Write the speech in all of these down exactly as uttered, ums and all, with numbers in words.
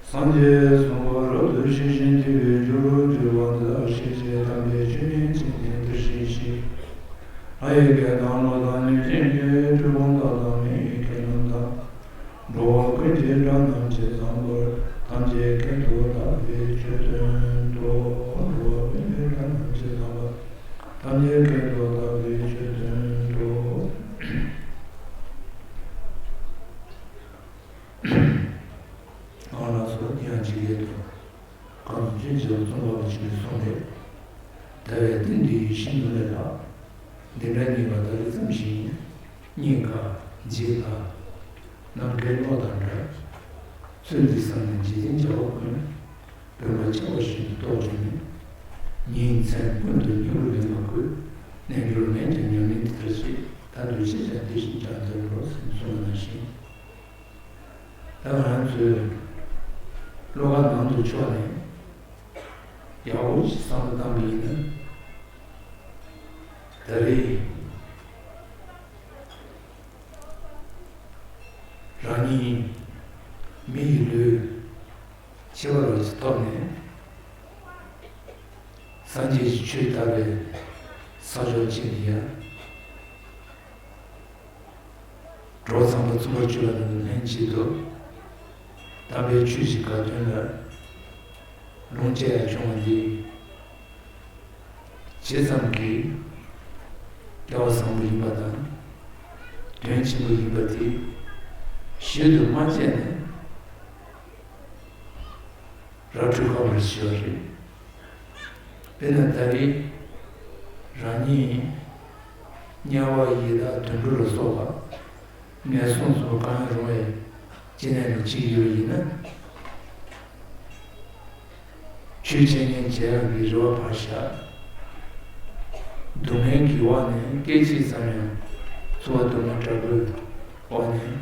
སངས་རྒྱས་གསུང་བ་རབ་ཏུ་ཞི་ཞིང་དུལ་བའི་རྒྱུ་རུ་གྱུར་པ་འདི་དག་ཤེས་བྱའི་དམ་པའི་ཆོས་ཉིད་ཅན་ནི་འདིར་གཤེགས་ཤིག། ལྷ་ཡི་སྐད་དང་ཀླུ་དང་གནོད་སྦྱིན་གྱི་སྤྲུལ་སྐུ་དག་དང་མི་ཡི་སྐད་རྣམས་དང་། འགྲོ་བ་ཀུན་གྱི་སྒྲ་རྣམས་ཇི་ཙམ་པར་ཐམས་ཅད་སྐད་དུ་བདག་གིས་ཆོས་སྟོན་ཏོ། འགྲོ་བ་ཀུན་གྱི་སྒྲ་རྣམས་ཇི་ཙམ་པར་ཐམས་ཅད་སྐད་དུ་བདག་གིས་ཆོས་སྟོན་ཏོ། ཨ་ལགས་སོ། དེ་ཡང་ཇི་སྐད་དུ། གང་ཕྱིན་ཆད་གསུངས་པ་ཞིག་གསུངས་ཏེ། ད་བས་ཏིང་འདི་ཡི་ཤིན་ཏུ་ལས་ལྷག། འདི་འདྲ་རྙེད་པ་ད་ག་ཙམ་ཞིག་ཡིན། རྙེད་དཀའ། བརྗེད་དཀའ། ནམ་མཁའི་གློག་དང་འདྲ། ཚུལ་འདི་བསམས་ནས་འཇིག་རྟེན་བྱ་བ་ཀུན། བུམ་པ་ཆགས་པ་བཞིན་དུ་རྟོག་བྱུང་ནས། ཉིན་མཚན་ཀུན་ཏུ་སྙིང་རུས་ལེན་པ་དགོས། རྣལ་འབྱོར་མས་ཀྱང་ཉམས་ལེན་འདི་ལྟར་བྱེད། མཐར་ཐུག་ཤེས་བྱ་འདི་བཞིན་ཀྱང་ཐོབ་འགྲོ་ཟེར་གསུངས་པ་ནང་བཞིན། ད་ང་རང་ཚོས་བློ་ཁ་ནང་དུ་ཕྱོགས་ནས་ཡག་པོ་ཞིག་བསམ་བློ་བཏང་བ་ཡིན་ན། ད་རེས་རང་ཉིད་མི་ཡི་ལུས་འཆི་བ་རོལ་ཅིག་ཐོབ་ནས། སངས་རྒྱས་ཀྱི་ཆོས་དར་བའི་ས་ཕྱོགས་ཅིག་ལ་ཡ། གྲོགས་ཚངས་པ་ཚུན་ཆད་ལ་ནི་ལྷན་ཅིག་ཏུ་དམ་པའི་ཆོས་ཀྱི་དགའ་སྟོན་ལ་ལོངས་སྤྱད་ཡ་བྱུང་བ་འདི། ཇི་ཙམ་གྱིས་སྐལ་བ་བཟང་པོ་ཡིན་པ་དང་། དོན་ཆེན་པོ་ཡིན་པ་དེ་ཞིབ་ཏུ་མ་དཔྱད་ནས། ར་འཕྲོད་ཁག་པོ་ཞིག་རེད། དཔེར་ན་ད་རེས་རང་ཉིད་དམྱལ་བ་ཡི་དྭགས་དུད་འགྲོ་ལ་སོགས་པ་ངན་སོང་གསུམ་གང་ཡང་རུང་བའི་སྐྱེ་གནས་ལ་སྐྱེས་ཡོད་ཡིན་ན། ཆོས་འཆད་ཉན་བྱེད་ཡག་གི་རེ་བ་ཕར་བཞག། སྡུག་བསྔལ་གྱི་འོག་ནས་སྐད་ཅིག་ཙམ་ཡང་འཚོ་བ་སྡུག་བསྔལ་དྲག་པོའི་འོག་ནས།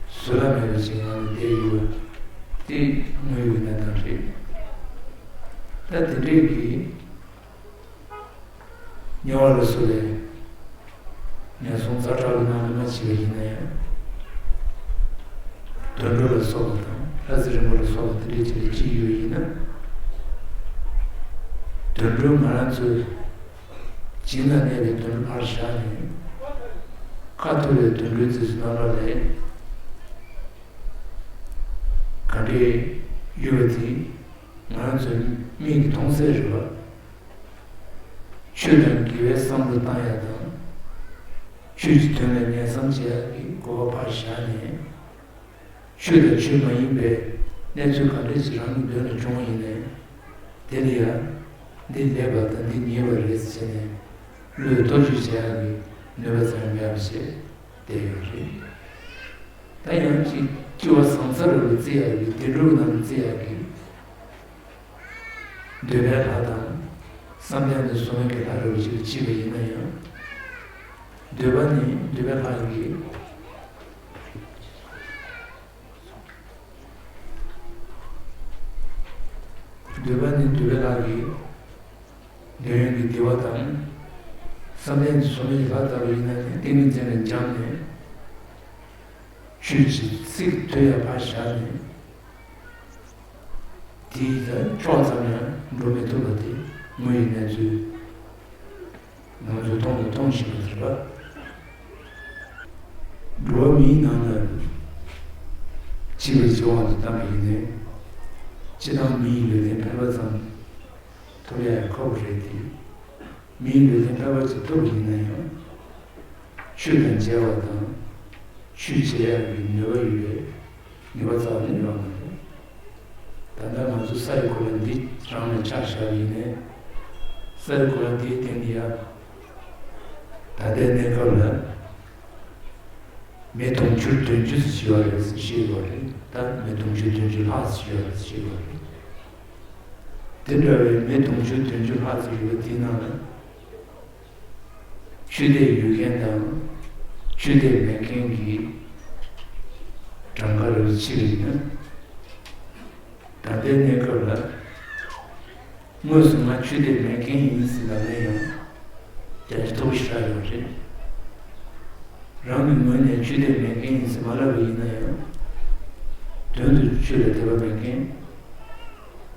བཟོད་གླགས་མེད་པའི་ཅིག་ངང་ནས་བསྡད་ཡོད་པ་དེ་དངོས་ཡོད་གནས་སྟངས་རེད། ད་དེ་འདྲས་ཀྱི་དམྱལ་བ་ལ་སོགས་པའི་ངན་སོང་ཛ་དྲག་པོའི་ནང་ལ་མ་སྐྱེས་པ་ཡིན་ན་ཡང་། དུད་འགྲོ་ལ་སོགས་པ་དང་ལྷ་རྫི་རིན་པོ་ལ་སོགས་པ་དེ་འདྲས་ཅིག་ལ་སྐྱེས་ཡོད་ཡིན་ན། དུད་འགྲོ་ང་རང་ཚོའི་བྱིངས་ལ་གནས་པའི་དུད་འགྲོ་ཕར་བཞག་ནས། ཁ་ཐུ་བའི་དུད་འགྲོའི་རྩིས་སུ་རྣམ་པ་ལས་ག་འདྲས་ཡོད་པ་དེ་ང་རང་ཚོའི་མིག་གིས་མཐོང་གསལ་རེད་པ། ཆོས་དང་འགལ་བའི་བསམ་བློ་བཏང་ཡ་དང་། ཆོས་ཀྱི་དོན་ལ་ངན་བསམ་བྱེད་ཡ་གི་དགོས་པ་ཕར་བཞག་ནས། ཆོས་དང་ཆོས་མ་ཡིན་པའི་གནས་ཚུལ་ག་འདྲ་ཞིག་རང་གི་མདུན་ལ་བྱུང་བ་ཡིན་ནའི། དེ་ལ་ཡ། འདི་ལེགས་པ་དང་འདི་ཉེས་པ་རེད་ཟེར་ནས་བློས་གཏོར་བཅོས་བྱེད་ཡག་གི་ནུས་པ་ཙམ་ཡང་མེད་པ་བྱས་བསྡད་ཡོད་རེད། ད་ཡང་ཅིག་སྐྱེ་བ་བཟང་ས་རུ་བརྩི་ཡག་གི་བདེ་འགྲོ་ནང་བརྩི་ཡག་གི། འདོད་པའི་ལྷ་དང་། བསམ་གཏན་དུ་བཟུང་བའི་ལྷ་རུ་ཅིག་བརྩིས་པ་ཡིན་ན་ཡང་། འདོད་པ་ནི་འདོད་པའི་ལྷ་ཡི། འདོད་པ་ནི་འདོད་པའི་ལྷ་ཡི། འདོད་ཡོན་གྱི་བདེ་བ་དང་། བསམ་གཏན་དུ་བཟུང་བའི་ལྷ་ལྟ་བུ་ཡིན་ན་ནི་ཏིང་ངེ་འཛིན་ལ་སྦྱངས་ནས། ཆོས་ཀྱི་ཚིག་ཐོས་ཡ་ཕར་བཞག་ནས། དེའི་ད་ཕྱོགས་ཙམ་ཡང་འགྲོ་མི་ཐུབ་པ་དེ་དངོས་ཡོད་གནས་ཚུལ་ང་ཚོས་མཐོང་དང་མཐོང་བཞིན་པ་རེད་པ། འགྲོ་བ་མིའི་ནང་ལ་འཆི་བའི་བྱ་བ་དང་བསྡམས་པ་ཡིན་ནའི། སྤྱིར་བཏང་མི་ཡི་ལུས་རྟེན་ཕལ་པ་ཙམ་ཐོབ་ཡ་ཡང་ཁག་པོ་རེད་དེ། མིའི་ལུས་རྟེན་ཕལ་པ་ཅིག་ཐོབ་པ་ཡིན་ན་ཡང་། ཆོས་དང་མཇལ་བ་དང་། ཆོས་བྱེད་ཡག་གི་ནུས་པ་ཡོད་པའི་ངེས་པ་རྩ་བ་ནས་ཡོད་མ་རེད། ད་ལྟ་ང་ཚོ་ས་ཡི་གོ་ལ་འདི་རང་ནས་ཆ་བཞག་པ་ཡིན་ནའི། ས་ཡི་གོ་ལ་འདིའི་སྟེང་ནས་ཡ། ད་ལྟའི་གནས་སྐབས་ལ། མི་དུང་ཕྱུར་བདུན་ཅུ་ཙམ་ཞིག་ཡོད་རེད་ཟེར་བཤད་ཡོད་རེད། ད་མི་དུང་ཕྱུར་བདུན་ཅུ་ལྷག་ཙམ་ཞིག་ཡོད་རེད་ཟེར་བཤད་ཡོད་རེད། དེ་འདྲ་བའི་མི་དུང་ཕྱུར་བདུན་ཅུ་ལྷག་ཙམ་ཡོད་པ་དེའི་ནང་ལ། ཆོས་དད་ཡོད་མཁན་དང་ཆོས་དད་མེད་མཁན་གྱི་གྲངས་ཀ་རེ་ཕྱེ་བ་ཡིན་ན། ད་ལྟའི་གནས་སྐབས་ལ་དངོས་སུ་ང་ཆོས་དད་མེད་མཁན་ཡིན་ཟེར་ལབ་ན་ཡང་རྒྱ་ཆེ་ཐོག་ཞེ་དྲག་ཡོད་རེད། རང་གི་ངོས་ནས་ཆོས་དད་མེད་མཁན་ཡིན་ཟེར་མ་ལབ་པ་ཡིན་ན་ཡང་། དོན་དུ་ཆོས་ལ་དད་པ་མེད་མཁན་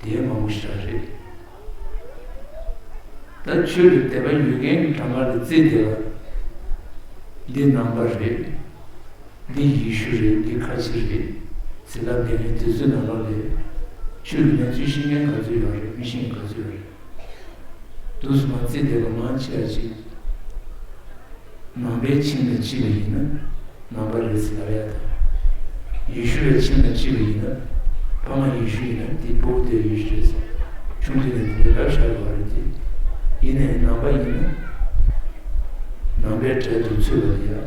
དེ་མང་པོ་ཞེ་དྲག་རེད། ད་ཆོས་ལ་དད་པ་ཡོད་མཁན་གྱི་གྲངས་ཀ་ལ་བརྩིས་བསྡད་པ་འདི་ནང་པ་རེད། འདི་ཡེ་ཤུ་རེད། འདི་ཁ་ཆེ་རེད་ཟེར་ལབ་བསྡད་མཁན་དེ་ཚོའི་ནང་ལོགས་ལས་ཆོས་ཀྱི་གནས་ཚུལ་ཤེས་མཁན་ག་ཚོད་ཡོད་རེད། མི་ཤེས་མཁན་ག་ཚོད་ཡོད་རེད། འདུག་སེ་མར་བརྩིས་བསྡད་པ་མང་ཆེ་བ་ཅིག་ནང་པའི་ཁྱིམ་ལ་སྐྱེས་པ་ཡིན་ན་ནང་པ་རེད་ཟེར་ལབ་ཡ་དང་། ཡེ་ཤུ་བའི་ཁྱིམ་ལ་སྐྱེས་པ་ཡིན་ན་ཕ་མ་ཡེ་ཤུ་ཡིན་ན་དེ་ཕྲུ་གུ་དེ་ཡེ་ཤུ་རེད་ཟེར། ཆུང་དུས་ནས་དེ་འདྲ་ལབ་བཞག་ཡོད་རེད་དེ། ཡིན་ནའི་ནང་པ་ཡིན་ན་ནང་པའི་གྲལ་དུ་ཚུད་པ་ལ་ཡ།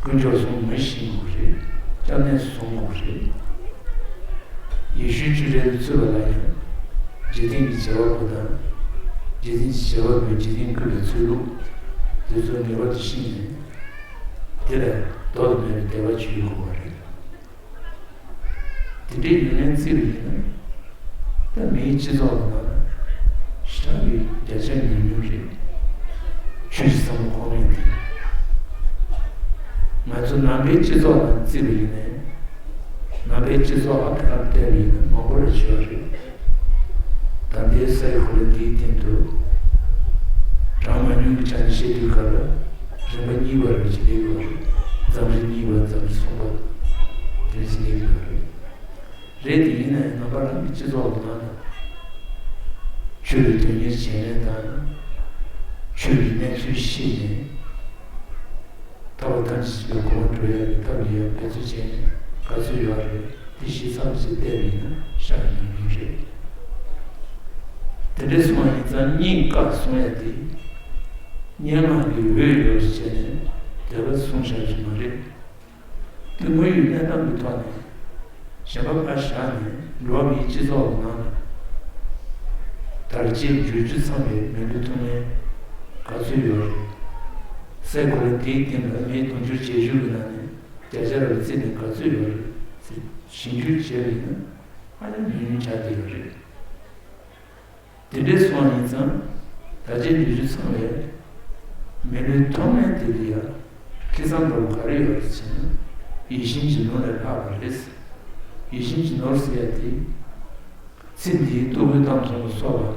དཀོན་མཆོག་གསུམ་ངོ་ཤེས་དགོས་རེད། སྐྱབས་གནས་སུ་བཟུང་དགོས་རེད། ཡེ་ཤུའི་སྤྱོད་འབྲས་ལ་ཚུད་པ་ལ་ཡང་། འཇིག་རྟེན་གྱི་བྱ་བ་པོ་དང་། འཇིག་རྟེན་གྱི་བྱ་བ་པོས་འཇིག་རྟེན་བསྐུལ་བའི་ཚུལ་ལུགས། དེ་ཚོ་ངེས་པར་དུ་ཤེས་ནས། དེ་ལ་ལྡོག་ཏུ་མེད་པའི་དད་པ་བྱེད་དགོས་པ་རེད། དེ་འདྲའི་ཡོད་མཁན་བརྩིས་པ་ཡིན་ན། ད་མིའི་སྤྱི་ཚོགས་ནང་ཞེ་དྲག་གི་བརྒྱ་ཆ་ཉུང་ཉུང་རེད། ཆོས་ཀྱི་བསམ་བློ་འཁོར་མཁན་དེ། ང་ཚོ་ནང་པའི་སྤྱི་ཚོགས་ནང་བརྩིས་པ་ཡིན་ནའི། ནང་པའི་སྤྱི་ཚོགས་ཨ་ཕ་ལ་བལྟས་པ་ཡིན་ན་མང་པོ་རེ་བྱས་པ་རེད། ད་ལྟའི་སའི་གོ་ལ་འདིའི་སྟེང་དུ། གྲངས་མང་ཉུང་གི་ཆ་ནས་བཤད་དུས་ག་ལ། རིམ་པ་གཉིས་པ་རེ་བྱས་སླེབས་ཡོད་རེད། འཛམ་རིམ་གཉིས་པ། འཛམ་རིམ་གསུམ་པ། དེ་རེ་བྱས་སླེབས་ཡོད་རེད། རེད་དེ། ཡིན་ནའི་ནང་པ་རང་གི་སྤྱི་ཚོགས་ལ་ང་ལ་ཆོས་ཀྱི་དོན་གཉེར་བྱས་ནས་དང་། ཆོས་ཀྱི་གནས་ཚུལ་ཤེས་ནས། ཐར་པ་ཐམས་ཅད་མཁྱེན་པའི་གོ་འཕང་སྒྲུབ་ཡག་གི་ཐབས་ལ་ཡང་འབད་རྩོལ་བྱས་ནས་ག་ཚོད་ཡོད་རེད། དེ་ཞིབ་ཚགས་པོ་ཞིག་བལྟས་པ་ཡིན་ན་ཤ་ཉུང་ཉུང་རེད། དེ་འདྲ་སོང་བ་ཡིན་ཙང་སྙིང་དཀར་གསུང་ཡ་དེ། སྙན་ངག་གི་འོད་ཡོད་བྱས་ནས་དེ་ག་གསུང་བཞག་རྒྱུ་མ་རེད། དེ་དངོས་ཡོད་གནས་སྟངས་ཀྱི་ཐོག་ནས་གཞན་པ་ཕར་བཞག་ནས། འགྲོ་བ་མིའི་སྤྱི་ཚོགས་ཀྱི་ནང་ལ་དར་རྒྱས་འགྱུར་རྒྱུ་ཚང་བའི་མི་ལུས་ཐོག་མའི་ག་ཚོད་ཡོད་རེད། སའི་གོ་ལ་འདིའི་སྟེང་ལ་མི་དུང་ཕྱུར་བརྒྱད་ཅུ་གི་ནང་ནས་བརྒྱ་ཆ་རེ་བརྩིས་ནས་ག་ཚོད་ཡོད་རེད་ཟེར་ཞིབ་འཇུག་བྱས་པ་ཡིན་ན་ཧ་ཅང་ཉུང་ཉུང་ཆགས་བསྡད་ཡོད་རེད། དེ་འདྲའི་སོང་བ་ཡིན་ཙང་། དར་རྒྱས་འགྲོ་རྒྱུ་ཚང་བའི་མི་ལུས་ཐོག་མའི་དེ་ལ་ཡང་ཁེ་བཟང་འདྲ་བོ་ག་རེ་ཡོད་རེད་ཟེར་ན། ཡིད་བཞིན་གྱི་ནོར་ལས་ལྷག་པ་རེད། ཡིད་བཞིན་གྱི་ནོར་ཟེར་ཡ་དེ། ཚེ་འདིའི་ལྟོ་གོས་གཏམ་གསུམ་ལ་སོགས་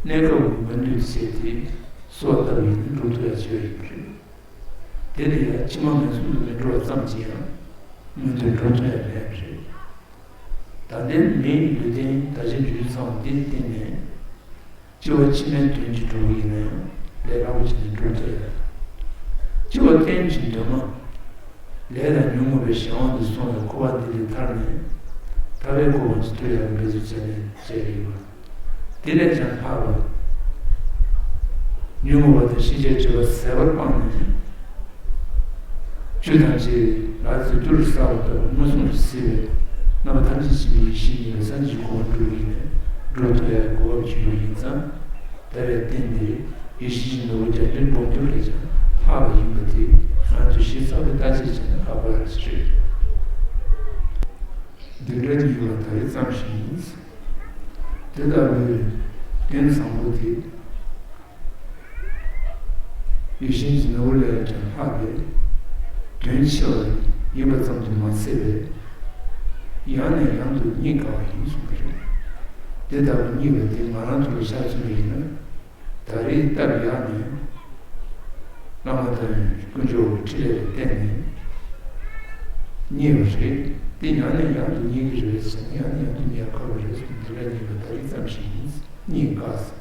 པ། གནས་སྐབས་ཀྱི་མི་འདོད་ཆེད་དེ་གསོལ་བ་བཏབ་ཡིན་ན་འགྲུབ་ཐུབ་ཡ་ཅིག་ཡོད་ཡིན་པ་རེད། དེ་ལ་ཡང་ཕྱི་མ་ངན་སོང་དུ་མི་འགྲོ་བ་ཙམ་གྱིས་ཡང་མི་འདོད་འགྲོ་ཐུབ་ཡ་མེད་པ་རེད། ད་ལྟའི་མིའི་ལུས་རྟེན་དར་རྒྱས་འགྲོ་རྒྱུ་ཚང་བ་འདི་བརྟེན་ནས། སྐྱེ་བ་ཕྱི་མའི་དོན་གྱིས་འགྲོ་བ་ཡིན་ན་ཡང་ལས་སླ་པོ་བྱས་ནས་འགྲུབ་ཐུབ་ཡ། སྐྱེ་བ་གཏན་གྱི་འདུན་མ། ལས་དང་ཉོན་མོངས་པའི་གཞན་དབང་དུ་སོང་བའི་འཁོར་བ་འདི་ལས་ཐར་ནས། ཐར་པའི་གོ་འཕང་ཅིག་ཐོབ་ཡག་གི་འབད་རྩོལ་བྱས་ནས་བྱས་ཡོད་པ། དེ་ལས་ཀྱང་ལྷག་པ། ཉོན་མོངས་པ་དང་ཤེས་བྱའི་སྒྲིབ་པ་ཟད་པར་སྤངས་ནས། ཆོས་ཐམས་ཅད་ལ་རྫུ་འཕྲུལ་གསལ་བ་ལྟ་བུ་མངོན་སུམ་དུ་གཟིགས་པའི་རྣམ་པ་ཐམས་ཅད་མཁྱེན་པའི་ཡེ་ཤེས་རྙེད་པའི་སངས་རྒྱས་ཀྱི་གོ་འཕང་འགྲུབ་པ་ཡིན་ནས་འགྲུབ་ཐུབ་ཡག་གི་གོ་སྐབས་ཅིག་ཡོད་ཡིན་ཙང་། དེ་བས་བརྟེན་ཏེ་ཡེ་ཤེས་ཀྱི་ནོར་བུ་རྒྱ་ཆེར་སྦོམ་རྒྱུ་ལས་ཀྱང་ལྷག་པ་ཡིན་པ་དེ་ང་ཚོས་ཞིབ་ཚགས་པོས་བརྟག་དཔྱད་བྱས་ན་ཧ་གོ་ཡག་ཅིག་རེད། འདི་འདྲ་ཉིད་ལ་ད་རེས་ཙམ་ཞིག་ཡིན། དེ་ལྟ་བུའི་རྟེན་བཟང་པོ་དེ། ཡིད་བཞིན་གྱི་ནོར་བུ་ལས་ཀྱང་ལྷག་པའི་དོན་ཆེ་བ་ཡིན་པ་ཙམ་དུ་མ་ཟད་པའི། ཡང་ནས་ཡང་དུ་རྙེད་དཀའ་བ་ཡིན་གསུངས་པ་རེད། དེ་ལྟ་བུ་རྙེད་པ་དེ་ང་རང་ཚོ་ལ་ཆ་མཚོན་པ་ཡིན་ན། ད་རེས་སྟབས་ཡག་ནས་བླ་མ་དང་དཀོན་མཆོག་གི་ཕྲིན་ལས་ལ་བརྟེན་ནས་རྙེད་པ་རེད། དེ་ཡང་ནས་ཡང་དུ་རྙེད་ཀྱི་རེད་ཟེར་ན་ཡང་ནས་ཡང་དུ་རྙེད་ཁག་པོ་རེད་གསུངས། དེ་འདྲ་རྙེད་པ་ད་རེས་ཙམ་ཞིག་ཡིན། རྙེད་དཀའ་ཟེར།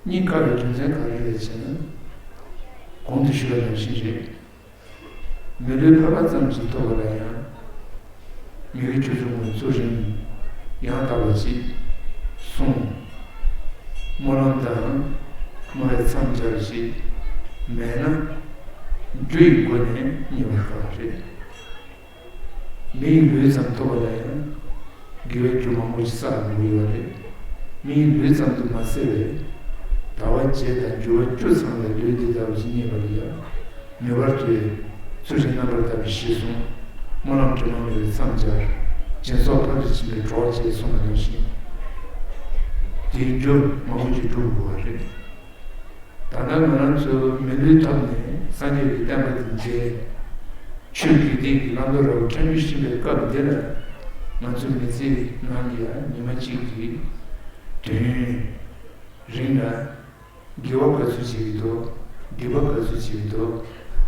རྙེད་དཀའ་བའི་རྒྱུ་མཚན་ག་རེ་རེད་ཟེར་ན། གོང་དུ་ཞུས་པ་ནང་བཞིན་རེད། མི་ལུས་ཕལ་པ་ཙམ་ཞིག་ཐོབ་པ་ལ་ཡང་། མི་དགེ་བཅུ་གསུམ་གྱི་གཙོ་རིམ་ཡང་དག་པ་ཅིག་གསུངས། སྨོན་ལམ་དང་བསྔོ་བས་མཚམས་སྦྱར་བ་ཞིག་མེད་ན། རྒྱུ་ཡི་སྒོ་ནས་རྙེད་པར་དཀའ་བ་རེད། མི་ཡི་ལུས་ཙམ་ཐོབ་པ་ལ་ཡང་ དགེ་བའི་རྒྱུ་མང་པོ་ཞིག་བསགས་དགོས་ཡོད་པ་རེད། མིའི་ལུས་ཙམ་དུ་མ་ཟད་པའི་ཟླ་བ་བརྒྱད་དང་འབྱོར་བ་བཅུ་ཚང་བའི་ལུས་འདི་ལྟ་བུ་ཞིག་རྙེད་པ་ལ་ཡང་། ངེས་པར་དུ་ཚུལ་ཁྲིམས་རྣམ་པར་དག་པའི་གཞི་བཟུང་། སྨོན་ལམ་དྲི་མ་མེད་པའི་མཚམས་སྦྱར། སྦྱིན་སོགས་ཕར་ཕྱིན་པའི་གྲོགས་བཅས་གསུངས་པ་ནང་བཞིན། དེའི་རྒྱུ་མང་པོ་ཅིག་བསྒྲུབ་དགོས་པ་རེད། ད་ལྟ་ང་རང་ཚོ་མི་ལུས་ཐོབ་ནས་སངས་རྒྱས་ཀྱི་བསྟན་པ་འདི་མཇལ། ཆོས་དགེ་སྡིག་གི་བླང་དོར་རབ་ཕྲ་མོ་ཤེས་པའི་སྐབས་འདི་ལ། ང་ཚོ་མི་ཚེའི་ནང་ལ་ཡང་ཉི་མ་གཅིག་གི་དུས་ཡུན་རིང་ལ། དགེ་བ་ག་ཚོད་བྱེད་ཀྱི་འདུག་སྡིག་པ་ག་ཚོད་བྱེད་ཀྱི་འདུག་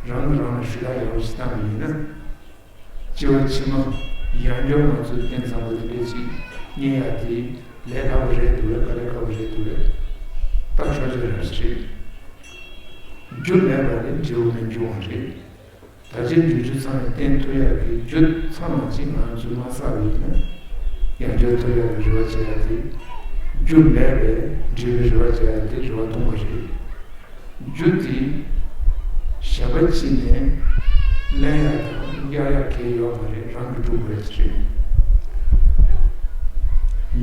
རང་གིས་རང་ལ་ཞུ་དག་ཡག་པོ་ཞིག་བཏང་བ་ཡིན་ན། སྐྱེ་བ་ཕྱི་མ་ཡང་བསྐྱར་ང་ཚོའི་རྟེན་བཟང་པོ་འདི་འདྲ་ཅིག་རྙེད་ཡག་དེ་ལས་སླ་པོ་རེད་འདུག་གས། དཀའ་ལས་ཁག་པོ་རེད་འདུག་གས། ད་ཆོག་ཆོག་རང་ཞིག་རེད། རྒྱུ་མེད་པ་ལས་འབྲས་བུ་མི་འབྱུང་བ་རེད། ད་ཆ་འབྱུང་འགྱུར་ཚང་བའི་རྟེན་ཐོབ་ཡག་གི་རྒྱུ་ཚང་མ་ཅིག་ང་ཚོས་མ་བསགས་པ་ཡིན་ན། ཡང་བསྐྱར་ཐོབ་ཡག་གི་རེ་བ་བྱེད་ཡག་དེ། རྒྱུ་མེད་པའི་འབྲས་བུའི་རེ་བ་བྱེད་ཡག་དེ་རེ་བ་སྟོང་པ་རེད། རྒྱུ་དེ་གཞན་པ་གཅིག་ནས་ལེན་ཡག་དང་གཡར་ཡག་གང་ཡང་ཡོད་མ་རེད། རང་གིས་སྒྲུབ་དགོས་ཡག་ཅིག་རེད།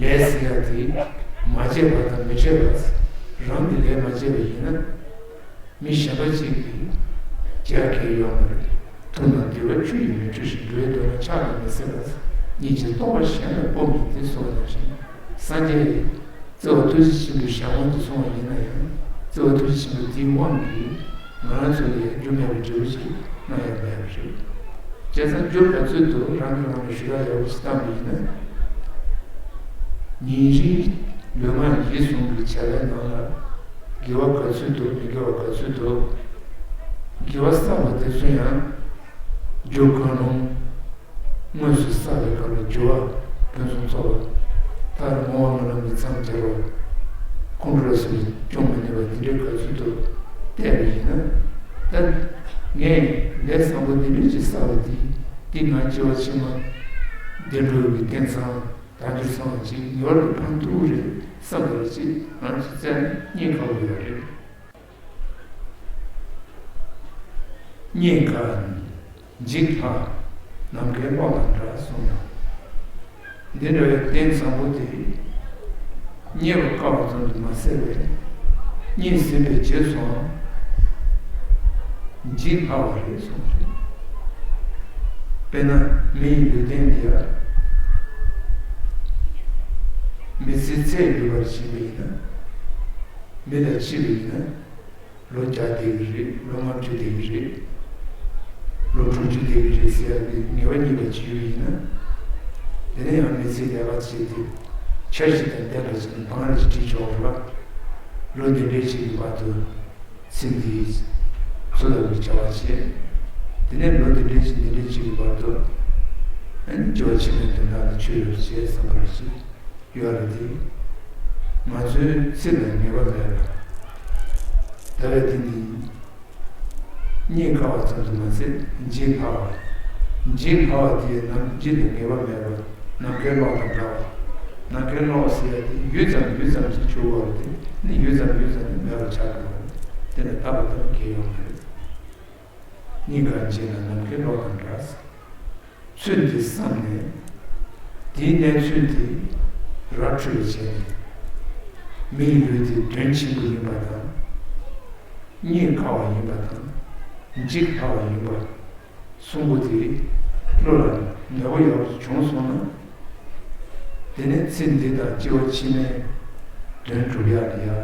ལས་ཟེར་ཡག་དེ་མ་བྱས་པ་དང་མི་འཕྲད་པ། རང་གིས་ལས་མ་བྱས་པ་ཡིན་ན། མི་གཞན་པ་གཅིག་གིས་བྱེད་ཡག་གང་ཡང་ཡོད་མ་རེད། ཐུབ་རྣམས་འདུལ་བའི་ཆུ་ཡིས་མི་འཁྲུ་ཞིང་། འགྲོ་བའི་དོན་ལ་ཆགས་པས་མི་ཟིན་པ། སྙིང་རྗེ་རྟོག་པ་གཞན་ལ་སྤོ་མིན་ཏེ་གསུངས་པ་ནང་བཞིན། སངས་རྒྱས་ཀྱིས་བརྩེ་བ་ཐུགས་རྗེ་ཆེན་པོའི་གཞན་དབང་དུ་སོང་བ་ཡིན་ན་ཡང་། བརྩེ་བ་ཐུགས་རྗེ་ཆེན་པོ་དེའི་དབང་གིས་ང་རང་ཚོ་ལ་ཡང་རྒྱུ་མེད་པའི་འབྲས་བུ་ཞིག་གནང་ཡག་མེད་པ་རེད། བྱས་ཙང་རྒྱུ་ག་ཚོད་འདུག་རང་གིས་རང་ལ་ཞུ་དག་ཡག་པོ་ཞིག་བཏང་བ་ཡིན་ན། ཉིན་རེའི་ལུས་ངག་ཡིད་གསུམ་གྱི་བྱ་བའི་ནང་ལ། དགེ་བ་ག་ཚོད་འདུག་མི་དགེ་བ་ག་ཚོད་འདུག་དགེ་བ་བསགས་པ་དེ་ཚོ་ཡང་རྒྱུ་གང་རུང་དངོས་སུ་བསགས་པའི་སྐབས་ལ་རྒྱུ་བ་ཕུན་སུམ་ཚོགས་པ། མཐར་བསྔོ་བ་སྨོན་ལམ་གྱི་མཚམས་སྦྱར་བ། ཁོང་ཁྲོ་ལ་སོགས་པའི་སྐྱོན་མ་ནུས་པ་འདི་འདྲའི་ག་ཚོད་འདུག་བལྟས་པ་ཡིན་ན། ད་ངས་ལས་བཟང་པོ་འདི་འདྲ་ཅིག་བསགས་པ་འདི། འདི་ང་སྐྱེ་བ་ཕྱི་མ་བདེ་འགྲོ་གི་རྟེན་བཟང་། དལ་འབྱོར་ཚང་བ་ཅིག་ངེས་པར་དུ་ཕན་ཐོགས་རེད་བསམ་པ་ཅིག་ང་ཚོ་བཙལ་ན་རྙེད་དཀའ་བོ་ཡོད་རེད། རྙེད་དཀའ་འཇིག་སླ། ནམ་མཁའི་གློག་དང་འདྲ་གསུངས་ཡང་། འདི་འདྲ་བའི་རྟེན་བཟང་པོ་དེ་རྙེད་པར་དཀའ་བ་ཙམ་དུ་མ་ཟད་པས། རྙེད་ཟིན་པའི་རྗེས་སུའང་འཇིག་སླ་བ་རེད་གསུངས་རེད། དཔེར་ན་མི་ཡི་ལུས་རྟེན་འདི་ཡང་མི་ཚེའི་ཚད་ཡོད་པར་བྱས་པ་ཡིན་ན། མི་ལ་ཕྱི་པ་ཡིན་ན། ལོ་བརྒྱ་བསྡད་ཀྱི་རེད། ལོ་ལྔ་བཅུ་བསྡད་ཀྱི་རེད། ལོ་དྲུག་ཅུ་བསྡད་ཀྱི་རེད་ཟེར་ཡག་གི་ངེས་པ་རྙེད་པ་ཅིག་ཡོད་ཡིན་ན། དེ་ནས་ཡང་མི་ཚེ་ལས་ཀ་བྱས་ཏེ། འཆར་གཞི་དང་ལྡན་པ་ཞིག་ནས་བང་རིམ་ཞིག་བསྒྲིགས་ཆོག་རེད་པ། ལོ་འདི་འདྲའི་ཅིག་གི་བར་དུ་ཚེ་འདིའི་འཚོ་ཐབས་ཀྱི་བྱ་བ་བྱས། དེ་ནས་ལོ་འདི་འདྲའི་ཅིག་འདི་འདྲའི་ཅིག་གི་བར་དུ་ཨ་ནི་སྐྱེ་བ་ཕྱི་མའི་དོན་དག་ལ་ཆོས་ཡོད་བྱས་བསམ་པ་ཞིག་ཡོད་རེད་དེ། ང་ཚོའི་ཚེ་ལ་ངེས་པ་མེད་པ། ད་བས་དེ་ནི་རྙེད་དཀའ་བ་ཙམ་དུ་མ་ཟད་འཇིག་སླ་བ། འཇིག་སླ་བ་དེ་ནམ་འཇིག་ལ་ངེས་པ་མེད་པ། ནམ་མཁའི་གློག་དང་འདྲ་བ། ནམ་མཁའི་གློག་ཟེར་ཡ་དེ་ཡུད་ཙམ་ཡུད་ཙམ་ཞིག་འཕྱུར་བ་རེད་དེ། ནི་ཡུད་ཙམ་ཡུད་ཙམ་ནི་མེད་པར་ཆགས་འགྲོ་བ་རེད། དེ་ལ་ལྟ་བ་ལྟ་བུ་གལ་ཡོད་མ་རེད། རྙེད་དཀའ་འཇིག་ལ་ནམ་མཁའི་གློག་དང་འདྲ། ཚུལ་འདི་བསམས་ནས། དེའི་གནས་ཚུལ་དེ་ར་འཕྲོད་བྱས་ནས། མི་ཡི་ལུས་དེ་དོན་ཆེན་པོ་ཡིན་པ་དང་། རྙེད་དཀའ་བ་ཡིན་པ་དང་། འཇིག་སླ་བ་ཡིན་པ། གསུམ་པོ་དེ་བློ་ལ་ངེས་པ་ཡག་པོ་བྱུང་སོང་ན། དེ་ནས་ཚེ་འདི་དང་སྐྱེ་བ་ཕྱི་མའི་དོན་སྒྲུབ་ཡག་ལ་ཡ་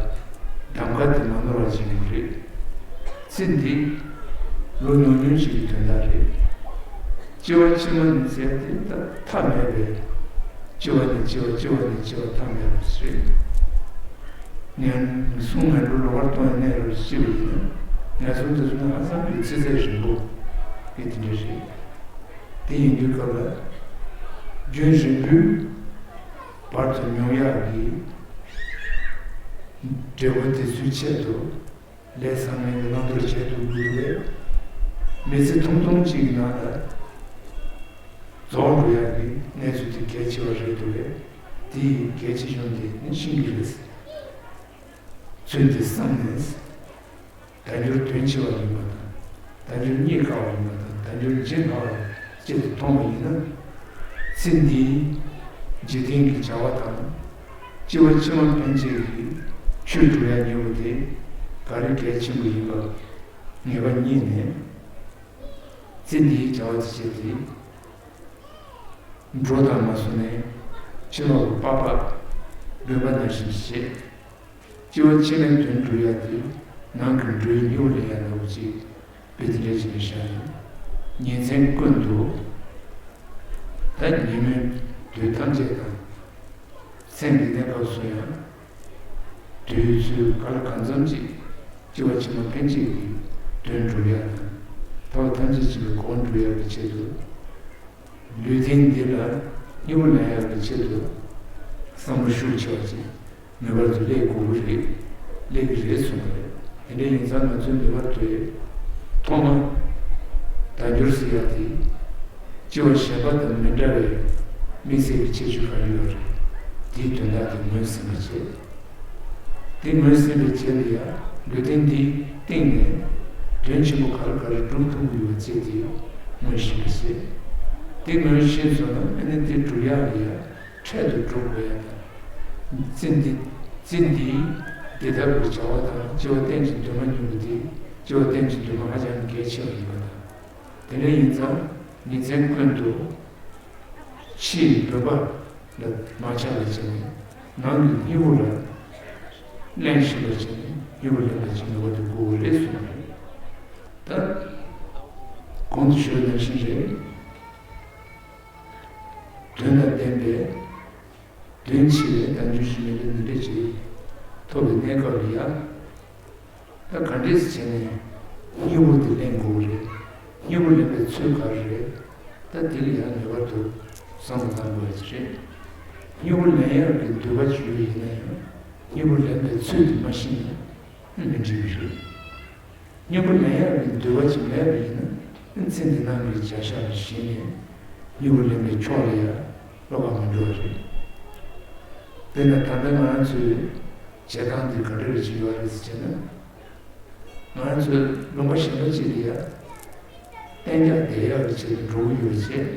གདམ་ག་དེ་མ་ནོར་བ་བྱེད་དགོས་རེད། ཚེ་འདི་ལོ་ཉུང་ཉུང་ཞིག་གི་དོན་དག་རེད། སྐྱེ་བ་ཕྱི་མ་ནི་ཟེར་དེ་ད་མཐའ་མེད་པས། སྐྱེ་བ་ནས་སྐྱེ་བ། སྐྱེ་བ་ནས་སྐྱེ་བ་མཐའ་མེད་པ་ཞིག་རེད། ངན་སོང་ངན་འགྲོ་ལོག་པར་ལྟུང་བའི་གནས་རུ་སྐྱེས་པ་ཡིན་ན། ངན་སོང་དེ་ཚོ་ནི་ཧ་ཅང་གི་ཚེ་ཚད་རིང་པོ་གི་དེ་འདྲ་རེད། དེ་ཡིན་དུས་སྐབས་ལ་རྒྱུན་རིང་པོའི་བར་དུ་མྱོང་ཡག་གི་འབྲས་བུ་དེ་ཚོའི་ཆེད་དུ། ལས་བཟང་ངན་གྱི་བླང་དོར་བྱེད་དུ་འགྲོ་བས། མི་ཚེ་ཐུང་ཐུང་གཅིག་གི་ནང་ལ་རྫོགས་འགྲོ་ཡག་གི་གནས་ཚུལ་དེ་གལ་ཆེ་བ་རེད་འདུག་པས། དེ་ཡི་གལ་ཆེ་ཆུང་དེ་ནི་ཤེས་ཀྱི་རེད། ཚུལ་འདི་བསམས་ནས། དལ་འབྱོར་དོན་ཆེ་བ་ཡིན་པ་དང་། དལ་འབྱོར་རྙེད་དཀའ་བ་ཡིན་པ་དང་། དལ་འབྱོར་འཇིག་སླ་བ་ཡིན་ཅེས་མཐོང་བ་ཡིན་ན། ཚེ་འདིའི་ འཇིག་རྟེན་གྱི་བྱ་བ་དང་། སྐྱེ་བ་ཕྱི་མ་ཕན་ཆད་ཀྱི་ཆོས་སྒྲུབ་ཡ་གཉིས་པོ་དེ་ག་རེ་གལ་ཆེན་པོ་ཡིན་པ་ངེས་པ་རྙེད་ནས། ཚེ་འདིའི་བྱ་བ་དེ་བྱས་ཏེ། འགྲོ་དང་མ་སོང་ནས་ཕྱི་མ་གི་པགས་པ་སྦོས་པ་ནང་བཞིན་བྱས། སྐྱེ་བ་ཕྱི་མའི་དོན་སྒྲུབ་ཡ་དེ་ནང་གི་འགྲོ་བའི་སྙིང་པོ་ལེན་ཡ་འདྲ་བོ་ཅིག་དཔེ་དེ་འདྲ་ཞིག་ལ་བཞག་ཡོད། ཉིན་མཚན་ཀུན་ཏུ་ད་ཉིན་མོའི་དུས་ཐམས་ཅད་དང་། མཚན་གྱི་གནས་སྐབས་སུ་ཡང་། དུས་ཚོད་ག་ལ་གང་འཚམ་ཅིག་སྐྱེ་བ་ཕྱི་མ་ཕན་ཆད་ཀྱི་དོན་སྒྲུབ་ཡ་དང་། ཐོག་ཐམས་ཅད་མཁྱེན་པའི་གོ་འགྲུབ་ཡ་གི་ཆེད་དུ། ལུས་རྟེན་འདི་ལ་སྙིང་པོ་ལེན་ཡག་གི་ཆེད་དུ་བསམ་བློ་ཤུགས་ཆེ་བ་ཅིག་ངེས་པར་དུ་སླེབས་དགོས་ཀྱི་རེད། སླེབས་ཀྱི་རེད་གསུངས་པ་རེད། དེ་འདྲ་ཡིན་ཙང་ང་ཚོའི་ངེས་པར་དུ་ཐོག་མ་བདག་འགྱུར་ཟེར་ཡག་དེ་སྐྱེ་བ་གཞན་པ་དང་མི་འདྲ་བའི་དམིགས་བསལ་གྱི་ཁྱད་ཆོས་གང་ཡོད་རེད། དེའི་དོན་དག་དེ་ངོས་ཟིན་པ་བྱས། དེ་ངོས་ཟིན་པའི་རྗེས་ལ་ཡང་ལུས་རྟེན་འདིའི་སྟེང་ནས་དོན་ཆེན་པོ་ག་རེ་ག་རེ་སྒྲུབ་ཐུབ་ཀྱི་ཡོད་པ་བྱས་ཏེ་ངོས་ཤེས་པ་བྱས། དེ་ངོས་ཤེས་སོང་ན་ཨ་ནི་དེ་སྒྲུབ་ཡག་ལ་ཡང་འཕྲལ་དུ་སྒྲུབ་དགོས་ཡག་དང་། ཚེ་འདི་ཚེ་འདིའི་འདི་ལྟ་བུའི་བྱ་བ་དང་སྐྱེ་བ་གཏན་གྱི་འདུན་མ་སྙིང་པོ་དེ་སྐྱེ་བ་གཏན་གྱི་འདུན་མ་ཧ་ཅང་གལ་ཆེ་བ་ཡིན་པ་དང་། དེ་འདྲ་ཡིན་ཙང་ཉིན་མཚན་ཀུན་ཏུ་ཕྱིའི་འདོད་པ་ལ་མ་ཆགས་པ་བྱས་ནས་ནང་གི་སྙིང་པོ་ལ་གླན་ཞིབ་པ་བྱས་ནས་སྙིང་པོ་ལེན་པ་བྱེད་ནུས་པ་དེ་དགོས་པ་རེད་གསུངས་པ་རེད། ད་གོང་དུ་ཞུས་པ་ནང་བཞིན་རེད། དོན་དང་ལྡན་པའི་དོན་ཆེ་བའི་བདག་འགྱུར་ཞིག་མེད་པའི་ནི་འདྲ་ཅིག་ཐོབ་པའི་གནས་སྐབས་ལ་ཡང་། ད་ག་འདྲས་བྱས་ནས་སྙིང་པོ་དེ་ལེན་དགོས་རེད། སྙིང་པོ་ལེན་པའི་ཚུལ་ག་རེ་རེད། ད་དེ་ལ་ཡང་ངེས་པར་དུ་བསམ་བློ་བཏང་དགོས་ཀྱི་རེད། སྙིང་པོ་ལེན་ཡག་གི་འདོད་པ་ཅིག་ཡོད་ཡིན་ན་ཡང་སྙིང་པོ་ལེན་པའི་ཚུལ་དེ་མ་ཤེས་ན་མི་འགྲིག་གི་རེད། སྙིང་པོ་ལེན་ཡག་གི་འདོད་པ་ཅིག་མེད་པ་ཡིན་ན་ཚེ་འདི་ནང་གི་བྱ་བཞག་ལ་གཞིགས་ནས་སྙིང་པོ་ལེན་པའི་ཕྱོགས་ལ་ཡང་བློ་ཁ་མི་འགྲོ་བ་རེད། དཔེར་ན་ད་ལྟ་ང་རང་ཚོའི་བྱེད་སྟངས་འདི་ག་འདྲ་རེ་ཅིག་ཡོད་རེད་ཟེར་ན། ང་རང་ཚོའི་ལུང་པ་གཞན་པ་ཅིག་ལ་ཡ་གཏན་འཇགས་བསྡད་ཡག་གི་ཆེད་དུ་འགྲོ་གི་ཡོད་ཅེས།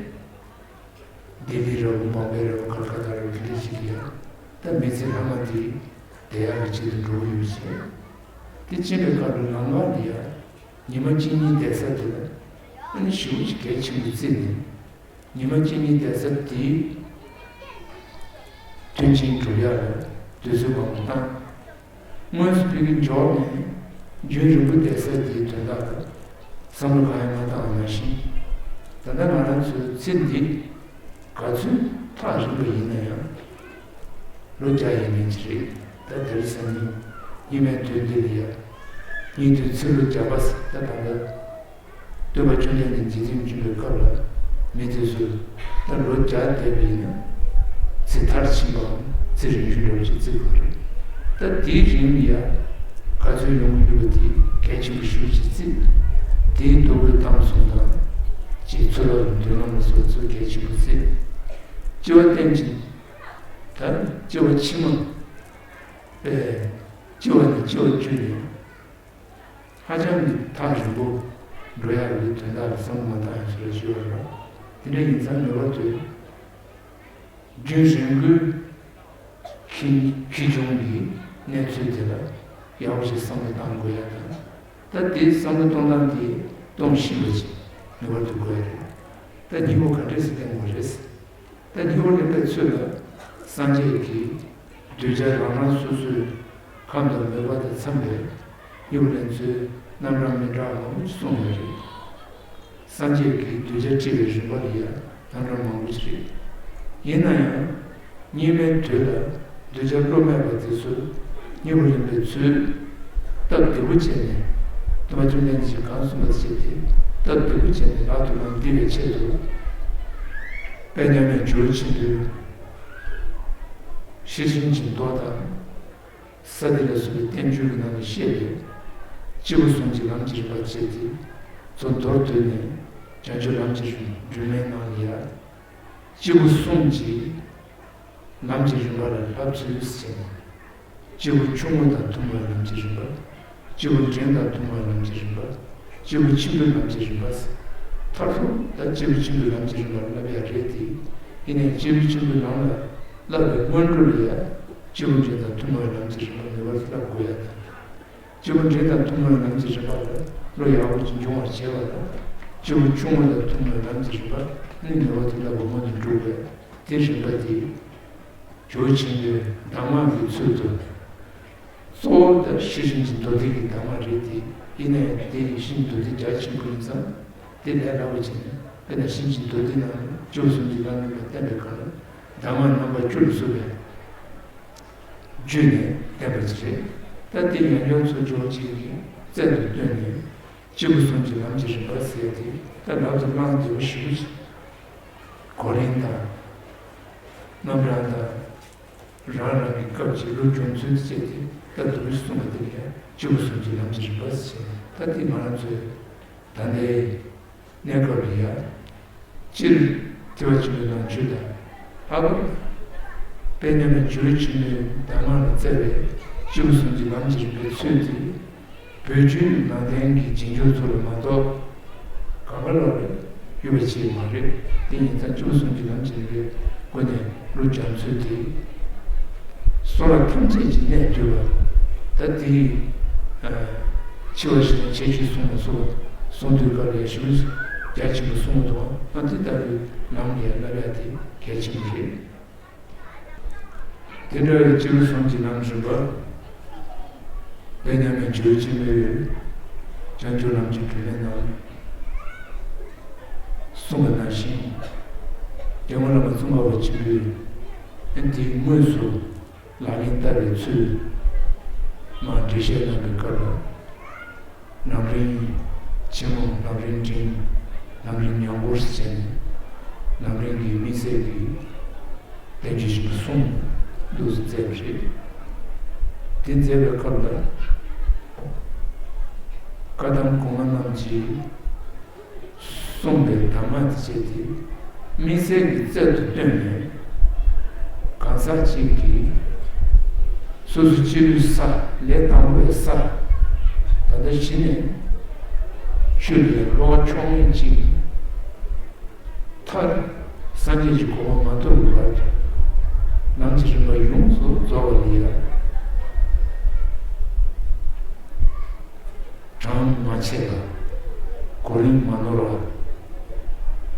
ལྡི་ལི་རེད་བ། བོམ་བེ་རེད་བ། ཀལ་ཀ་ཏ་རེད་བ། དེ་འདྲ་ཅིག་ལ་ཡ་ད་མི་ཚེ་ལྷག་མ་དེ་བསྡད་ཡག་གི་ཆེད་དུ་འགྲོ་གི་ཡོད་ཅེས། དེ་ཕྱིན་པའི་སྐབས་ལ་ལམ་ཁ་ལ་ཡ་ཉི་མ་གཅིག་གཉིས་བསྡད་ས་དེ་ལ་ཨ་ནི་ཞེ་པོ་ཅིག་གལ་ཆེན་པོ་བརྩིས་ནས། ཉི་མ་གཅིག་གཉིས་བསྡད་ས་དེའི་མཐུན་རྐྱེན་སྒྲུབ་ཡག་ལ་དུས་ཚོད་མང་པོ་བཏང་། དངོས་སུ་ཕ་གིར་འབྱོར་ནས་རྒྱུན་རིང་པོ་བསྡད་ས་དེའི་དོན་དག་ལ་བསམ་བློ་གང་ཡང་མ་བཏང་བ་ནང་བཞིན། ད་ལྟ་ང་རང་ཚོའི་ཚེ་འདི་ག་ཚོད་ཐག་རིང་པ་ཡིན་ན་ཡང་ལོ་བརྒྱ་ཡས་མས་ཅིག་རེད། ད་དེ་རིང་སང་ཉིན་སྙིགས་མའི་དུས་འདི་ལ་ཡ་སྙིགས་དུས་ཚེ་ལོ་བརྒྱ་པ་ཟེར། ད་ད་ལྟ་སྟོན་པ་བཅོམ་ལྡན་འདས་འཇིག་རྟེན་བྱོན་པའི་སྐབས་ལ་མི་དེ་ཚོས་ད་ལོ་བརྒྱ་བསྡད་པ་ཡིན་ན་ཚེ་མཐར་ཕྱིན་པའམ་ཚེ་རིང་ཤོས་འདྲ་བོ་ཞིག་བརྩི་དགོས་རེད། ད་དེའི་རིང་ལ་ཡ་ག་ཚོད་ཡོང་གི་ཡོད་པ་དེ་གལ་ཆེན་པོ་ཞེ་པོ་ཅིག་བརྩི། དེའི་ལྟོ་གོས་གཏམ་གསུམ་དང་ཅིག་ཚོ་ལ་མདུན་ལམ་ལ་སོགས་ཚོ་གལ་ཆེན་པོ་བརྩི། སྐྱེ་བ་གཏན་གྱི་ད་སྐྱེ་བ་ཕྱི་མ་པས་སྐྱེ་བ་ནས་སྐྱེ་བ་བརྒྱུད་ནས། ཧ་ཅང་གི་ཐག་རིང་པོ་འགྲོ་ཡག་གི་དོན་དག་ལ་བསམ་བློ་མ་བཏང་ཡང་ཆོག་པ་ཞིག་ཡོད་རེད་པ། དེ་འདྲ་ཡིན་ཙང་ངེས་པར་དུ་རྒྱུན་རིང་པོའི་ཁེ་ཁེ་གྱོང་གི་གནས་ཚུལ་དེ་ལ་ཡག་པོ་ཞིག་བསམ་བློ་བཏང་དགོས་ཡག་དང་། ད་དེའི་བསམ་བློ་གཏོང་སྟངས་དེ་གཏོང་ཤེས་པ་ཞིག་ངེས་པར་དུ་དགོས་ཡག་རེད། ད་སྙིང་པོ་ག་འདྲས་སེ་བསྟེན་དགོས་རེད། ད་སྙིང་པོ་ལེན་པའི་ཚུལ་ལ་སངས་རྒྱས་ཀྱིས་གདུལ་བྱ་རང་རང་སོ་སོའི་ཁམས་དང་མོས་པ་དང་འཚམ་པའི་སྙིང་པོ་ལེན་ཚུལ་རྣམ་གྲངས་མི་འདྲ་བ་མང་པོ་ཞིག་གསུངས་ཡོད་རེད། སངས་རྒྱས་ཀྱིས་གདུལ་བྱ་ཁྲིད་པའི་རིམ་པ་ལ་ཡང་རྣམ་གྲངས་མང་པོ་ཞིག་རེད། ཡིན་ན་ཡང་། སྙིགས་མའི་དུས་ལ་གདུལ་བྱ་བློ་མེད་པ་དེ་ཚོས་སྙིང་པོ་ལེན་པའི་ཚུལ། སྟབས་བདེ་པོ་བྱས་ནས་སྟོན་པ་བཅོམ་ལྡན་འདས་ཀྱིས་གང་གསུངས་པ་བྱས་ཏེ་སྟབས་བདེ་པོ་བྱས་ནས་ལག་ཏུ་མར་འདི་བའི་ཆེད་དུ། དཔལ་མཉམ་མེད་ཇོ་བོ་ཆེན་པོས་ཤེར་ཕྱིན་གྱི་མདོ་དང་། ས་ཏི་ལ་སོགས་པའི་བསྟན་བཅོས་ཀྱི་ནང་ནས་བཤད་པའི་སྐྱེས་བུ་གསུམ་གྱི་ལམ་གྱི་རིམ་པ་བྱས་ཏེ། མཚོ་མདོར་བསྡུས་ནས་བྱང་ཆུབ་ལམ་གྱི་སྒྲོན་མའི་ནང་ལ་ཡ། སྐྱེས་བུ་གསུམ་གྱི་ལམ་གྱི་རིམ་པ་ལ་བསླབ་ཚུལ་ཟེར་ནས། སྐྱེས་བུ་ཆུང་ངུ་དང་ཐུན་མོང་བའི་ལམ་གྱི་རིམ་པ། སྐྱེས་བུ་འབྲིང་དང་ཐུན་མོང་བའི་ལམ་གྱི་རིམ་པ། སྐྱེས་བུ་ཆེན་པོའི་ལམ་གྱི་རིམ་པ་ཟེར། མཐར་ཐུག་ད་སྐྱེས་བུ་ཆེན་པོའི་ལམ་གྱི་རིམ་པ་བསླབ་ཡག་རེད་དེ། ཡིན་ནའི་སྐྱེས་བུ་ཆེན་པོའི་ལམ་ལ་ བསླབ་པའི་སྔོན་འགྲོ་ལ་ཡང་སྐྱེས་བུ་འབྲིང་དང་ཐུན་མོང་བའི་ལམ་གྱི་རིམ་པ་ངེས་པར་དུ་བསླབ་དགོས་ཡ་དང་། སྐྱེས་བུ་འབྲིང་དང་ཐུན་མོང་བའི་ལམ་གྱི་རིམ་པ་ལ་བློ་ཡག་པོ་ཅིག་འབྱུང་བར་བྱེད་པ་དང་། སྐྱེས་བུ་ཆུང་ངུ་དང་ཐུན་མོང་བའི་ལམ་གྱི་རིམ་པ་ནི་ངེས་པར་དུ་བསླབ་པ་སྔོན་དུ་འགྲོ་དགོས། དེ་རིམ་པ་དེ་ཇོ་བོ་ཆེན་པོའི་གདམས་ངག་གི་ཚུལ་དུ། གཙོ་བོ་དང་ཤེར་ཕྱིན་གྱི་མདོ་སྡེ་གི་གདམས་ངག་རེད་དེ། ཡིན་ནའི་དེ་ཡི་ཤེར་ཕྱིན་མདོ་སྡེ་རྒྱ་ཆེན་པོ་ཡིན་ཙང་། དེ་ལས་སླ་བོ་བྱས་ནས། དཔེར་ན་ཤེར་ཕྱིན་མདོ་སྡེ་ནང་ནས་སྐྱེས་བུ་གསུམ་གྱི་ལམ་རིམ་པ་བསྟན་པའི་སྐབས་ལ། གདམས་ངག་རྣམ་པ་བཅུ་ལ་སོགས་པའི་བརྒྱུད་ནས་བསྟན་པ་ཅིག་རེད། ད་དེ་ཡང་ཡང་ཚུལ་འཇོག་ཅིག་གི་རྩལ་དུ་བཏོན་ནས། སྐྱེས་བུ་གསུམ་གྱི་ལམ་གྱི་རིམ་པ་ཟེར་ཏེ། ད་ལམ་དུ་བླངས་བདེ་བོ་ཞེ་པོ་ཅིག་གོ་རིམ་དང་། རྣམ་གྲངས་དང་། རང་རང་གི་སྐབས་ཀྱི་བློ་སྦྱོང་ཚུལ་དུ་བྱས་ཏེ། ད་དུ་གསུངས་པ་དེ་ཡང་སྐྱེས་བུ་གསུམ་གྱི་ལམ་གྱི་རིམ་པ་ཟེར་ནས། ད་དེ་ང་རང་ཚོའི་ད་ལྟའི་གནས་སྐབས་ལ་ཡང་། སྤྱིར་ཐེག་པ་ཆེན་པོའི་ནང་ཆོས་དང་། ལྷག་པར་དཔལ་མཉམ་མེད་ཇོ་བོ་ཆེན་པོའི་གདམས་ངག་ལ་བརྩམས་པའི་སྐྱེས་བུ་གསུམ་གྱི་ལམ་གྱི་རིམ་པའི་ཚུལ་དེ། བོད་བརྒྱུད་ནང་བསྟན་གྱི་རྗེས་འཇུག་ཚོ་ལ་མ་གཏོགས། གང་ག་ལ་རེ་ཡོད་པ་ཅིག་མ་རེད། དེ་ཡིན་ཙང་སྐྱེས་བུ་གསུམ་གྱི་ལམ་གྱི་རིམ་པའི་སྒོ་ནས་བློ་སྦྱང་ཚུལ་དེ། གསུང་རབ་ཐམས་ཅད་ཀྱི་གནད་བསྡུས་པ། ད་དེ་ཡི་ཕྱི་བ་ཞིག་ནས་ཁྱད་ཆོས་གསུངས་ལ་སོགས་པ་གསུང་དུས་སྐབས་ལ་ཞུ་རྒྱ་ཆེན་པོ་གསུངས་འདུག་ཨ། དེ་ལྟ་བུའི་ལམ་ལ་ཡང་བསླབ་ཡ་དེ་གལ་ཆེན་པོ་རེད། དེ་འདྲ་བའི་སྐྱེས་བུ་གསུམ་གྱི་ལམ་རིམ་པ། དཔལ་མཉམ་མེད་ཇོ་བོ་ཆེན་པོས་བྱང་ཆུབ་ལམ་གྱི་དྲིན་ལན་ནང་གསུངས་པ་ནང་བཞིན། རྒྱལ་དབང་བླ་མ་ཙོང་ཁ་པ་ཆེན་པོས་ཨ་ནི་དེའི་དངོས་སུ་ལག་ལེན་བསྟར་བའི་ཚུལ་མར་འགྲེལ་བཤད་གནང་བའི་སྐབས་ལ། ལམ་རིམ་ཆེན་མོ། ལམ་རིམ་འབྲིང་། ལམ་རིམ་ཉམས་སྐོར་ཟེར་ནས། ལམ་རིམ་གྱི་དམིགས་བསལ་གྱི་བསྟན་བཅོས་ཆེན་པོ་གསུམ་འདུག་སེ་མཛད་པ་རེད། དེ་མཛད་པའི་སྐབས་ལ། བཀའ་གདམས་གོང་མ་རྣམས་ཀྱིས་གསུངས་པའི་གདམས་ངག་དེ་བྱས་ཏེ། དམིགས་བསལ་གྱི་རྩལ་དུ་བཏོན་ནས། གང་ཟག་གཅིག་གིས་སོ་སོ་སྐྱེས་བུའི་ས། ལས་དང་པོའི་ས། ད་ལྟ་གཞི་ནས་ཆོས་ལ་བསླབ་པ་ཆོག་མིན་གཅིག་མཐར་སངས་རྒྱས་ཀྱི་གོ་འཕང་མ་ཐོབ་བར་དུ། ལམ་གྱི་རིམ་པ་ཡོངས་སུ་རྫོགས་པ་ལ་ཡང་གྲངས་མ་ཆད་པ། གོ་རིམ་མ་ནོར་བ།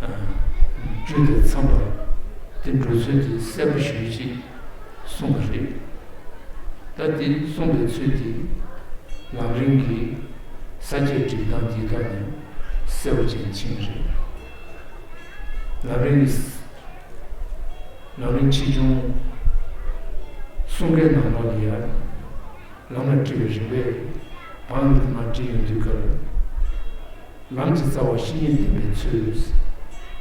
ཨ། རྒྱུ་དང་འཚམས་པ་དེ་འགྲོ་ཚུལ་དེ་གསལ་པོ་ཞེ་པོ་ཅིག་གསུངས་པ་རེད། ད་དེ་གསུངས་པའི་ཚུལ་དེ་ལམ་རིམ་གྱི་ས་བཅད་སྒྲིག་སྟངས་དེའི་ཐོག་ནས་གསལ་པོ་ཅིག་མཚོན་གྱི་རེད། ལམ་རིམ་གྱི་ལམ་རིམ་ཆེ་ཆུང་གསུམ་ཀའི་ནང་ལོགས་ལ་ཡང་། ལམ་ལ་བཀྲི་བའི་རིམ་པས་བང་ལ་མར་བཀྲི་ཡོང་དུས་སྐབས། ལམ་གྱི་རྩ་བ་བཤེས་གཉེན་བསྟེན་པའི་ཚུལ།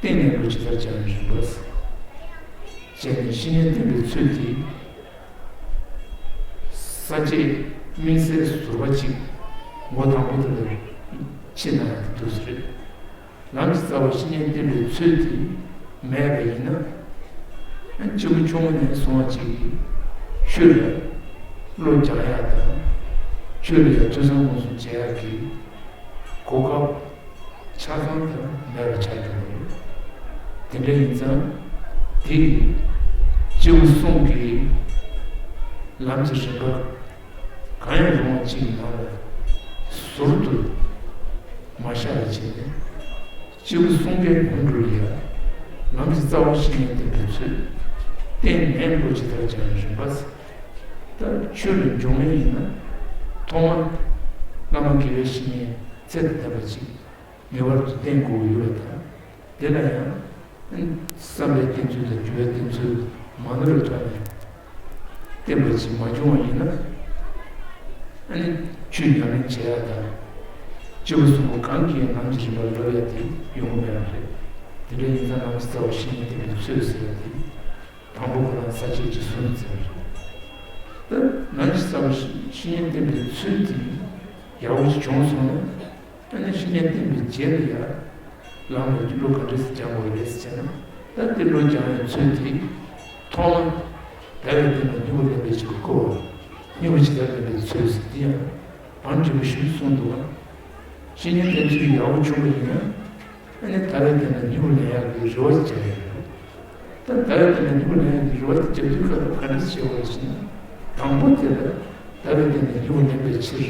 བསྟེན་ནས་བློ་ཇི་ལྟར་སྦྱང་བའི་རིམ་པ། བྱས་ནས་བཤེས་གཉེན་བསྟེན་པའི་ཚུལ་དེ། ས་བཅད་དམིགས་བསལ་ཟུར་པ་གཅིག་མགོ་དང་པོ་དེ་ལ་ཕྱེ་ན་ཡང་འདུག་སེ་རེད། ལམ་གྱི་རྩ་བ་བཤེས་གཉེན་བསྟེན་པའི་ཚུལ་དེ་མེད་པ་ཡིན་ན། ཨ། སྐྱེས་བུ་ཆུང་ངུ་ནས་བཟུང་བ་ཅིག་གིས་ཆོས་ལ་བློ་སྦྱང་ཡག་དང་། ཆོས་ལ་ཡང་ཐོས་བསམ་སྒོམ་གསུམ་བྱེད་ཡག་གི་གོ་སྐབས་ཆ་ཚང་དུ་མེད་པ་ཆགས་འགྲོ་གི་རེད། དེ་འདྲ་ཡིན་ཙང་། དེ་ཡི་སྐྱེས་བུ་གསུམ་གྱི་ལམ་གྱི་རིམ་པ། གང་ཡང་རུང་བ་གཅིག་ནང་ལ་ཟུར་དུ་མ་བཞག་པ་བྱས་ནས། སྐྱེས་བུ་གསུམ་ཀའི་སྔོན་འགྲོ་ལ་ཡང་ལམ་གྱི་རྩ་བ་བཤེས་གཉེན་བསྟེན་པའི་ཚུལ། བསྟེན་ནས་བློ་ཇི་ལྟར་སྦྱང་བའི་རིམ་པ། ད་ཆོས་ལ་འཇུག་མིན་ཡིན་ན། ཐོག་མར་བླ་མ་དགེ་བའི་བཤེས་གཉེན་ཚད་དང་ལྡན་པ་ཅིག་ངེས་པར་དུ་བསྟེན་དགོས་ཡོད་པ་དང་། དེ་ལ་ཡང་བསམ་པའི་བསྟེན་ཚུལ་དང་འགྱུར་བའི་བསྟེན་ཚུལ་མ་ནོར་བའི་ཐོག་ནས་བསྟེན་པ་ཅིག་མ་བྱུང་བ་ཡིན་ན། ཨ་ནི་ཆོས་ཉམས་ལེན་བྱེད་ཡག་དང་། སྐྱེས་བུ་གསུམ་པོ་གང་གིས་ཡང་ལམ་གྱི་རིམ་པར་བསླབ་ཡག་དེ་ཡོང་གི་མེད་པ་རེད། དེ་འདྲ་ཡིན་ཙང་ལམ་གྱི་རྩ་བ་བཤེས་གཉེན་བསྟེན་པའི་ཚུལ་ཟེར་ཡག་དེ། དང་པོ་ཁོ་རང་ས་བཅད་ཀྱི་ཟུར་ཙམ་རེད། ད་ལམ་གྱི་རྩ་བ་བཤེས་གཉེན་བསྟེན་པའི་ཚུལ་དེ་ཡག་པོ་ཞིག་བྱུང་སོང་ན། ཨ་ནི་བཤེས་གཉེན་བསྟེན་པའི་རྗེས་ལ་ཡང་ལམ་ལ་བློ་ག་འདྲ་སེ་སྦྱང་དགོས་རེད་ཟེར་ན། ད་དེ་བློ་སྦྱང་བའི་ཚུལ་དེ་ཐོག་མར་ཟླ་བའི་སྟེང་ན་སྨྱུ་གུ་ལེན་པའི་ཕྱིར་བསྐོར་བ། སྨྱུ་གུ་ཇི་ལྟར་ལེན་པའི་ཚུལ་ཟེར་དེ་ཡང་བང་མཛོད་པ་ཞིག་གསུངས་འདུག་བ། བཤེས་གཉེན་བསྟེན་ཚུལ་ཡག་པོ་བྱུང་བ་ཡིན་ན། ཨ་ནི་ཟླ་བའི་སྟེང་ན་སྨྱུ་གུ་ལེན་ཡག་གི་རེ་བ་ཅིག་བྱ་ཡག་ཡོད། ད་ཟླ་བའི་སྟེང་ནས་སྙིང་པོ་ལེན་ཡག་གི་རེ་བ་དེ་རྒྱབ་དུས་སྐབས་ལ་ག་འདྲ་བྱེད་དགོས་རེད་ཟེར་ན། དང་པོ་དེ་ལ་ཟླ་བའི་སྟེང་ནས་སྙིང་པོ་ལེན་པའི་ཕྱིར་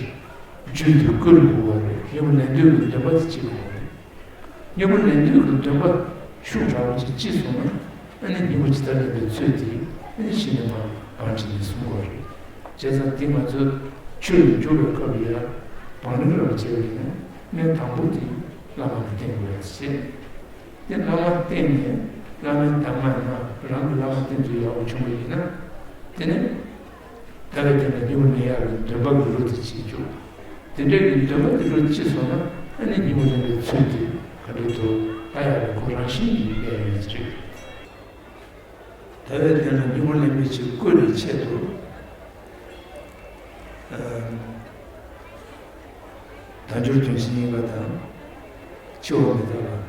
རྒྱུན་དུ་བསྐུལ་དགོས་པ་རེད། སྙིང་པོ་ལེན་འདོད་ཀྱི་འདུན་པ་དེ་སྐྱེ་དགོས་པ་རེད། སྙིང་པོ་ལེན་འདོད་ཀྱི་འདུན་པ་ཤུགས་དྲག་པོ་ཅིག་སྐྱེས་སོང་ན། ཨ་ནི་སྙིང་པོ་ཇི་ལྟར་ལེན་པའི་ཚུལ་དེ་ཨ་ནི་གཞི་ནས་མར་བང་བྱས་ནས་གསུང་དགོས་རེད། བྱས་ཙང་དེ་ང་ཚོས་ཆོས་ལ་འཇུག་པའི་སྐབས་ལ་ཡང་བང་རིམ་རབ་བྱས་པ་ཡིན་ན། སྔོན་དང་པོ་དེ་བླ་མ་ལ་བསྟེན་དགོས་ཡག་བྱས། དེ་བླ་མ་བསྟེན་ནས་བླ་མའི་གདམས་ངག་ནང་རང་གི་བླ་མ་བསྟེན་ཚུལ་ཡག་པོ་བྱུང་བ་ཡིན་ན། དེ་ནས་ཟླ་བའི་སྟེང་ལ་སྙིང་པོ་ལེན་ཡག་གི་འདུན་པ་གི་བློ་དེ་སྐྱེས་བཅུག་དེ་འདྲ་གི་འདུན་པ་དེ་བློ་སྐྱེས་སོང་ན། ཨ་ནི་སྙིང་པོ་ལེན་པའི་ཚུལ་དེ་ག་འདྲ་འདུག་ལྟ་ཡག་གི་ཁོ་རང་བཞིན་གྱིས་སླེབས་ཡོང་གི་རེད། ཟླ་བའི་སྟེང་ལ་སྙིང་པོ་ལེན་པའི་ཕྱིར་བསྐུལ་བའི་ཆེད་དུ། ཨ། དལ་འབྱོར་དོན་སྤྱི་གཉིས་ཀ་དང་། འཆི་བ་མི་རྟག་པ།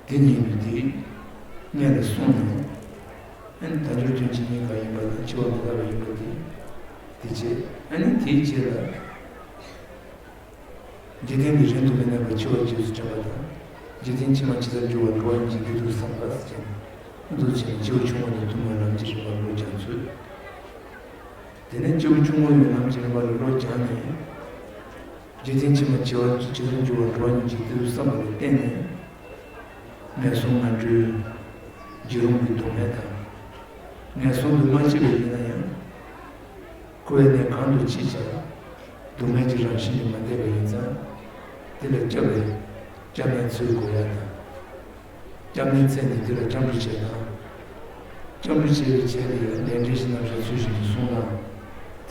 འདི་གཉིས་ནི་དེའི་སྔོན་ལ་གསུངས་ནས། ཨ་ནི་དལ་འབྱོར་དོན་སྤྱི་གཉིས་ཀ་ཡིན་པ་དང་། འཆི་བ་མི་རྟག་པ་ཡིན་པ་དེ། དེ་བྱས། ཨ་ནི་དེའི་རྗེས་ལ། འཇིག་རྟེན་འདི་རིང་དུ་མི་གནས་པར་འཆི་བ་རྗེས་སུ་དྲན་པ་དང་། འཇིག་རྟེན་ཕྱི་མ་ཇི་ལྟར་འགྱུར་བ་འགྲོ་བ་ཉིད་ཀྱི་བདེ་སྡུག་བསམ་པ་ཅན། འདུ་བྱས་ནས་སྐྱེས་བུ་ཆུང་ངུ་ནས་ཐུན་མོང་ལམ་གྱི་རིམ་པར་བློ་སྦྱང་ཚུལ། དེ་ནས་སྐྱེས་བུ་ཆུང་ངུ་ཡི་ལམ་གྱི་རིམ་པ་ལ་བློ་སྦྱངས་ནས། འཇིག་རྟེན་ཕྱི་མ་ཇི་ལྟར་འགྱུར་བ་འགྲོ་བ་ཉིད་ཀྱི་བདེ་སྡུག་བསམ་པ་ལ་བརྟེན་ནས། ངན་སོང་ངན་འགྲོའི་བརྒྱུད་རིམ་གྱི་སྡུག་བསྔལ་དང་། ངན་སོང་དུ་མ་སྐྱེས་པ་ཡིན་ན་ཡང་། འཁོར་བའི་གནས་གང་དུ་སྐྱེས་ཀྱང་། སྡུག་བསྔལ་གྱི་རང་བཞིན་གྱིས་མ་འདས་པ་ཡིན་ཙང་། དེ་ལ་སྐྱབས་པའི་སྐྱབས་གནས་འཚོལ་དགོས་ཡ་དང་། སྐྱབས་གནས་འཚོལ་ནས་དེ་ལ་སྐྱབས་འགྲོ་བྱེད་དང་། སྐྱབས་འགྲོ་བྱེད་པའི་རྗེས་ལ་ཡང་ལས་འབྲས་ཀྱི་རྣམ་གཞག་ཚུལ་བཞིན་དུ་གསུངས་ན།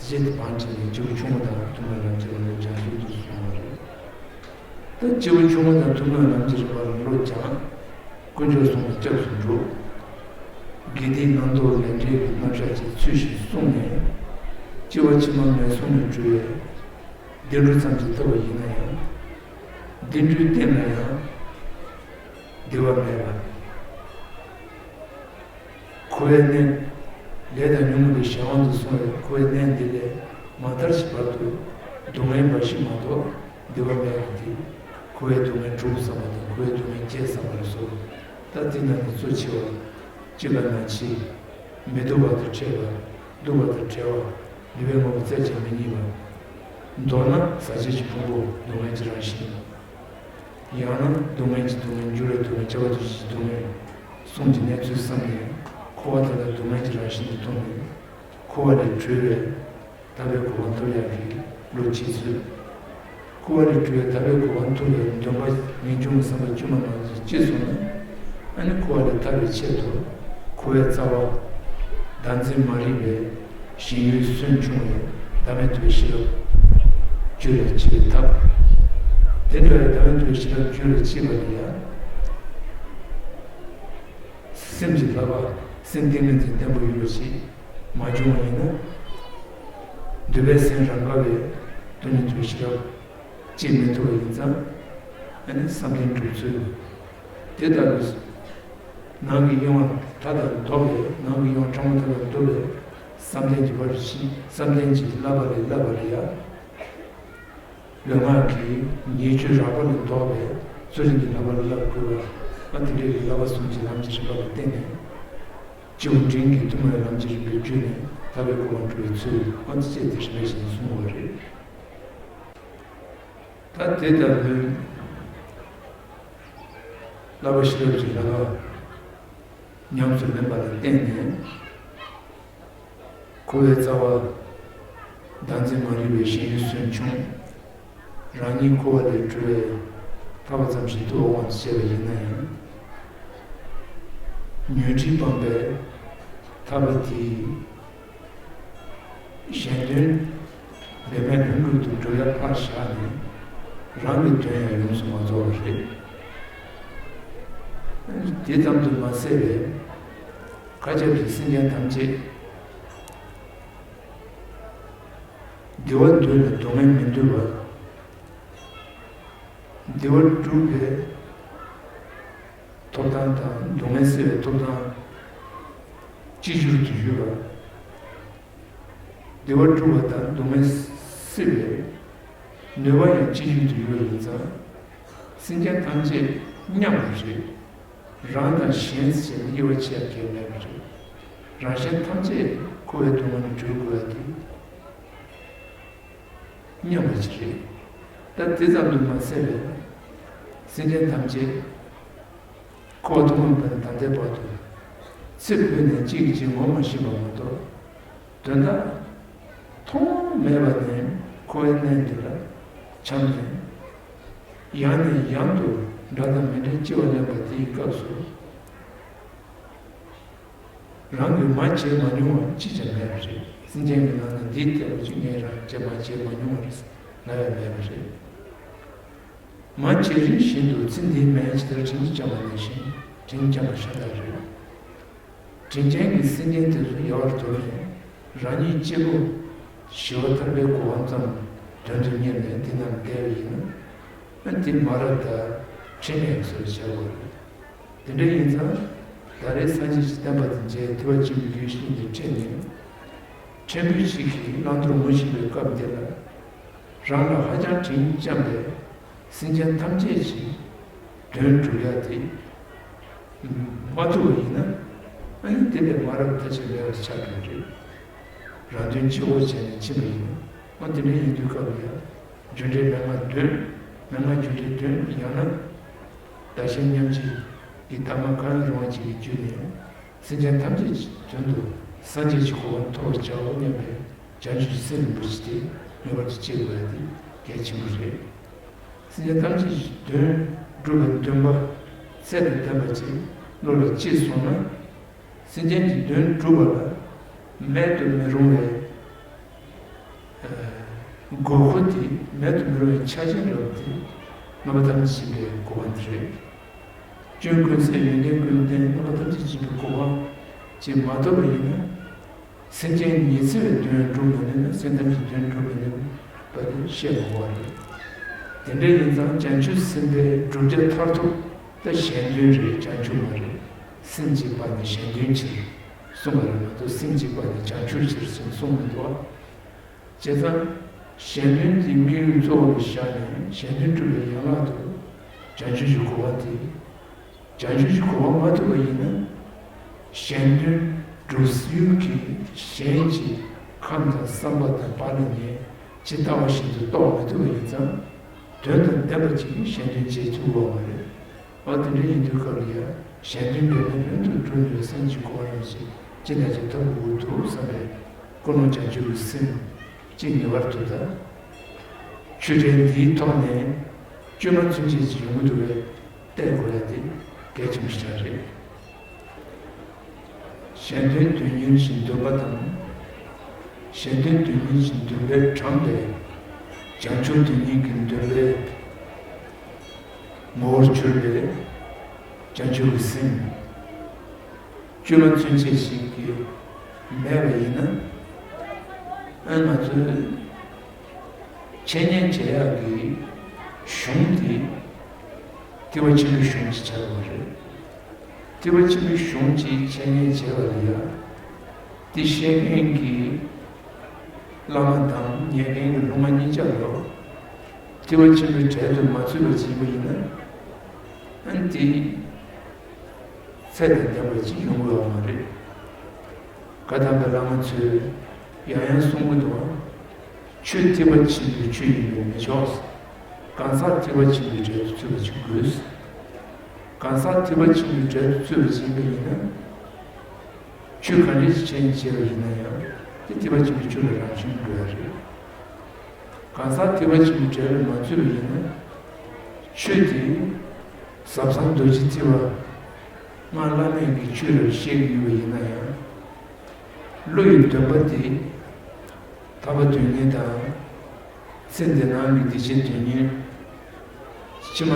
དེ་བྱས་ཏེ་བང་བྱས་ནས་སྐྱེས་བུ་ཆུང་ངུ་དང་ཐུན་མོང་ལམ་གྱི་རིམ་པ་སྦྱང་ཚུལ་དུ་གསུངས་པ་རེད། ད་སྐྱེས་བུ་ཆུང་ངུ་དང་ཐུན་མོང་ལམ་གྱི་རིམ་པ་ལ་བློ་སྦྱང་། དཀོན་མཆོག་གསུམ་ལ་སྐྱབས་སུ་འགྲོ། དགེ་སྡིག་རྣམ་རྟོག་ལས་འབྲས་ཀྱི་རྣམ་གཞག་བཅས་ཚུལ་བཞིན་གསུངས་ནས། སྐྱེ་བ་ཕྱི་མ་ངན་སོང་ལས་གྲོལ་བའི་བདེ་འགྲོ་ཙམ་གྱིས་ཐོབ་པ་ཡིན་ན་ཡང་། བདེ་འགྲོའི་སྟེང་ལ་ཡང་བདེ་བ་མེད་པ། འཁོར་བའི་གནས། ལས་དང་ཉོན་མོངས་པའི་གཞན་དབང་དུ་སོང་བའི་འཁོར་བའི་གནས་འདི་ལས་མ་ཐར་གྱི་བར་དུ་སྡུག་བསྔལ་འབའ་ཞིག་མ་གཏོགས་བདེ་བ་མེད་པ་སྟེ། འཁོར་བའི་སྡུག་བསྔལ་དྲུག་བསམ་པ་དང་། འཁོར་བའི་སྡུག་བསྔལ་བརྒྱད་བསམ་པ་ལ་སོགས། ད་འདི་རྣམས་ནི་གཙོ་ཆེ་བ། སྐྱེ་རྒ་ན་འཆི། མི་སྡུག་པ་དང་བྲལ་བ། སྡུག་པ་དང་བྲལ་བ། བདེ་བའི་ངོ་བོ་བཙལ་བྱ་མི་རྙེད་པ། མདོར་ན་ཟག་བཅས་ཀྱི་ཕུང་པོ་སྡུག་བསྔལ་གྱི་རང་བཞིན། ཡང་ན་སྡུག་བསྔལ་གྱི་སྡུག་བསྔལ། འགྱུར་བའི་སྡུག་བསྔལ། ཁྱབ་པ་དང་བཅས་ཀྱི་སྡུག་བསྔལ་གསུམ་གྱི་གནས་ཚུལ་བསམས་ནས། འཁོར་བ་དེ་ལ་སྡུག་བསྔལ་གྱི་རང་བཞིན་དུ་མཐོང་ནས། འཁོར་བ་ལས་གྲོལ་བའི་དག་པའི་གོ་འཕང་ཐོབ་ཡག་གི་བློ་སྐྱེད་ཚུལ། འཁོར་བ་ལས་གྲོལ་བའི་དག་པའི་གོ་འཕང་ཐོབ་པའི་འདུན་པ་ངེས་འབྱུང་གི་བསམ་པ་དཀྱུས་མ་ནང་བཞིན་སྐྱེས་སོང་ན། ཨ་ནི་འཁོར་བ་ལས་ཐར་བའི་ཆེད་དུ། འཁོར་བའི་རྩ་བ་བདག་འཛིན་མ་རིག་པའི་ཞེན་ཡུལ་སུན་ཕྱུང་བའི་བདག་མེད་རྟོགས་པའི་ཤེས་རབ་རྒྱུད་ལ་སྐྱེ་བའི་ཐབས། དེ་འདྲ་བའི་བདག་མེད་རྟོགས་པའི་ཤེས་རབ་རྒྱུད་ལ་སྐྱེས་པ་ལ་ཡང་། སེམས་ཀྱི་བསླབ་པ། སེམས་ཏིང་ངེ་འཛིན་བརྟན་པོ་ཡོད་པ་ཞིག་མ་བྱུང་བ་ཡིན་ན། འདུས་པའི་སེམས་རང་དགའ་བའི་སྟོང་ཉིད་རྟོགས་པའི་ཤེས་རབ་སྐྱེ་མི་ཐུབ་པ་ཡིན་ཙང་། ཨ་ནི་བསམ་གཏན་གྲུབ་ཚུལ། དེ་ལྟ་བུའི་ནང་གི་གཡེང་བ་མཐའ་དག་ལས་ལྡོག་པའི། ནང་གི་གཡེང་བ་ཕྲ་མོ་མཐའ་དག་ལས་ལྡོག་པའི་བསམ་གཏན་གྱི་བར་ཞིག་བསམ་གཏན་གྱི་བསླབ་པ་ལས་བསླབ་པ་ལ་ཡང་། ལུས་ངག་གི་ཉེས་སྤྱོད་རགས་པ་ལས་ལྡོག་པའི་ཚུལ་ཁྲིམས་ཀྱི་བསླབ་པ་ལ་བསླབ་དགོས་པ། ཨ། དེ་འདྲའི་བསླབ་པ་གསུམ་གྱི་ལམ་གྱི་རིམ་པ་ལ་བརྟེན་ནས། སྐྱེས་བུ་འབྲིང་གིས་ཐུན་མོང་བའི་ལམ་གྱི་རིམ་པའི་བརྒྱུད་ནས་དག་པའི་གོ་འཕང་འགྲུབ་པའི་ཚུལ། ཨ། དེ་བཅས་དེ་རིམ་པས་བཞིན་གསུངས་པ་རེད། ད་དེ་ལྟ་བུའི་བསླབ་པ་ཤེས་རབ་ཀྱི་བསླབ་པ་ཉམས་སུ་ལེན་པ་ལ་བརྟེན་ནས། འཁོར་བའི་རྩ་བ་བདག་འཛིན་མ་རིག་པའི་ཞེན་ཡུལ་སུན་ཕྱུང་། རང་ཉིད་འཁོར་བ་ལས་གྲོལ་བའི་ཐར་པ་ཙམ་ཞིག་ཏུ་འོང་བར་བཤད་པ་ཡིན་ན་ཡང་། ཉོན་སྒྲིབ་སྤངས་པའི་ཐར་པ་དེས་གཞན་དོན་འབད་མེད་ལྷུན་གྲུབ་ཏུ་འགྲུབ་ཡ་ཕར་བཞག་ནས། རང་གི་དོན་ཡང་ཡོངས་སུ་མ་རྫོགས་པ་རེད། དེ་ཙམ་དུ་མ་ཟད་པའི་མཁའ་ཁྱབ་ཀྱི་སེམས་ཅན་ཐམས་ཅད་བདེ་བ་འདོད་ལ་སྡུག་བསྔལ་མི་འདོད་པ། བདེ་བ་སྒྲུབ་པའི་ཐོབ་ཐང་དང་སྡུག་བསྔལ་སེལ་བའི་ཐོབ་ཐང་གཅིག་གྱུར་དུ་ཡོད་པ། བདེ་བ་སྒྲུབ་པ་དང་སྡུག་བསྔལ་སེལ་བའི་ནུས་པ་ཡང་གཅིག་གྱུར་དུ་ཡོད་པ་ཡིན་ཙང་། སེམས་ཅན་ཐམས་ཅད་མཉམ་པ་རེད། རང་དང་གཞན་ཟེར་ནས་དབྱེ་བ་ཕྱེ་ཡག་གང་ཡང་མེད་པ་རེད། རང་གཞན་ཐམས་ཅད་འཁོར་བའི་སྡུག་བསྔལ་ནས་གྲོལ་དགོས་ཡག་དེ་མཉམ་པ་ཅིག་རེད། ད་དེ་ཙམ་དུ་མ་ཟད་པའི་སེམས་ཅན་ཐམས་ཅད་འཁོར་བ་སྡུག་བསྔལ་མེད་པ་ནས་ད་ལྟའི་བར་དུ་ཚེ་འཕོས་ནས་གཅིག་གིས་གཅིག་ངོ་མ་ཤེས་པ་མ་གཏོགས། དོན་དག་ཐོག་མེད་པ་ནས་འཁོར་བའི་གནས་འདི་ལ་འཁྱམས་ནས། ཡང་ནས་ཡང་དུ་འདྲ་དང་མི་འདྲའི་སྐྱེ་བ་ལེན་པ་དེའི་སྐབས་སུ། རང་གིས་མ་བྱས་མ་མྱོང་བ་ཅི་ཡང་མེད་པ་རེད། སེམས་ཅན་གྱི་ནང་ན་འདི་ལྟ་བུ་ཅིག་ངས་རང་བྱས་མ་བྱས་མ་མྱོང་བ་རེད་ཟེར་ལབ་ཡང་མེད་པ་རེད། མ་བྱས་རིམ་བཞིན་དུ་ཚེ་འདིའི་སྨན་ཇི་ལྟར་དྲིན་གྱིས་བསྐྱངས་པ་ནང་བཞིན་དྲིན་བསྐྱངས་པ་ཤ་སྟག་རེད། དྲིན་ཅན་གྱི་སེམས་ཅན་དེ་ཚོ་ཡལ་བར་དོར་ནས་རང་ཉིད་གཅིག་པུ་ཞི་བ་ཐར་པའི་གོ་འཕང་ཙམ་དོན་དུ་གཉེར་ནས་འདི་རྣམས་བསྡད་པ་ཡིན་ན། ཨ་འདི་མ་རབས་ད་ཁྲེལ་མེད་ཟེར་བྱ་དགོས་རེད། དེ་འདྲ་ཡིན་ཙང་ད་རེས་སངས་རྒྱས་ཀྱི་བསྟན་པ་འདི་མཇལ་ཐུབ་པ་ཅིག་ཡོད་བཞིན་དུ་ཁྲེལ་ནས། ཕྲན་བུ་ཞིག་གིས་བླང་དོར་ངོ་ཤེས་པའི་སྐབས་འདི་ལ། རང་ལ་ཧ་ཅང་དྲིན་བསྐྱངས་པའི་སེམས་ཅན་ཐམས་ཅད་ཀྱི་དོན་སྒྲུབ་ཡག་དེ་མ་ཐུབ་པ་ཡིན་ན། ཨ་ནི་དེ་ལས་མ་རབས་ཐ་ཆད་མེད་པ་ཆགས་ཀྱི་རེད། རང་དོན་གཅིག་པོ་བྱས་ནས་ཕྱིན་པ་ཡིན་ན། ཨ་དེ་འདྲ་ཡིན་དུས་སྐབས་ལ་ཡང་རྒྱུ་འབྲས་མན་ངག་བདུན། མན་ངག་རྒྱུ་འབྲས་བདུན། ཡང་ན་བདག་གཞན་མཉམ་བརྗེ་གི་གདམས་ངག་གང་ཡང་རུང་བ་ཅིག་གི་བརྒྱུད་ནས། སེམས་ཅན་ཐམས་ཅད་ཀྱི་དོན་དུ་སངས་རྒྱས་ཀྱི་གོ་འཕང་ཐོབ་པར་བྱའོ་སྙམ་པའི་བྱང་ཆུབ་ཀྱི་སེམས་རིན་པོ་ཆེ་དེ་ངེས་པར་དུ་སྐྱེ་དགོས་ཡ་དེ་གལ་ཆེན་པོ་རེད། སེམས་ཅན་ཐམས་ཅད་ཀྱི་དོན་སྒྲུབ་པའི་འདུན་པ་ཚད་དང་ལྡན་པ་ཅིག་བློ་ལ་སྐྱེས་སོང་ན། སེམས་ཅན་གྱི་དོན་སྒྲུབ་པ་ལ་མེད་དུ་མི་རུང་བའི་དགོས་མཁོ་དེ། མེད་དུ་མི་རུང་བའི་ཆ་རྐྱེན་རབ་དེ་རྣམ་པ་ཐམས་ཅད་མཁྱེན་པའི་གོ་འཕང་དེ་རེད། སྐྱོན་ཀུན་ཟད་ཡོན་ཏན་ཀུན་ལྡན་རྣམ་པ་ཐམས་ཅད་མཁྱེན་པའི་གོ་འཕང་ཅིག་མ་ཐོབ་པ་ཡིན་ན། སེམས་ཅན་ཉི་ཚེ་བའི་དོན་སྒྲུབ་མི་ནུས་ན། སེམས་ཐམས་ཅད་དོན་སྒྲུབ་མི་ནུས་པ་དེ་བཤད་དགོས་པ་རེད། དེ་འདྲ་ཡིན་ཙང་བྱང་ཆུབ་སེམས་དཔའི་བསྒྲུབ་བྱ་མཐར་ཐུག་ད་གཞན་དོན་རེད། བྱང་ཆུབ་མ་རེད། སེམས་ཀྱི་དཔལ་ནི་གཞན་དོན་ཕྱིར་གསུངས་པ་རེད་མ་གཏོགས། སེམས་ཀྱི་དཔལ་ནི་བྱང་ཆུབ་ཕྱིར་ཟེར་གསུངས་མི་འདུག་བ། བྱས་ཙང་གཞན་དོན་དེ་དམིགས་ཡུལ་གཙོ་བོར་བཞག་ནས། གཞན་དོན་སྒྲུབ་པའི་ཡན་ལག་ཏུ་བྱང་ཆུབ་ཀྱི་གོ་འཕང་དེ། བྱང་ཆུབ་ཀྱི་གོ་འཕང་མ་ཐོབ་པ་ཡིན་ན། གཞན་དོན་སྒྲུབ་ཡུལ་གྱི་གཞན་གྱི་ཁམས་དང་བསམ་པ་དང་དཔལ་ལ་ངས་ཇི་ལྟ་བ་བཞིན་དུ་རྟོགས་མ་ཐུབ་པ་ཡིན་ཙང་། དོན་དང་ལྡན་པ་ཅིག་གཞན་དོན་བྱེད་ཐུབ་པ་མ་རེད། འོ་དེ་འདྲ་ཡིན་དུས་སྐབས་ལ་ཡང་གཞན་དོན་འབད་མེད་ལྷུན་གྱིས་གྲུབ་ནུས་པའི་སེམས་ཀྱི་གོ་འཕང་ཅིག་ཅི་འདྲ་ཅིག་ཐོབ་དགོས་འདུག་བསམ་པའི་ཀུན་སློང་བྱང་ཆུབ་ཀྱི་སེམས་ཅིག་ངེས་པར་དུ་དང་། ཆོས་འབྲེལ་འདིའི་ཐོག་ནས་བཅོས་མ་ཚུན་ཆད་ཅིག་ཡོང་གི་འདུག་པས། བལྟས་དགོས་ཡ་དེ་གལ་ཆེན་པོ་ཞིག་རེད། གཞན་དོན་དོན་གཉེར་གྱི་འདུན་པ་དང་། གཞན་དོན་དོན་གཉེར་གྱི་འདུན་པས་དྲངས་པའི་བྱང་ཆུབ་དོན་གཉེར་གྱི་འདུན་པའི་ངོ་བོར་གྱུར་པའི་བྱང་ཆུབ་ཀྱི་སེམས། བཅོས་མ་ཚུན་ཆད་ཞིག་གིས་མེད་པ་ཡིན་ན། ཨ་ང་ཚོས་འཆད་ཉན་བྱེད་ཡག་གི་གཞུང་དེ་ཐེག་པ་ཆེན་པོའི་གཞུང་ཅིག་ཆགས་ཡོད་རེད། ཐེག་པ་ཆེན་པོའི་གཞུང་ཅིག་འཆད་ཉན་བྱེད་པ་ལ་ཡང་། དེ་བཤད་མཁན་གྱི་བླ་མ་དང་ཉན་མཁན་གྱི་སློབ་མ་གཉིས་ཆ་ལ་ཐེག་པ་ཆེན་པོའི་གྲལ་དུ་མ་ཚུད་པ་ཅིག་ཡིན་པ་ཡིན་ན། ཨ་ནི་དེ་ཚད་དང་ལྡན་པ་ཅིག་ཡོང་གི་ཡོད་མ་རེད། བཀའ་གདམས་པའི་བླ་མ་ཚོས་ཡང་ཡང་གསུང་གི་འདུག་བ། ཆོས་ཐེག་པ་ཆེན་པོའི་ཆོས་ཡིན་པས་མི་ཆོག་གང་ཟག་ཐེག་པ་ཆེན་པོའི་གྲལ་དུ་ཚུད་པ་ཅིག་དགོས། གང་ཟག་ཐེག་པ་ཆེན་པོའི་གྲལ་དུ་ཚུད་པ་ཅིག་ཡིན་པ་ཡིན་ན། ཆོས་ག་འདྲ་ཞིག་འཆད་ཉན་བྱས་པ་ཡིན་ན་ཡང་། དེ་ཐེག་པ་ཆེན་པོའི་ཆོས་ལ་རང་བྱུང་དགོས་པ་རེད། གང་ཟག་ཐེག་པ་ཆེན་པོའི་གྲལ་ལ་མ་ཚུད་པ་ཡིན་ན། ཆོས་དེ་ཟབ་གསང་རྡོ་རྗེ་ཐེག་པ་སྔགས་བླ་མེད་ཀྱི་ཆོས་རེད་བཤད་ཀྱི་ཡོད་པ་ཡིན་ན་ཡང་། བློ་ཡི་འདུན་པ་དེ་ཐར་པ་དོན་གཉེར་དང་། ཚེ་འདི་སྣང་གི་བདེ་ཆེན་དོན་གཉེར། ཕྱི་མ་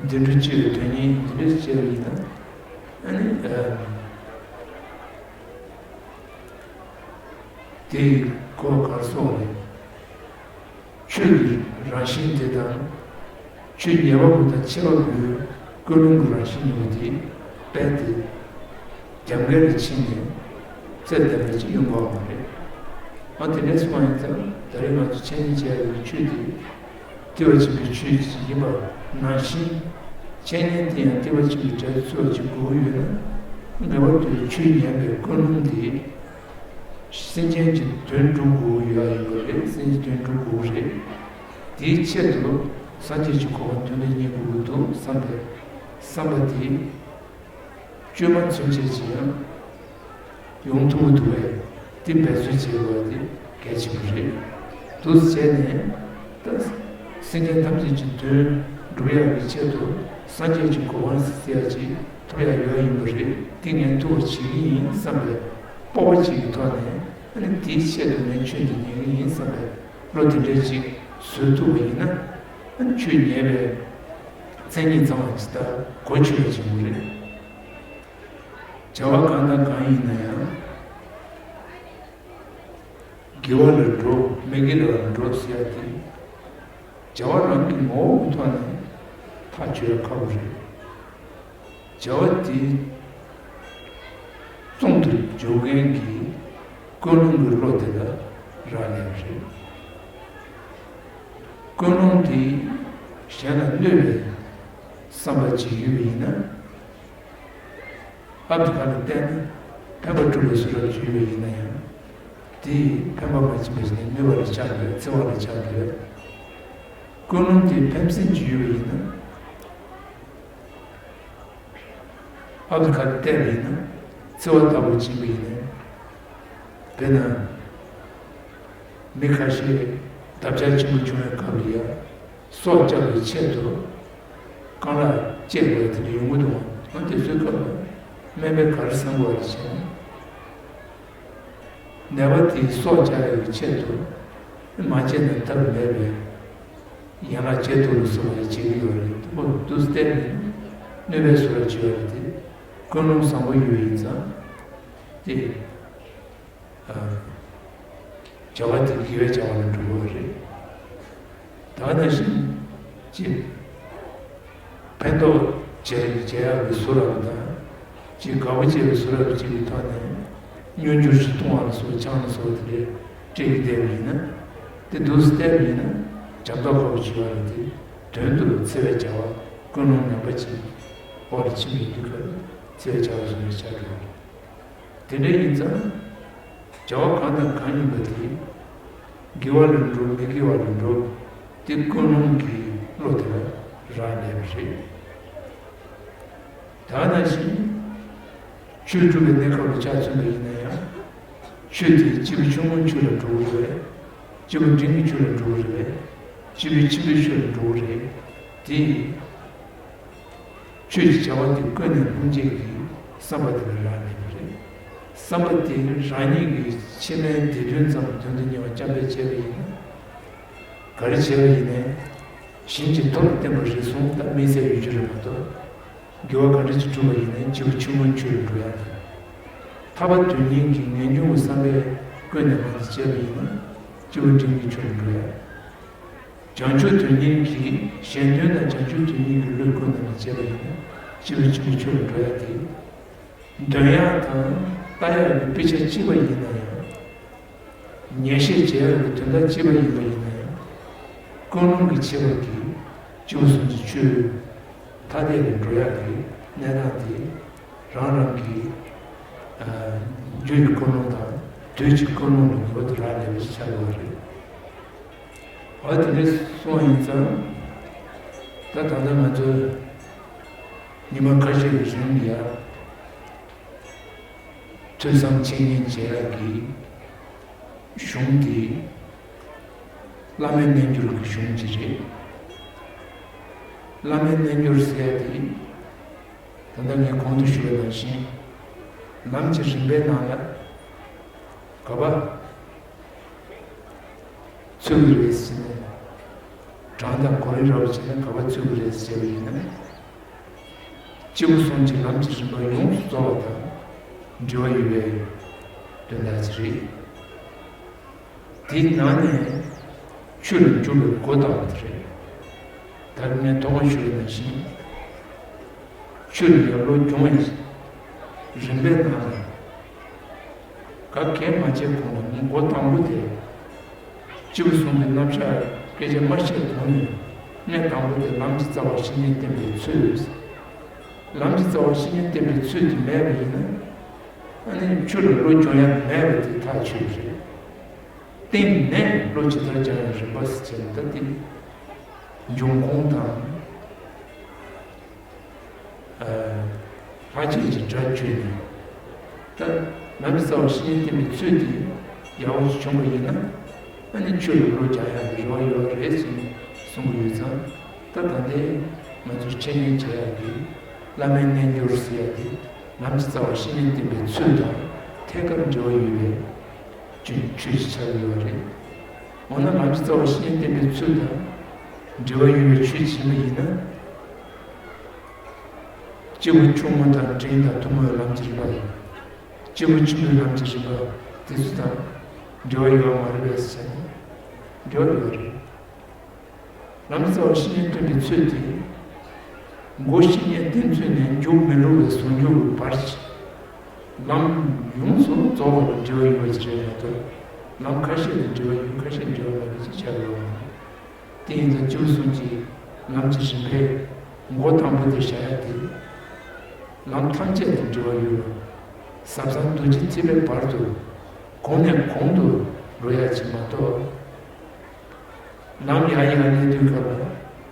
བདེ་འགྲོ་སྤྱོད་པའི་དོན་གཉེར་འདི་འདྲ་བྱས་པ་ཡིན་ན། ཨ་ནི། ཨ། དེ་ཡི་སྐོར་གར་སོང་བས། ཆོས་ཀྱི་རང་བཞིན་དེ་དང་། ཆོས་ཉན་པ་པོ་དང་འཆད་པ་པོའི་ཀུན་སློང་གི་རང་བཞིན་ཡིན་པ་དེ་རྦད་དེ་རྒྱབ་འགལ་ལ་ཕྱིན་ནས་ཚད་ལྡན་པ་ཅིག་ཡོང་གི་ཡོད་མ་རེད། ཨ་དེ་འདྲ་སོང་བ་ཡིན་ཙང་ད་རེས་ང་ཚོ་འཆད་ཉན་བྱེད་ཡག་གི་ཆོས་དེ་ཐེག་པ་ཆེན་པོའི་ཆོས་ཅིག་ཡིན་པ་ནང་བཞིན། འཆད་ཉན་དེ་ཡང་ལྟེ་བ་གཅིག་ཏུ་གྲལ་ཚུད་པ་ཅིག་དགོས་ཀྱི་ཡོད་ན། ངེས་པར་དུ་ཆོས་ཉན་པའི་ཀུན་སློང་དེ་སེམས་ཅན་གྱི་དོན་སྒྲུབ་དགོས་ཀྱི་ཡོད་ཡིན་པ་རེད། སེམས་ཅན་དོན་སྒྲུབ་དགོས་ཀྱི་རེད། དེའི་ཆེད་དུ་སངས་རྒྱས་ཀྱི་གོ་འཕང་དོན་དུ་གཉེར་དགོས་ཀྱི་འདུག་བསམ་པའི་བསམ་པ་དེ། བཅོས་མ་ཚུན་ཆད་ཀྱི་ཡང་ཡོང་ཐུབ་ཀྱི་འདུག་པས། དེ་འབད་བརྩོན་བྱེད་དགོས་པ་དེ་གལ་ཆེན་པོ་རེད། འདུག་སེ་བྱས་ནས་ད་སེམས་ཅན་ཐམས་ཅད་ཀྱི་དོན་སྒྲུབ་ཡག་གི་ཆེད་དུ་སངས་རྒྱས་ཀྱི་གོ་འཕང་ཟེར་ཡག་ཅིག་ཐོབ་ཡག་ཡོད་ཡིན་པ་རེད། དེ་ངས་ཐུབ་པ་བྱེད་ཀྱི་ཡིན་བསམ་པའི་སྤོབས་པ་ཅིག་གི་ཐོག་ནས། ཨ་ནི་དེའི་ཆེད་དུ་ངས་ཆོས་འདི་ཉན་གྱི་ཡིན་བསམ་པའི་བློ་དེ་འདྲ་ཅིག་བཟོ་ཐུབ་པ་ཡིན་ན། ཨ་ནི་ཆོས་ཉན་པའི་མཚན་ཉིད་ཚང་བ་ཅིག་ད་གོ་ཆོད་པ་ཅིག་ཡོང་གི་རེད། བྱ་བ་གང་དང་གང་ཡིན་ན་ཡང་། དགེ་བ་ལ་འགྲོ། མི་དགེ་བ་ལ་འགྲོ་ཟེར་ཡ་དེ། བྱ་བ་རང་གི་ངོ་བོ་གི་ཐོག་ནས་ཐག་གཅོད་ཡ་ཁག་པོ་རེད། བྱ་བ་དེ་རྩོམ་དུ་འཇུག་མཁན་གྱི་ཀུན་སློང་གི་བློ་དེ་ལ་རག་ལས་པ་རེད། ཀུན་སློང་དེ་གཞན་ལ་གནོད་པའི་བསམ་པ་ཅིག་ཡོད་པ་ཡིན་ན། ཨ་ཕི་རི་ཀ་ལ་བལྟས་ན་ཕན་པ་སྤྲོད་པའི་བཟོ་འདྲ་ཅིག་ཡོད་པ་ཡིན་ན་ཡང་། དེས་ཕན་པ་མ་བྱིན་པ་ཞིག་ནི་གནོད་པ་ལ་ཆགས་དགོས། འཚེ་བ་ལ་ཆགས་དགོས། ཀུན་སློང་དེ་ཕན་སེམས་ཀྱི་ཡོད་པ་ཡིན་ན། ཨ་ཕི་རི་ཀ་ལ་བལྟས་པ་ཡིན་ན་འཚེ་བ་ལྟ་བུ་བྱིན་པ་ཡིན་ན། དཔེར་ན། མི་ཁ་ཤས་འདབ་ཆགས་ཆེན་པོ་བྱུང་བའི་སྐབས་ལ་ཡ། སྲོག་སྐྱབས་པའི་ཆེད་དུ་རྐང་ལག་བཅད་དགོས་དེ་འདྲ་ཡོང་གི་འདུག་ཨང་། དེ་ཚོའི་སྐབས་ལ་སྨན་པས་ག་རེ་གསུང་དགོས་རེད་ཟེར་ན། ནད་པ་དེའི་སྲོག་སྐྱབས་ཡག་གི་ཆེད་དུ་མ་བྱས་ན་ཐབས་མེད་པས། ཡན་ལག་བཅད་ཐུབ་ལ་སོགས་པ་བྱེད་ཀྱི་ཡོད་རེད། དེ་འདུག་སྟེ་གནོད་པའི་བཟོ་འདྲ་བྱེད་ཡོད་རེད་དེ། ཀུན་སློང་བཟང་པོ་ཡོད་ཡིན་ཙང་། དེ། བྱ་བ་དེ་དགེ་བའི་བྱ་བ་ལ་འགྲོ་དགོས་པ་རེད། ད་ག་ནང་བཞིན་ཅིག་ཕན་ཐོགས་བྱེད་བྱེད་ཡག་གི་བཟོ་འདྲ་དང་། ཅིག་དགའ་པོ་བྱེད་པའི་བཟོ་འདྲ་ཅིག་གི་ཐོག་ནས་སྙོན་འགྱུར་ཞིག་གཏོང་བ་ལ་སོགས་ཆང་ལ་སོགས་དེ་འདྲའི་སྤྲད་ཀྱི་བསྡད་པ་ཡིན་ན། དེ་འདུག་སེ་བལྟས་པ་ཡིན་ན་འཇམ་ཐག་ཁ་པོ་བྱེད་པ་རེད་དེ། དོན་དུ་འཚེ་བའི་བྱ་བ། ཀུན་སློང་ངན་པ་ཅིག་འོག་ལ་ཕྱིན་པའི་དུས་སྐབས་འཚེ་བའི་བྱ་བ་བཟོ་འདྲ་ཆགས་འགྲོ་བ་རེད། དེ་འདྲ་ཡིན་ཙང་། བྱ་བ་གང་དང་གང་ཡིན་པ་དེ། དགེ་བ་ལ་འགྲོ་མི་དགེ་བ་ལ་འགྲོ། དེ་ཀུན་སློང་གི་བློ་དེ་ལ་རག་ལས་པ་རེད། ད་ག་ནང་བཞིན། ཆོས་སྒྲུབ་པའི་གནས་སྐབས་ལ་ཆ་མཚོན་པ་ཡིན་ན་ཡང་། ཆོས་དེ་སྐྱེས་བུ་ཆུང་ངུའི་ཆོས་ལ་འགྲོ་གི་རེད། སྐྱེས་བུ་འབྲིང་གི་ཆོས་ལ་འགྲོ་གི་རེད། སྐྱེས་བུ་ཆེན་པོའི་ཆོས་ལ་འགྲོ་གི་རེད། དེ། ཆོས་ཀྱི་བྱ་བ་དེ་ཀུན་ནས་སྤོང་བྱེད་ཀྱི་བསམ་པ་དེ་ལ་རག་ལས་པ་རེད། བསམ་པ་དེ་རང་ཉིད་ཀྱི་ཕྱི་མའི་བདེ་དོན་ཙམ་དོན་དུ་གཉེར་བ་སྐྱབས་འགྲོ་བྱས་པ་ཡིན་ན། ག་རེ་བྱས་པ་ཡིན་ནའི། ཞིང་གི་མཐོ་རུ་བསྟན་པ་རེ་ཟུང་དང་དམིགས་བསལ་ཡོད་རྒྱུ་རེད་མ་གཏོགས། དགེ་བ་ག་འདྲ་ཅིག་བསྒྲུབས་པ་ཡིན་ནའི་སྐྱེས་བུ་ཆུང་ངུའི་ཆོས་ལ་འགྲོ་ཡག་དང་། ཐར་པ་དོན་གཉེར་གྱི་ངེས་འབྱུང་གི་བསམ་པས་ཀུན་ནས་མ་དེ་བྱས་པ་ཡིན་ན། སྐྱེས་བུ་འབྲིང་གི་ཆོས་ལ་འགྲོ་ཡག། བྱང་ཆུབ་དོན་གཉེར་གྱི་གཞན་དོན་དང་བྱང་ཆུབ་དོན་གཉེར་གྱི་བློས་ཀུན་ནས་མ་བྱས་པ་ཡིན་ན་སྐྱེས་བུ་ཆུང་ངུའི་ཆོས་ལ་འགྲོ་ཡག་དེ། འདོན་ཡག་དང་ལྟ་ཡག་གི་དཔེ་ཆ་གཅིག་པ་ཡིན་ན་ཡང་། ཉན་བཤད་བྱེད་ཡག་གི་དོན་དག་གཅིག་པ་ཡིན་པ་ཡིན་ན་ཡང་། ཀུན་སློང་གི་ཁྱད་པར་གྱིས་སྐྱེས་བུ་གསུམ་གྱི་ཆོས་ཐ་དད་ལ་འགྲོ་ཡག་གི་གནས་སྟངས་དེ་རང་རང་གི་རྒྱུ་ཡི་ཀུན་སློང་དང་དུས་ཀྱི་ཀུན་སློང་ལ་ངེས་པར་དུ་རག་ལས་པ་ཞིག་ཆགས་ཡོད་པ་རེད། འོ་དེ་འདྲ་སོང་ཡིན་ཙང་། ད་ད་ལྟ་ང་ཚོ་ཉི་མ་ཁ་ཤས་ཀྱི་རིང་ལ་ཡ། ཐོས་བསམ་འཆད་ཉན་བྱེད་ཡག་གི་གཞུང་དེ་བླ་མའི་རྣལ་འབྱོར་གྱི་གཞུང་ཅིག་རེད། བླ་མའི་རྣལ་འབྱོར་ཟེར་ཡག་དེ་ད་ལྟ་ངས་གོང་དུ་ཞུས་པ་ནང་བཞིན་ལམ་གྱི་རིམ་པའི་ནང་ལ་ག་པར་ཚུད་ཀྱི་རེད་ཟེར་ནས། གྲངས་དང་གོ་རིམ་ར་བ་བྱས་ན་ག་པར་ཚུད་ཀྱི་རེད་ཟེར་བ་ཡིན་ན། སྐྱེས་བུ་གསུམ་གྱི་ལམ་གྱི་རིམ་པ་ཡོངས་སུ་རྫོགས་པ་དང་འབྲེལ་བ་ཡོད་པའི་དོན་དག་ཅིག་རེད། དེའི་ནང་ནས་ཆོས་ལ་འཇུག་པའི་སྒོ་དང་པོ་དེ་རེད། ད་ངས་ཐོག་མར་ཞུས་པ་ནང་བཞིན། ཆོས་ལ་ཡར་ལོངས་སྦྱོང་བའི་རིམ་པའི་ནང་ལ། ག་གེ་མ་བྱས་གོང་ལ་ངས་འགོ་དང་པོ་དེ། སྐྱེས་བུ་གསུམ་གྱི་རྣམ་གཞག་སྐད་ཆ་མ་བཤད་གོང་ནས། གནས་དང་པོ་དེ་ལམ་གྱི་རྩ་བ་བཤེས་གཉེན་བསྟེན་པའི་ཚུལ། ལམ་གྱི་རྩ་བ་བཤེས་གཉེན་བསྟེན་པའི་ཚུལ་དེ་མེད་པ་ཡིན་ན། ཨ་ནི་ཆོས་ལ་བློ་སྦྱོང་ཡ་མེད་པ་དེ་ཐག་ཆོད་རེད། བསྟེན་ནས་བློ་ཇི་ལྟར་སྦྱང་ཡ་རིམ་པ་ཟེར་བྱས་ན་ད་དེ་འབྱུང་ཁུངས་དང་། ལྷག་བཅས་ཀྱི་སྒྲ་བརྗོད་ནས། ད་ལམ་གྱི་རྩ་བ་བཤེས་གཉེན་བསྟེན་པའི་ཚུལ་དེ་ཡག་པོ་ཞིག་བྱུང་བ་ཡིན་ན། ཨ་ནི་ཆོས་ལ་བློ་སྦྱང་ཡག་གི་རེ་བ་ཡོད་རེད་ཟེར་ནས་གསུང་གི་ཡོད་ཙང་། ད་ད་ལྟའི་ང་ཚོར་འཆད་ཉན་བྱེད་ཡག་གི་བླ་མའི་རྣལ་འབྱོར་ཟེར་ཡག་དེ་ལམ་གྱི་རྩ་བ་བཤེས་གཉེན་བསྟེན་པའི་ཚུལ་དང་ཐད་ཀར་འབྲེལ་བ་ཡོད་པའི་ཆོས་ཆོས་ཤིག་ཆགས་ཀྱི་ཡོད་རེད། འོ་ན་ལམ་གྱི་རྩ་བ་བཤེས་གཉེན་བསྟེན་པའི་ཚུལ་དང་འབྲེལ་བ་ཡོད་པའི་ཆོས་ཤིག་ཡིན་པ་ཡིན་ན། སྐྱེས་བུ་ཆུང་ངུ་དང་འབྲིང་དང་ཐུན་མོང་བའི་ལམ་གྱི་རིམ་པ་དང་། སྐྱེས་བུ་ཆེན་པོའི་ལམ་གྱི་རིམ་པ་དེ་ཚོ་དང་འབྲེལ་བ་ཡོད་པ་མ་རེད་པས་ཟེར་ན། འབྲེལ་བ་ཡོད་རེད། ལམ་གྱི་རྩ་བ་བཤེས་གཉེན་བསྟེན་པའི་ཚུལ་དེ། མགོ་བཤེས་གཉེན་བསྟེན་ཚུལ་ནས་མཇུག་མི་འགྲོ་བའི་ཟུང་འཇུག་གི་བར་གྱི་ལམ་ཡོངས་སུ་རྫོགས་པ་ལ་འབྲེལ་བ་ཡོད་པ་ཞིག་རེད་མ་གཏོགས། ལམ་ཁ་ཤས་ལ་འབྲེལ་བ་ཡོད། ཁ་ཤས་འབྲེལ་བ་མེད་པ་ཅིག་ཆགས་ཡོད་པ་མ་རེད། དེ་ཡིན་ཙང་སྐྱེས་བུ་གསུམ་གྱི་ལམ་གྱི་རིམ་པའི་མགོ་དང་པོ་དེ་བཞག་ཡ་དེ། ལམ་ཐམས་ཅད་དང་འབྲེལ་བ་ཡོད་པ། ཟབ་གསང་རྡོ་རྗེ་ཐེག་པའི་བར་དུ་གོང་ནས་གོང་དུ་འགྲོ་ཡ་ཅིག་མ་གཏོགས། ལམ་ཡར་ཡར་གནས་དུས་སྐབས་ལ་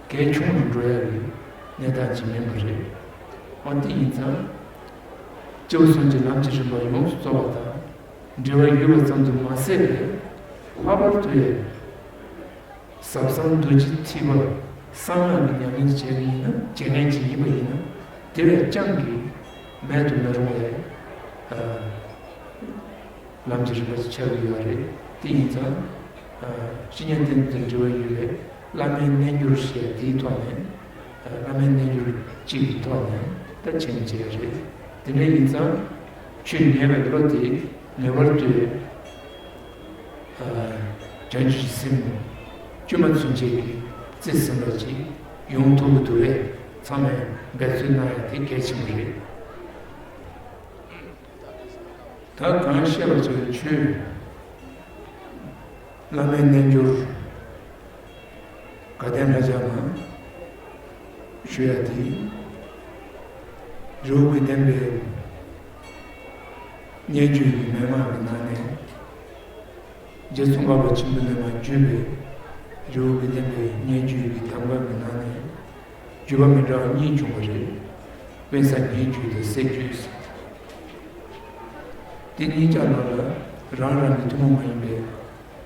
གལ་ཆུང་རུ་འགྲོ་ཡ་གི་གནས་སྟངས་ཅིག་མིན་པ་རེད། འོ་དེ་ཡིན་ཙང་། སྐྱེས་བུ་གསུམ་གྱི་ལམ་གྱི་རིམ་པ་ཡོངས་སུ་རྫོགས་པ་དང་འབྲེལ་བ་ཡོད་པ་ཙམ་དུ་མ་ཟད་པའི་ལྷག་པར་དུ་ཡང་། ཟབ་གསང་རྡོ་རྗེ་ཐེག་པ་གསང་སྔགས་ཀྱི་ཉམས་ལེན་བྱེད་པ་ཡིན་ན། བྱེད་མཁན་ཅིག་ཡིན་པ་ཡིན་ན། དེ་བས་ཀྱང་གི་མེད་དུ་མི་རུང་བའི་ལམ་གྱི་རིམ་པ་ཆགས་ཀྱི་ཡོད་རེད། དེ་ཡིན་ཙང་། བཤེས་གཉེན་བསྟེན་དང་འབྲེལ་བ་ཡོད་པའི་བླ་མའི་རྣལ་འབྱོར་ཞེས་དེའི་ཐོག་ནས། བླ་མའི་རྣལ་འབྱོར་གཅིག་གི་ཐོག་ནས་ད་བྱེད་མི་བྱེད་རེད། དེ་འདྲ་ཡིན་ཙང་། ཆོས་ཉན་པའི་བློ་དེ་ངེས་པར་དུ། བྱང་ཆུབ་ཀྱི་སེམས་བཅོས་མ་ཚུན་ཆད་ཀྱི་རྩིས་ཟིན་པ་ཅིག་ཡོང་ཐུབ་ཀྱི་འདུག་པས། ཚང་མས་འབད་བརྩོན་གནང་ཡ་དེ་གལ་ཆེན་པོ་རེད། ད་གང་བཤད་པ་ཚོའི་ཆོས། བླ་མའི་རྣལ་འབྱོར་དགའ་ལྡན་ལྷ་བརྒྱ་མ་ཞུ་ཡ་དེ། རི་བོ་དགེ་ལྡན་པའི་སྙན་བརྒྱུད་ཀྱི་མན་ངག་གི་ནང་ནས། རྗེ་ཙོང་ཁ་པ་ཆེན་པོ་ནས་མར་བརྒྱུད་པའི་རི་བོ་དགེ་ལྡན་པའི་སྙན་བརྒྱུད་ཀྱི་གདམས་ངག་གི་ནང་ནས། བརྒྱུད་པ་མི་འདྲ་བ་གཉིས་བྱུང་བ་རེད། དབེན་ས་སྙན་བརྒྱུད་དང་གསེར་བརྒྱུད་ཟེར། དེ་གཉིས་ཀྱི་ནང་ལ་རང་རང་གི་ཐུན་མོང་མ་ཡིན་པའི་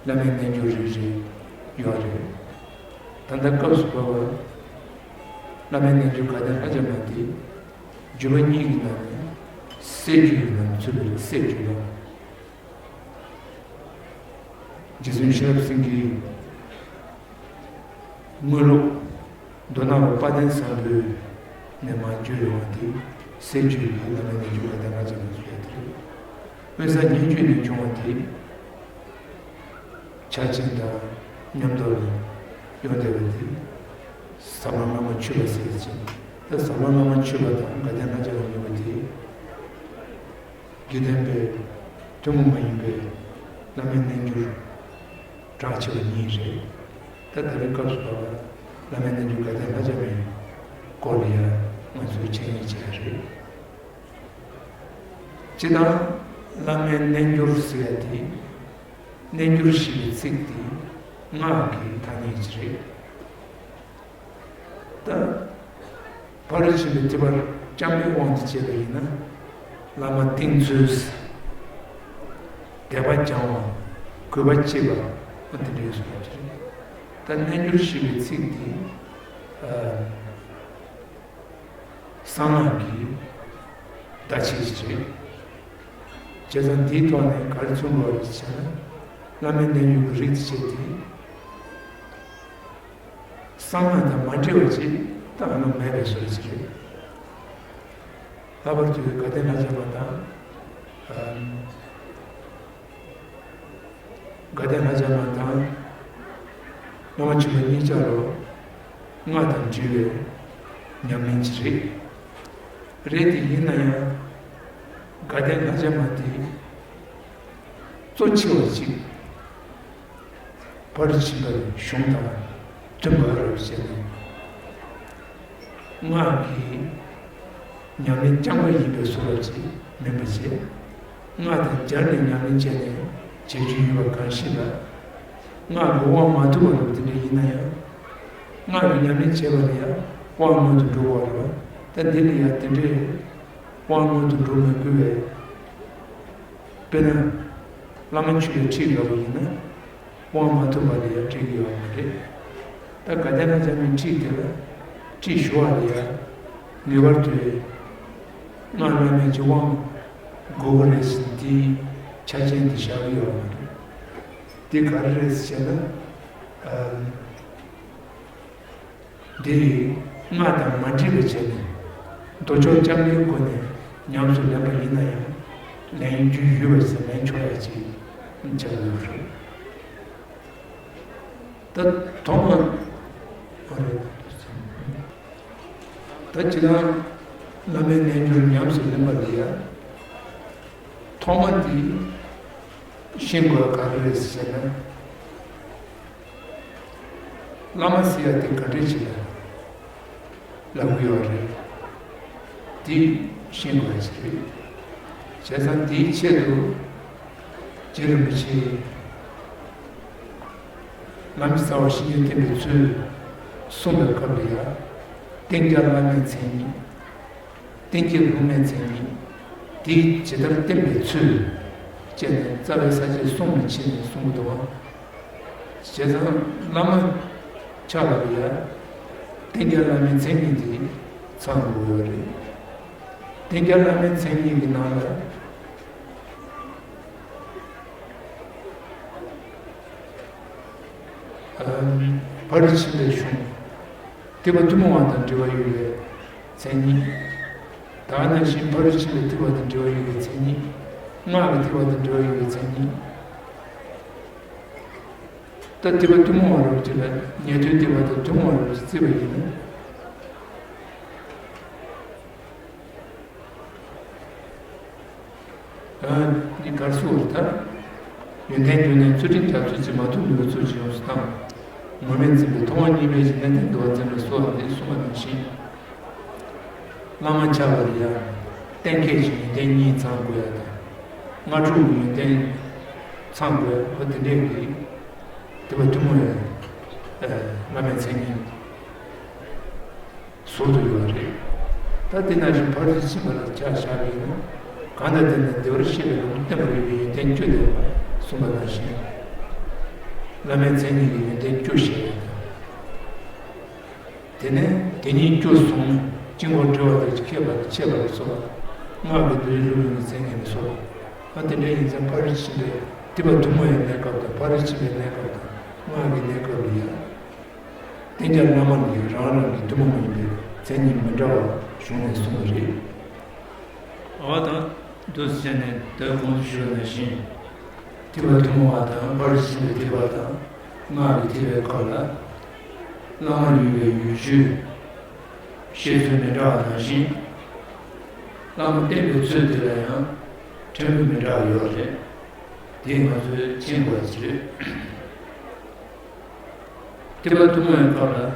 བླ་མའི་རྣལ་འབྱོར་རེ་རེ་ཡོད་རེད། ད་ལྟ་སྐབས་སུ་བབས་པ་བླ་མའི་རྣལ་འབྱོར་དགའ་ལྡན་ལྷ་བརྒྱ་མ་དེ། བརྒྱུད་པ་གཉིས་ཀྱི་ནང་ནས་གསེར་བརྒྱུད་ཀྱི་ནང་ཚུད་པའི་གསེར་བརྒྱུད་ལ། རྗེ་བཙུན་ཤེས་རབ་སེང་གེའི་དངོས་སློབ་མདོ་སྣང་བ་དཔལ་ལྡན་བཟང་པོའི་ནས་མར་བརྒྱུད་ཡོང་བ་དེ་གསེར་བརྒྱུད་ཀྱི་བླ་མའི་རྣལ་འབྱོར་དགའ་ལྡན་ལྷ་བརྒྱ་མ་ཞུ་ཡ་དེ་རེད། དབེན་ས་སྙན་བརྒྱུད་ནས་བྱུང་བ་དེ་ཕྱག་ཆེན་དང་མཉམ་དུ་ཡོང་བསྡད་པ་དེ་ཟབ་ལམ་བླ་མ་མཆོད་པ་ཟེར་ཅིང་། ད་ཟབ་ལམ་བླ་མ་མཆོད་པ་དང་དགའ་ལྡན་ལྷ་བརྒྱ་མ་ཡིན་པ་དེ། དགེ་ལྡན་པའི་ཐུན་མོང་མ་ཡིན་པའི་བླ་མའི་རྣལ་འབྱོར་གྲགས་ཆེ་བ་གཉིས་རེད། ད་ད་རེས་སྐབས་སུ་བབས་པ་བླ་མའི་རྣལ་འབྱོར་དགའ་ལྡན་ལྷ་བརྒྱ་མའི་སྐོར་ལ་ཡང་ང་ཚོས་འཆད་ཉན་བྱས་རེད། སྤྱིར་བཏང་བླ་མའི་རྣལ་འབྱོར་ཟེར་ཡ་དེ། རྣལ་འབྱོར་ཞེས་པའི་ཚིག་དེ་སྔགས་ཀྱི་ཐ་སྙད་ཅིག་རེད། ད། ཕ་རོལ་ཕྱིན་པའི་ཐེག་པ་རྐྱང་པའི་དབང་དུ་བྱས་པ་ཡིན་ན། བླ་མ་བསྟེན་ཚུལ། དད་པ་སྦྱང་བ། གུས་པ་བསྐྱེད་པ། འོ་དེ་འདྲའི་གསུངས་པ་རེད། ད་རྣལ་འབྱོར་ཞེས་པའི་ཚིག་འདི། ཨ། གསང་སྔགས་ཀྱི་བརྡ་ཆད་ཅིག་རེད། བྱས་ཙང་འདིའི་ཐོག་ནས་ག་རེ་མཚོན་དགོས་རེད་ཟེར་ན། བླ་མའི་རྣལ་འབྱོར་གྱི་རིགས་དེ་བྱས་ཏེ། གསང་སྔགས་དང་མ་འདྲེས་པ་ཅིག་ད་ཨ་ནི་མེད་པའི་བཟོ་འདྲ་ཅིག་རེད། ལྷག་པར་དུ་དགའ་ལྡན་ལྷ་བརྒྱ་མ་དང་། ཨམ། དགའ་ལྡན་ལྷ་བརྒྱ་མ་དང་། བླ་མ་མཆོད་པ་གཉིས་ཆ་ལོ། སྔགས་དང་འབྲེལ་བའི་ཉམས་ལེན་ཅིག་རེད། རེད་དེ་ཡིན་ན་ཡང་། དགའ་ལྡན་ལྷ་བརྒྱ་མ་དེ། གཙོ་ཆེ་བ་ཅིག་ཕར་ཕྱིན་པའི་གཞུང་དང་མཐུན་པ་རེད་ཟེར་ནས་ སྔགས་ཀྱི་ཉམས་ལེན་རྐྱང་པ་ཡིན་པའི་བཟོ་འདྲ་ཅིག་མིན་པ་བྱས། སྔགས་དང་སྦྱར་ནས་ཉམས་ལེན་བྱས་ནས་བྱེད་རྒྱུ་ཡོད་པ་གང་ཞིག་ལ། སྔགས་ཀྱི་དབང་མ་ཐོབ་པ་རུ་དེ་འདྲ་ཡིན་ན་ཡང་། སྔགས་ཀྱི་ཉམས་ལེན་བྱས་པ་ལ་ཡང་དབང་མངོན་དུ་འགྲོ་བ་རེད་བ། ད་འདི་ལ་ཡང་དེ་འདྲའི་དབང་མངོན་དུ་འགྲོ་མི་དགོས་པས། དཔེར་ན། བླ་མ་མཆོད་པའི་ཁྲིད་འདྲ་བོ་ཡིན་ན། དབང་མ་ཐོབ་པ་ལ་ཡང་འགྲིག་གི་ཡོད་མ་རེད། ད་དགའ་ལྡན་ལྷ་བཅས་མའི་ཁྲིད་དེ་ལ་ཁྲིད་ཞུ་བ་ལ་ཡང་ངེས་པར་དུ་སྔགས་བླ་མེད་ཀྱི་དབང་དགོས་ཀྱི་རེད་ཟེར་འདིའི་ཆ་རྐྱེན་དེ་བཞག་གི་ཡོད་མ་རེད། འདི་ག་རེ་རེད་ཟེར་ན། ཨ། འདི་ཡིས་སྔགས་དང་མ་འདྲེས་པ་བྱས་ནས་མདོ་ཕྱོགས་རྐྱང་པའི་སྒོ་ནས་ཉམས་སུ་ལེན་པ་ཡིན་ན་ཡང་ལེན་རྒྱུ་ཡོད་པ་ཟེར་ལེན་ཆོག་ཡ་ཅིག་ཆགས་ཡོད་རེད། ད་ཐོག་མ་ད་ཁྱེད་རང་བླ་མའི་རྣལ་འབྱོར་ཉམས་སུ་ལེན་པ་ལ་ཡ། ཐོག་མ་འདི་ཤེས་དགོས་ག་རེ་རེད་ཟེར་ན། བླ་མ་ཟེར་ཡ་དེ་ག་འདྲས་ཅིག་ལ་ལབ་ཀྱི་ཡོད་རེད། འདི་ཤེས་དགོས་ཅིག་རེད། བྱས་ཙང་འདིའི་ཆེད་དུ་རྗེ་རིན་པོ་ཆེས་བླ་མའི་རྩ་བ་བཤེས་གཉེན་བསྟེན་པའི་ཚུལ་གསུངས་པའི་སྐབས་ལ་ཡ། བསྟེན་བྱ་བླ་མའི་མཚན་ཉིད། བསྟེན་བྱའི་སློབ་མའི་མཚན་ཉིད། དེ་ཇི་ལྟར་བསྟེན་པའི་ཚུལ་བཅས་ནས་རྩ་བའི་ས་བཅད་གསུམ་ལ་ཕྱེ་ནས་གསུང་གི་འདུག་བ། བྱས་ཙང་བླ་མ་ཆགས་པ་ལ་ཡ། བསྟེན་བྱ་བླ་མའི་མཚན་ཉིད་དེ་ཚང་དགོས་ཡོད་རེད། བསྟེན་བྱ་བླ་མའི་མཚན་ཉིད་ཀྱི་ནང་ལ། ཕ་རོལ་ཕྱིན་པའི་གཞུང་། ཐེག་པ་ཐུན་མོང་བ་དང་འབྲེལ་བ་ཡོད་པའི་མཚན་ཉིད། ད་ག་ནང་བཞིན་ཕ་རོལ་ཕྱིན་པའི་ཐེག་པ་དང་འབྲེལ་བ་ཡོད་པའི་མཚན་ཉིད། སྔགས་ཀྱི་ཐེག་པ་དང་འབྲེལ་བ་ཡོད་པའི་མཚན་ཉིད། ད་ཐེག་པ་ཐུན་མོང་བ་རབ་ཅིག་ལ་ཉན་ཐོས་ཐེག་པ་དང་ཐུན་མོང་བ་རབ་ཅིག་བརྩིས་པ་ཡིན་ན། འདི་གར་སོགས་ལ་ད། ཡོན་ཏན་བརྗོད་ནས་ཚུལ་ཁྲིམས་རྒྱ་མཚོ་ཆེ་མ་ཐུབ་ནུས་པའི་ཚུལ་གྱིས་ཡོངས་སུ་བཏང་། ངོ་མས་འཛིན་པའི་མཐོང་བ་གཉིས་མེད་ཀྱི་གནད་དོན་འདུལ་བ་འཛིན་པ་སོགས་ལ་འདི་གསུངས་པ་ནང་བཞིན། བླ་མ་ཆགས་པ་ལ་ཡང་གཏན་འཁེལ་གྱི་ཡོན་ཏན་གཉིས་ཚང་དགོས་ཡ་དང་། སྔགས་དྲུག་གི་ཡོན་ཏན་ཚང་དགོས་ཡ་འོ་དེ་འདྲས་ཀྱི་དེ་བ་ཐུན་མོང་བའི་བླ་མའི་མཚན་ཉིད། ཟུར་དུ་ཡོད་རེད། ད་དེ་ནང་བཞིན་ཕ་རོལ་ཏུ་ཕྱིན་པ་ལ་ཆ་བཞག་པ་ཡིན་ན། གང་དང་ལྡན་ནས་བདེ་བར་གཤེགས་པའི་ལམ་དུ་བསྟན་པ་ཡོད་པའི་ཡོན་ཏན་བཅུ་ལྡན་པ་གསུངས་པ་ནང་བཞིན། བླ་མའི་མཚན་ཉིད་ཀྱི་ཡོན་ཏན་བཅུ་བཤད་ཡོད་དོ། དེ་ནས་དེ་ཉིད་བཅུ་བཟུང་དཀྱིལ་འཁོར་བྲི་བ་དང་ཁྱད་པར་ཁྱད་པར་སོགས། སྔགས་ཀྱི་མདོའི་སློབ་དཔོན་གྱི་མཚན་ཉིད་ལ་སོགས། ཨ་དེ་འདྲ་ཡིན་ཙང་ཕ་རོལ་ཕྱིན་པའི་ཐེག་པ་ཐུན་མོང་བའི་གནས་སྐབས་དང་ཕ་རོལ་ཕྱིན་པའི་གནས་སྐབས་དང་སྔགས་ཀྱི་གནས་སྐབས་ལ་ཡང་། བསྟེན་བྱ་བླ་མ་ལ་ཡང་རང་རང་གི་ཐུན་མོང་མ་ཡིན་པའི་མཚན་ཉིད་མི་འདྲ་བ་གཞུང་ནས་གསུངས་པ་རེད། འོ་ད་འདུག་ཟེར་ནས་ད་གོང་དུ་ཞུས་པ་ནང་བཞིན། ཐེག་པ་ཐུན་མོང་བ་དང་ཕ་རོལ་ཕྱིན་པའི་ཐེག་པ་དང་སྔགས་ཀྱི་ཐེག་པའི་སྐབས་ལ། བླ་མ་ཡོད་པའི་ཡུལ་ཆོས་བཤད་ཚུལ་མི་འདྲ་བ་ནང་བཞིན། བླ་མ་བསྟེན་པའི་ཚུལ་དེ་ལ་ཡང་ཕྲན་བུ་མི་འདྲ་བ་ཡོད་རེད། དེ་ང་ཚོས་མཁྱེན་དགོས་ཀྱི་རེད། ཐེག་པ་ཐུན་མོང་བའི་སྐབས་ལ།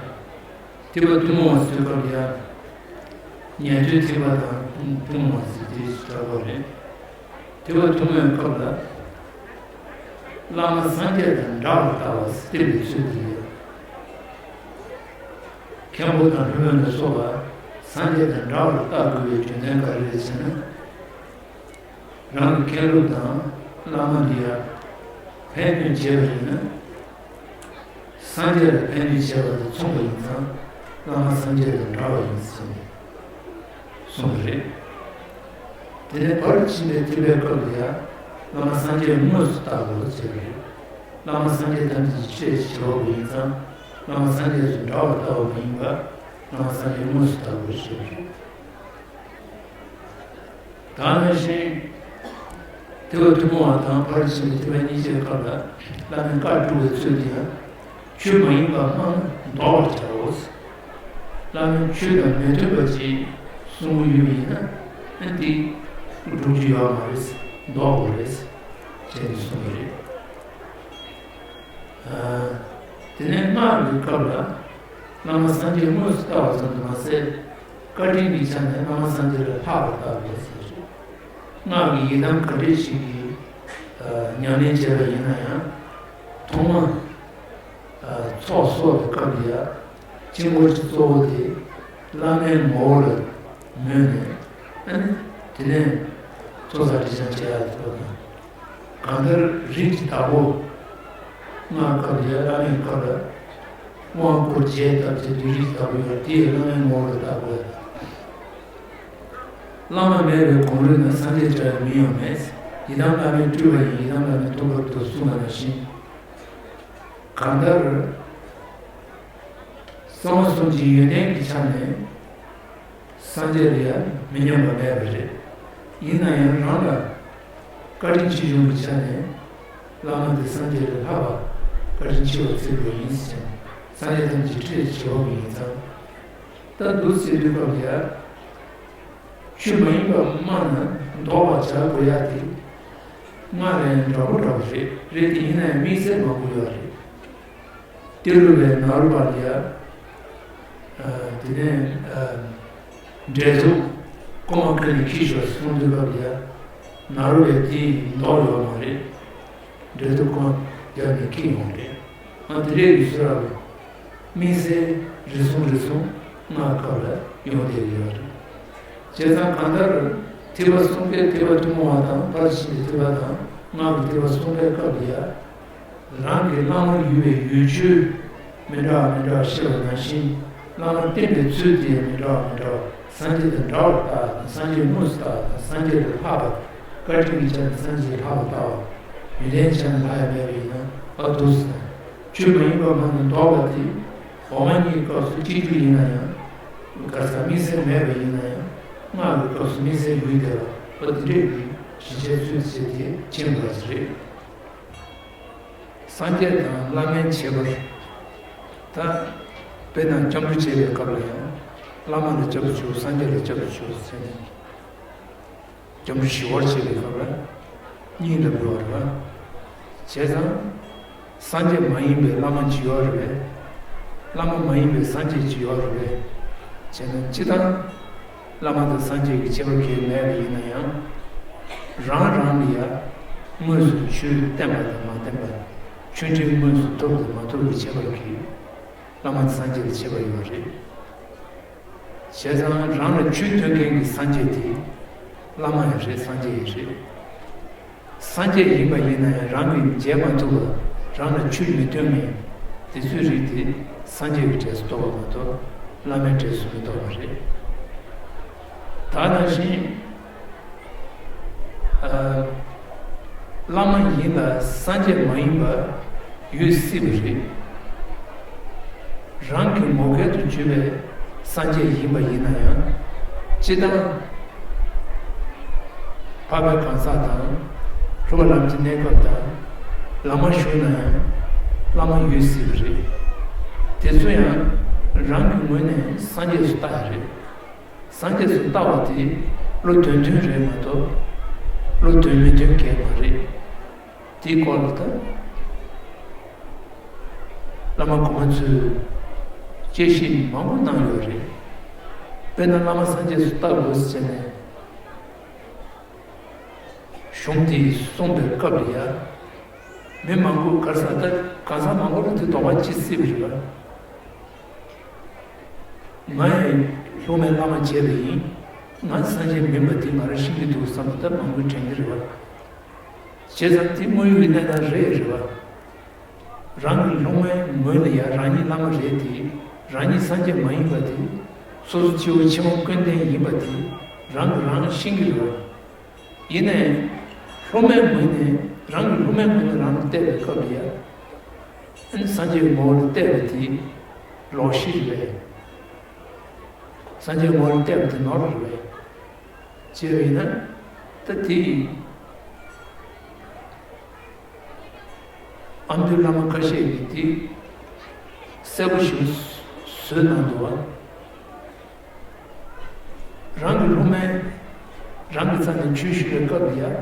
ཐེག་པ་ཐུན་མོང་བ་ཟེར་སྐབས་ལ་ཡང་། ཉན་ཐོས་ཐེག་པ་དང་ཐུན་མོང་བ་ཟེར་དེ་འདྲ་པོ་རེད། ཐེག་པ་ཐུན་མོང་བའི་སྐབས་ལ། བླ་མ་སངས་རྒྱས་དང་འདྲ་བར་ལྟ་བ་བསྟན་པའི་ཚུལ་དེ་ཡོད། མཁན་པོ་དང་ལྷ་མོ་ལ་སོགས་པ་སངས་རྒྱས་དང་འདྲ་བར་ལྟ་དགོས་པའི་རྒྱུ་མཚན་ག་རེ་རེད་ཟེར་ན། རང་གི་མཁན་སློབ་དང་བླ་མ་འདི་ཡར་ཕན་གནོད་བྱས་པ་ཡིན་ན། སངས་རྒྱས་ལ་ཕན་གནོད་བྱས་པ་དང་མཚུངས་པ་ཡིན་ཙང་བླ་མ་སངས་རྒྱས་དང་འདྲ་བ་ཡིན་ཟེར་གསུངས་པ་རེད། དེ་ནས་ཕར་ཕྱིན་པའི་ཐེག་པའི་སྐབས་ལ་ཡང་བླ་མ་སངས་རྒྱས་དངོས་སུ་བལྟ་དགོས་ཟེར་བ་རེད། བླ་མ་སངས་རྒྱས་ཐམས་ཅད་ཀྱི་ཆོས་ཀྱི་བྱེ་བྲག་པོ་ཡིན་ཙང་བླ་མ་སངས་རྒྱས་སུ་འདྲ་བར་བལྟ་བ་མ་ཡིན་པར་བླ་མ་སངས་རྒྱས་དངོས་སུ་བལྟ་དགོས་ཟེར་བ་རེད། ད་ག་ནང་བཞིན། ཐེག་པ་ཐུན་མོང་བ་དང་ཕར་ཕྱིན་པའི་ཐེག་པ་གཉིས་ཀྱི་སྐབས་ལ་བླ་མའི་བཀའ་སྒྲུབ་པའི་ཚུལ་དེ་ཡང་ཆོས་མ་ཡིན་པ་སྨྲ་ན་བཟློག་པར་བྱའོ། བླ་མའི་ཆོས་དང་མི་མཐུན་པ་ཅིག་གསུང་གི་ཡོད་པ་ཡིན་ན་ཨ་ནི་དེ་སྒྲུབ་རྒྱུ་ཡོད་མ་རེད། བཟློག་དགོས་རེད། ཅེས་གསུངས་པ་རེད། དེ་ནས་སྔགས་ཀྱི་སྐབས་ལ་བླ་མ་སངས་རྒྱས་དངོས་སུ་བལྟ་བ་ཙམ་དུ་མ་ཟད། བཀའ་དྲིན་གྱི་ཆ་ནས་བླ་མ་སངས་རྒྱས་ལས་ལྷག་པར་བལྟ་དགོས་ཟེར། སྔགས་ཀྱི་ཡི་དམ་ག་འདྲ་ཞིག་གི་ཉམས་ལེན་བྱས་པ་ཡིན་ན་ཡང་། ཐོག་མ། ཚོགས་གསོག་པའི་སྐབས་ལ་ཡ། དཀྱིལ་འཁོར་གྱི་གཙོ་བོ་དེ་བླ་མའི་ངོ་བོ་ལ་མོས་ནས། ཨ་ནི་དེ་ནས་ཚོགས་བསགས་སྒྲིབ་སྦྱང་བྱེད་ཡག་དེ་ལྟ་བུ་དང་། གང་ལྟར་རིགས་ཀྱི་བདག་པོ། སྔགས་སྐབས་ལ་ཡ་བླ་མའི་སྐབས་ལ་དབང་བསྐུར་རྒྱས་བཏབ་བྱས་དེ་རིགས་ཀྱི་བདག་པོ་ཡོད་དེ་ཡི་བླ་མའི་ངོ་བོ་ལ་བལྟ་དགོས། བླ་མ་མེད་པའི་གོང་རོལ་ན་སངས་རྒྱས་བྱ་བའི་མིང་ཡང་མེད། ཡི་དམ་བླ་མའི་སྤྲུལ་པ་ཡིན། ཡི་དམ་བླ་མའི་ཐུགས་ཀར་འདུག་གསུངས་པ་ནང་བཞིན། གང་ལྟར། གསང་བ་གསུམ་གྱི་ཡོན་ཏན་གྱི་ཆ་ནས་སངས་རྒྱས་ལ་ཡང་མི་མཉམ་པ་མེད་པ་རེད། ཡིན་ན་ཡང་རང་ལ་བཀའ་དྲིན་ཆེ་ཆུང་གི་ཆ་ནས་བླ་མ་དེ་སངས་རྒྱས་ལས་ལྷག་པ་བཀའ་དྲིན་ཆེ་བར་བརྩི་དགོས་ཡིན་ཟེར་ནས། སངས་རྒྱས་ཐམས་ཅད་ཁྲི་ལས་ཆེ་བ་ཡིན་ཙང་། ད་འདུག་ཟེར་དུས་སྐབས་ལ་ཡ། ཆོས་མ་ཡིན་པ་སྨྲ་ན་བཟློག་པར་བྱ་དགོས་ཡ་དེ། སྔགས་ལ་ཡང་འདྲ་པོ་འདྲ་པོ་རེད། རེད་དེ་ཡིན་ན་ཡང་དམིགས་བསལ་མང་པོ་ཡོད་རེད། ཏི་རུ་པའི་ནཱ་རོ་པ་ལ་ཡ། དེ་ནས་འབྲས་ཐུག་ཀོ་མ་ཁ་ནས་འཁྱེར་ཤོག་གསུངས་དུས་སྐབས་ལ་ཡ། ནཱ་རོ་པས་དེ་བཟློག་ཡོད་མ་རེད། འབྲས་ཐུག་ཀོ་མ་རྒྱབ་ནས་འཁྱེར་ཡོང་རེད། ཨ་དེ་འདྲའི་ཡུལ་སྲོལ་ར་བས། དམིགས་བསལ་རེ་ཟུང་རེ་ཟུང་སྔགས་སྐབས་ལ་ཡོང་བསྡད་ཡོད་རེད། བྱས་ཙང་གང་ལྟར་ཐེག་པ་གསུམ་ཀའི་ཐེག་པ་ཐུན་མོང་བ་དང་ཕར་ཕྱིན་གྱི་ཐེག་པ་དང་སྔགས་ཀྱི་ཐེག་པ་གསུམ་ཀའི་སྐབས་ལ་ཡ། རང་གི་བླ་མ་ཡུལ་བའི་ཡུལ་ཆོས་མི་འདྲ་བ་མི་འདྲ་བ་ཤེས་པ་ནང་བཞིན། བླ་མ་བསྟེན་པའི་ཚུལ་དེ་ཡང་མི་འདྲ་བ་མི་འདྲ་བ། སངས་རྒྱས་དང་འདྲ་བར་བལྟ་དང་། སངས་རྒྱས་དངོས་སུ་བལྟ་དང་། སངས་རྒྱས་ལས་ལྷག་པ། བཀའ་དྲིན་གྱི་ཆ་ནས་སངས་རྒྱས་ལས་ལྷག་པ་བལྟ་བ། ཡོན་ཏན་ཆ་ནས་ལྷག་ཡ་མེད་པ་ཡིན་ན་ཨ་འདུག་ཟེར། ཆོས་མ་ཡིན་པ་སྨྲ་ན་བཟློག་པ་དེ། འོག་མ་གཉིས་སྐབས་སུ་གཅིག་གྱུར་ཡིན་ན་ཡང་། ག་ས་དམིགས་བསལ་མེད་པ་ཡིན་ན་ཡང་། སྔགས་ཀྱི་སྐབས་སུ་དམིགས་བསལ་ཡོད་བསྡད་པ་ཨ་དེ་འདྲས་ཀྱི་གཞི་བྱས་ཚུལ་བྱས་ཏེ་མཁྱེན་དགོས་པ་རེད། སངས་རྒྱས་དང་བླ་མའི་ཁྱད་པར། ད། དཔེར་ན་སྐྱབས་འགྲོ་བྱེད་པའི་སྐབས་ལ་ཡང་། བླ་མ་ལ་སྐྱབས་སུ་མཆིའོ། སངས་རྒྱས་ལ་སྐྱབས་སུ་མཆིའོ་ཟེར་ནས། སྐྱབས་འགྲོ་ཞི་བར་བྱེད་པའི་སྐབས་ལ། གཉིས་ལ་འབུལ་བ་རེད་པ། བྱས་ཙང་། སངས་རྒྱས་མ་ཡིན་པའི་བླ་མ་ཅིག་ཡོད་རེད་པས། བླ་མ་མ་ཡིན་པའི་སངས་རྒྱས་ཅིག་ཡོད་རེད་པས། བྱས་ན་སྤྱིར་བཏང་། བླ་མ་དང་སངས་རྒྱས་ཀྱི་ཁྱད་པར་གང་ཡང་མེད་པ་ཡིན་ན་ཡང་། རང་རང་ལ་ཡ། དངོས་སུ་ཆོས་བསྟན་པ་དང་མ་བསྟན་པ། ཆོས་འབྲེལ་དངོས་སུ་ཐོབ་དང་མ་ཐོབ་ཀྱི་ཁྱད་པར་གྱིས། བླ་མ་དང་སངས་རྒྱས་ལ་ཁྱད་པར་ཡོད་རེད། བྱས་ཙང་རང་ལ་ཆོས་སྟོན་མཁན་གྱི་སངས་རྒྱས་དེ། བླ་མ་ཡང་རེད། སངས་རྒྱས་ཡང་རེད། སངས་རྒྱས་ཡིན་པ་ཡིན་ན་ཡང་རང་གིས་མཇལ་མ་ཐུབ་པ། རང་ལ་ཆོས་མི་སྟོན་མཁན་དེ་ཚོའི་རིགས་དེ་སངས་རྒྱས་ཀྱི་གྲས་སུ་གཏོགས་པ་མ་གཏོགས་བླ་མའི་གྲས་སུ་མི་གཏོགས་པ་རེད། ད་ནང་བཞིན། ཨ། བླ་མ་ཡིན་ལ་སངས་རྒྱས་མ་ཡིན་པ་ཡོད་སྲིད་པ་རེད། རང་གི་ངོ་སྐལ་དུ་གྱུར་པའི་སངས་རྒྱས་ཡིན་པ་ཡིན་ན་ཡང་། སྤྱིར་བཏང་། འཕགས་པའི་གང་ཟག་དང་། ལྷོ་བ་ལམ་གྱི་གནས་སྐབས་དང་། བླ་མ་བཞུགས་ན་ཡང་། བླ་མ་ཡོད་སྲིད་པ་རེད། དེ་ཚོ་ཡང་། རང་གི་ངོས་ནས་སངས་རྒྱས་སུ་བལྟ་ཡ་རེད། སངས་རྒྱས་སུ་ལྟ་བ་དེ་བློ་དོན་མཐུན་རེད་མ་གཏོགས། བློ་དོན་མི་མཐུན་གང་ཡང་མ་རེད། དེའི་སྐོར་ལ་ད། བླ་མ་གོང་མ་ཚོས་དཔྱད་ཞིབ་མང་པོ་གནང་ཡོད་རེད། དཔེར་ན་བླ་མ་སངས་རྒྱས་སུ་ལྟ་དགོས་ཟེར་ནས། གཞུང་དེ་གསུངས་པའི་སྐབས་ལ་ཡ། མི་མང་པོ་གར་ས་ད་གང་ཟག་མང་པོ་ལ་དེ་དོགས་པ་སྐྱེ་སྲིད་པ་རེད་པ། ང་ཡང་སློབ་མའི་བླ་མ་བྱས་པ་ཡིན། ང་སངས་རྒྱས་མིན་པ་དེ་ང་རང་ཤེས་ཀྱི་འདུག་བསམ་པ་ད་མང་པོས་དྲན་གྱི་རེད་པ། བྱས་ཙང་དེ་དངོས་ཡོད་ཀྱི་གནས་སྟངས་རེད་རེད་པ། རང་གི་སློབ་མའི་ངོས་ལ་ཡང་རང་ཉིད་བླ་མ་རེད་དེ། རང་ཉིད་སངས་རྒྱས་མ་ཡིན་པ་དེ། སོ་སོ་སྐྱེ་བོ་ཕྱི་མ་ཀུན་ལྡན་ཡིན་པ་དེ་རང་གིས་རང་ཤེས་ཀྱི་རེད་པ། ཡིན་ནའི། སློབ་མའི་ངོས་ནས་རང་གི་སློབ་མའི་ངོས་ནས་རང་ལ་བལྟས་པའི་སྐབས་ལ་ཡ། ཨ་ནི་སངས་རྒྱས་ཀྱི་ངོ་བོ་ལ་བལྟས་པ་དེ་ལོག་ཤེས་རེད་པས། སངས་རྒྱས་ཀྱི་ངོ་བོ་ལ་བལྟས་པ་དེ་ནོར་རེད་པས། བྱས་པ་ཡིན་ན། ད་དེ་ཡིན། ཨ་མདོའི་བླ་མ་ཁ་ཤས་ཀྱིས་དེ་གསལ་པོ་ཞིག་བཟོས་གནང་འདུག་པ། རང་གི་སློབ་མས་རང་གི་རྩ་ནས་ཆོས་ཞུ་བའི་སྐབས་ལ་ཡ།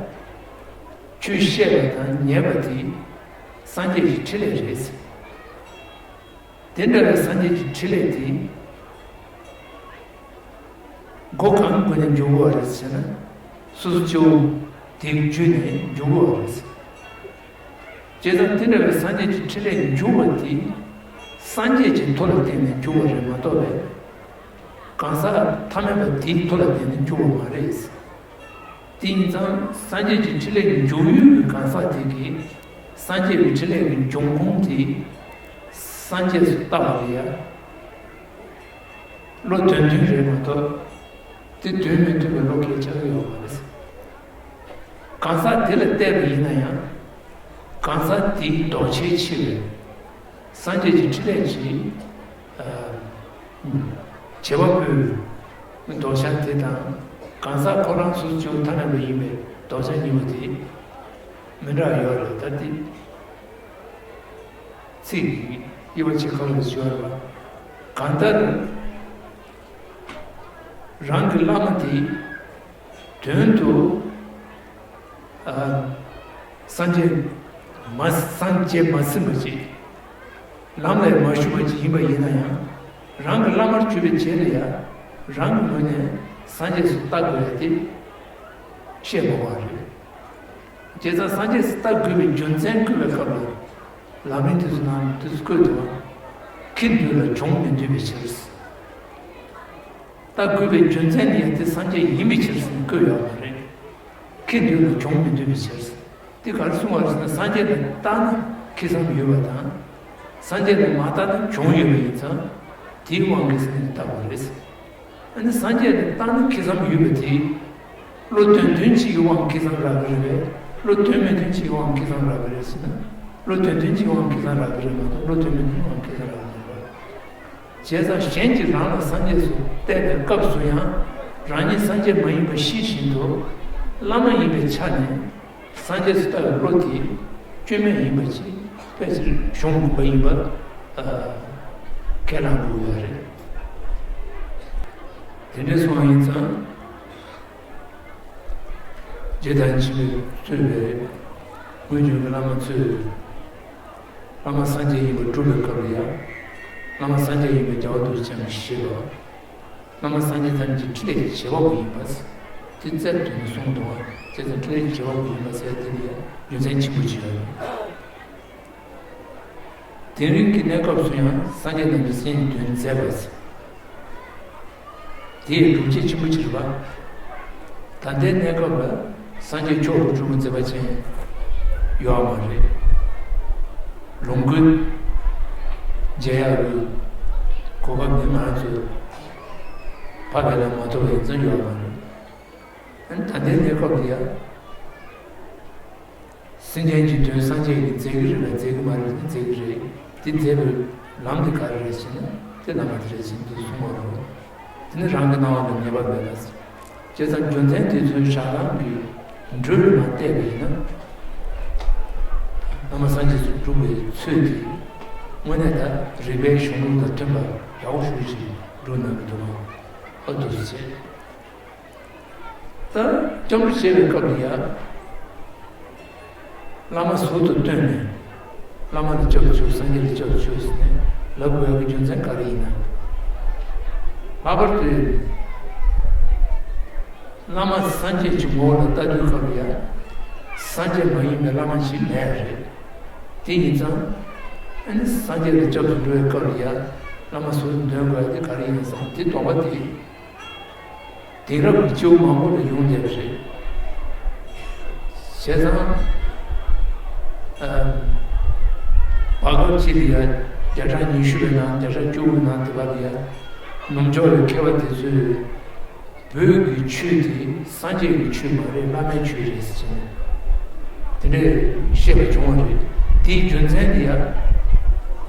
ཆོས་བཤད་པ་དང་ཉན་པ་དེ་སངས་རྒྱས་ཀྱི་འཕྲིན་ལས་རེད་ཟེར། དེ་འདྲ་བའི་སངས་རྒྱས་ཀྱི་འཕྲིན་ལས་དེ། སྒོ་གང་གི་སྒོ་ནས་འཇུག་དགོས་པ་རེད་ཟེར་ན། སོ་སོ་སྐྱེ་བོ་དེའི་རྒྱུད་ནས་འཇུག་དགོས་པ་རེད། བྱས་ཙང་དེ་འདྲ་བའི་སངས་རྒྱས་ཀྱི་ཕྲིན་ལས་འཇུག་པ་དེ། སངས་རྒྱས་ཀྱི་མཐུ་ལ་བརྟེན་ནས་འཇུག་པ་རེད་མ་གཏོགས་པའི། གང་ཟག་ཐ་མལ་པ་དེའི་མཐུ་ལ་བརྟེན་ནས་འཇུག་པ་མ་རེད། དེ་ཡིན་ཙང་སངས་རྒྱས་ཀྱི་ཕྲིན་ལས་འཇུག་ཡུལ་གྱི་གང་ཟག་དེ་གིས་སངས་རྒྱས་ཀྱི་ཕྲིན་ལས་ཀྱི་འབྱུང་ཁུངས་དེ་སངས་རྒྱས་སུ་བལྟ་བ་ལ་ཡ། བློ་དོན་མཐུན་རེད་མ་གཏོགས། དེ་དོན་མི་མཐུན་པའི་བློ་སྐད་ཆགས་ཀྱི་ཡོད་མ་རེད། གང་ཟག་དེ་ལ་བལྟས་པ་ཡིན་ན་ཡང་། གང་ཟག་དེའི་ལྡོག་ཆའི་ཕྱིར། སངས་རྒྱས་ཀྱི་ཕྲིན་ལས་ཀྱི། ཨ། བྱེད་པ་པོའི་ལྡོག་ཆ་དེ་དང་། གང་ཟག་ཁོ་རང་སོ་སོ་སྐྱེ་བོ་ཐ་མལ་པ་ཡིན་པའི་ལྡོག་ཆ་གཉིས་པོ་དེ་མི་འདྲ་བ་ཡོད་རེད། ད་དེ་ཚིག་གི་དབྱེ་བ་ཕྱེ་ཁ་ལ་ཞུ་བ་རེད་པ། གང་ལྟར་རང་གི་བླ་མ་དེ་དོན་དུ། ཨ། སངས་རྒྱས་མ་སངས་རྒྱས་མ་ཟིན་པ་ཅིག་ལམ་ལ་མ་ཞུགས་པ་ཅིག་ཡིན་པ་ཡིན་ན་ཡང་། རང་གི་བླ་མར་གྱུར་པའི་རྗེས་ལ་ཡང་། རང་གི་ངོས་ནས་སངས་རྒྱས་སུ་བལྟ་དགོས་ཡ་དེ་བཤད་དགོས་པ་རེད། བྱས་ཙང་སངས་རྒྱས་སུ་བལྟ་དགོས་པའི་རྒྱུ་མཚན་བསྐུལ་བའི་སྐབས་ལ། ལམ་རིམ་དེ་ཚོ་ནང་དུ་བཀོད་འདུག་པ། ཁྱེད་འདུལ་ལ་གྱོང་མི་འདུས་པའི་ཕྱིར། བལྟ་དགོས་པའི་རྒྱུ་མཚན་ཡང་དེ་སངས་རྒྱས་ཡིན་པའི་ཕྱིར་ཟེར་ནས་བཀོད་ཡོད་མ་རེད། ཁྱེད་འདུལ་ལ་གྱོང་མི་འདུས་པའི་ཕྱིར། དེ་ག་རེ་གསུངས་པ་རེད་ཟེར་ན། སངས་རྒྱས་ལ་བལྟ་ན་ཁེ་བཟང་ཡོད་པ་དང་། སངས་རྒྱས་ལ་མ་བལྟ་ན་གྱོང་ཡོད་པ་ཡིན་ཙང་། དེའི་དབང་གིས་ཟེར་ནས་བལྟ་དགོས་རེད། ཨ་ནི་སངས་རྒྱས་ལ་བལྟ་ན་ཁེ་བཟང་ཡོད་པ་དེ། བློ་དོན་མཐུན་གཅིག་གི་དབང་ཁེ་བཟང་རག་གི་རེད་པས། བློ་དོན་མི་མཐུན་གཅིག་གི་དབང་ཁེ་བཟང་རག་གི་རེད་ཟེར་ན། བློ་དོན་མཐུན་གཅིག་གི་དབང་ཁེ་བཟང་རག་གི་རེད་མ་གཏོགས། བློ་དོན་མི་མཐུན་གྱི་དབང་ཁེ་བཟང་རག་གི་མ་རེད། བྱས་ཙང་གཞན་གྱིས་རང་ལ་སངས་རྒྱས་སུ་བལྟས་པའི་སྐབས་སུ་ཡང་། རང་ཉིད་སངས་རྒྱས་མ་ཡིན་པ་ཤེས་བཞིན་དུ། བླ་མ་ཡིན་པའི་ཆ་ནས་སངས་རྒྱས་སུ་ལྟ་བའི་བློ་དེ་སྐྱོན་མེད་ཡིན་པ་ཅིག་ཕལ་ཆེར་བྱུང་དགོས་པ་ཡིན་པ། ཨ། ཁས་བླངས་དགོས་ཡོད་རེད། དེ་འདྲ་སོང་བ་ཡིན་ཙང་། རྗེ་བདག་ཉིད་ཆེན་པོས་གཙོས་པའི་སྔོན་བྱོན་གྱི་བླ་མ་ཚོས། བླ་མ་སངས་རྒྱས་ཡིན་པར་སྒྲུབ་པའི་སྐབས་ལ་ཡང་། བླ་མ་སངས་རྒྱས་ཡིན་པའི་རྒྱལ་བ་རྡོ་རྗེ་འཆང་གིས་བཞེད་པ། བླ་མ་སངས་རྒྱས་ཐམས་ཅད་ཕྲིན་ལས་ཀྱི་བྱེད་པ་པོ་ཡིན་པ། དེ་རྩལ་དུ་ནི་གསུངས་འདུག་པ། བྱས་ཙང་ཕྲིན་ལས་ཀྱི་བྱེད་པ་པོ་ཡིན་པ་ཟེར་དེ་ལ་ཡང་རྒྱུ་མཚན་ཆེན་པོ་ཅིག་ཡོད། དེང་རིང་གི་གནས་སྐབས་སུ་ཡང་སངས་རྒྱས་རྣམས་ཀྱིས་སེམས་ཀྱི་དོན་མཛད་པ། དེའི་སྒྲུབ་བྱེད་ཆེན་པོ་ཅིག་རེད་པ། ད་ལྟའི་གནས་སྐབས་ལ་སངས་རྒྱས་མཆོག་ཏུ་གྲུབ་པ་མཛད་པ་ཅན་ཡོད་མ་རེད། ལོངས་སྐུ་མཇལ་ཡག་གི་གོ་སྐབས་འདི་ང་རང་ཚོ་ཕ་བལ་ལ་མ་ཐོབ་པ་ཡིན་ཙང་ཡོད་མ་རེད། ཨ་ནི་ད་ལྟའི་གནས་སྐབས་ལ་ཡང་། སེམས་ཅན་གྱི་དོན་སངས་རྒྱས་ཀྱིས་མཛད་ཀྱི་རེད་ལ་མཛད་ཀྱི་མ་རེད་ལ་མཛད་ཀྱི་རེད། དེ་མཛད་པའི་ལམ་དེ་ག་རེ་རེད་ཟེར་ན། དེ་བླ་མ་དེ་རེད་ཟེར་འདུག་གསུངས་པ་རེད། དེ་ནི་རང་གི་སྣང་བ་ལ་ངེས་པ་མེད་ལ། བྱས་ཙང་རྒྱུ་མཚན་དེ་ཚོའི་ཞག་གྲངས་ཀྱི་འགྲོས་ལ་མ་བལྟས་པ་ཡིན་ན། བླ་མ་སངས་རྒྱས་སུ་སྒྲུབ་པའི་ཚུལ་དེ་དངོས་གནས་ད་རིགས་པའི་གཞུང་ལུགས་དང་མཐུན་པ་ཡག་པོ་ཞེ་པོ་ཅིག་སྒྲུབ་གནང་གི་འདུག་ག་ཨ། འདུག་སེ་བྱས། ད་སྐྱབས་འགྲོ་བྱེད་པའི་སྐབས་ལ་ཡང་། བླ་མ་ཟུར་དུ་བཏོན་ནས། བླ་མ་ལ་སྐྱབས་སུ་མཆིའོ། སངས་རྒྱས་ལ་སྐྱབས་སུ་མཆིའོ་ཟེར་ནས་ལབ་དགོས་ཡག་གི་རྒྱུ་མཚན་ག་རེ་ཡིན་ན། ལྷག་པར་དུ་བླ་མ་སངས་རྒྱས་ཀྱི་ངོ་བོ་ལ་ལྟ་དུས་སྐབས་ལ་ཡང་། སངས་རྒྱས་མ་ཡིན་པའི་བླ་མ་ཞིག་མེད་རེད། དེ་ཡིན་ཙང་། ཨ་ནི་སངས་རྒྱས་ལ་སྐྱབས་སུ་འགྲོ་བའི་སྐབས་ལ་ཡང་། བླ་མ་ཟུར་དུ་འདོན་དགོས་ཡག་དེ་ག་རེ་ཡིན་ན་བསམ། དེ་དོགས་པ་དེ། དེང་རབས་ཀྱི་སྐྱེ་བོ་མང་པོ་ལ་ཡོང་བསྡད་པ་རེད། བྱས་ཙང་། ཨ། བར་སྐབས་ཅིག་ལ་ཡ་བརྒྱ་ཕྲག་ཉི་ཤུ་པའི་ནང་བརྒྱ་ཕྲག་བཅུ་དགུའི་ནང་དེ་བར་ལ་ཡ། ནུབ་ཕྱོགས་པའི་མཁས་པ་དེ་ཚོས་བོད་ཀྱི་ཆོས་དེ་སངས་རྒྱས་ཀྱི་ཆོས་མ་རེད། བླ་མའི་ཆོས་རེད་ཟེར་ནས་དེ་འདྲས་བཤད་པ་བྱུང་བ་རེད། དེའི་རྒྱུ་མཚན་དེ་ཡ་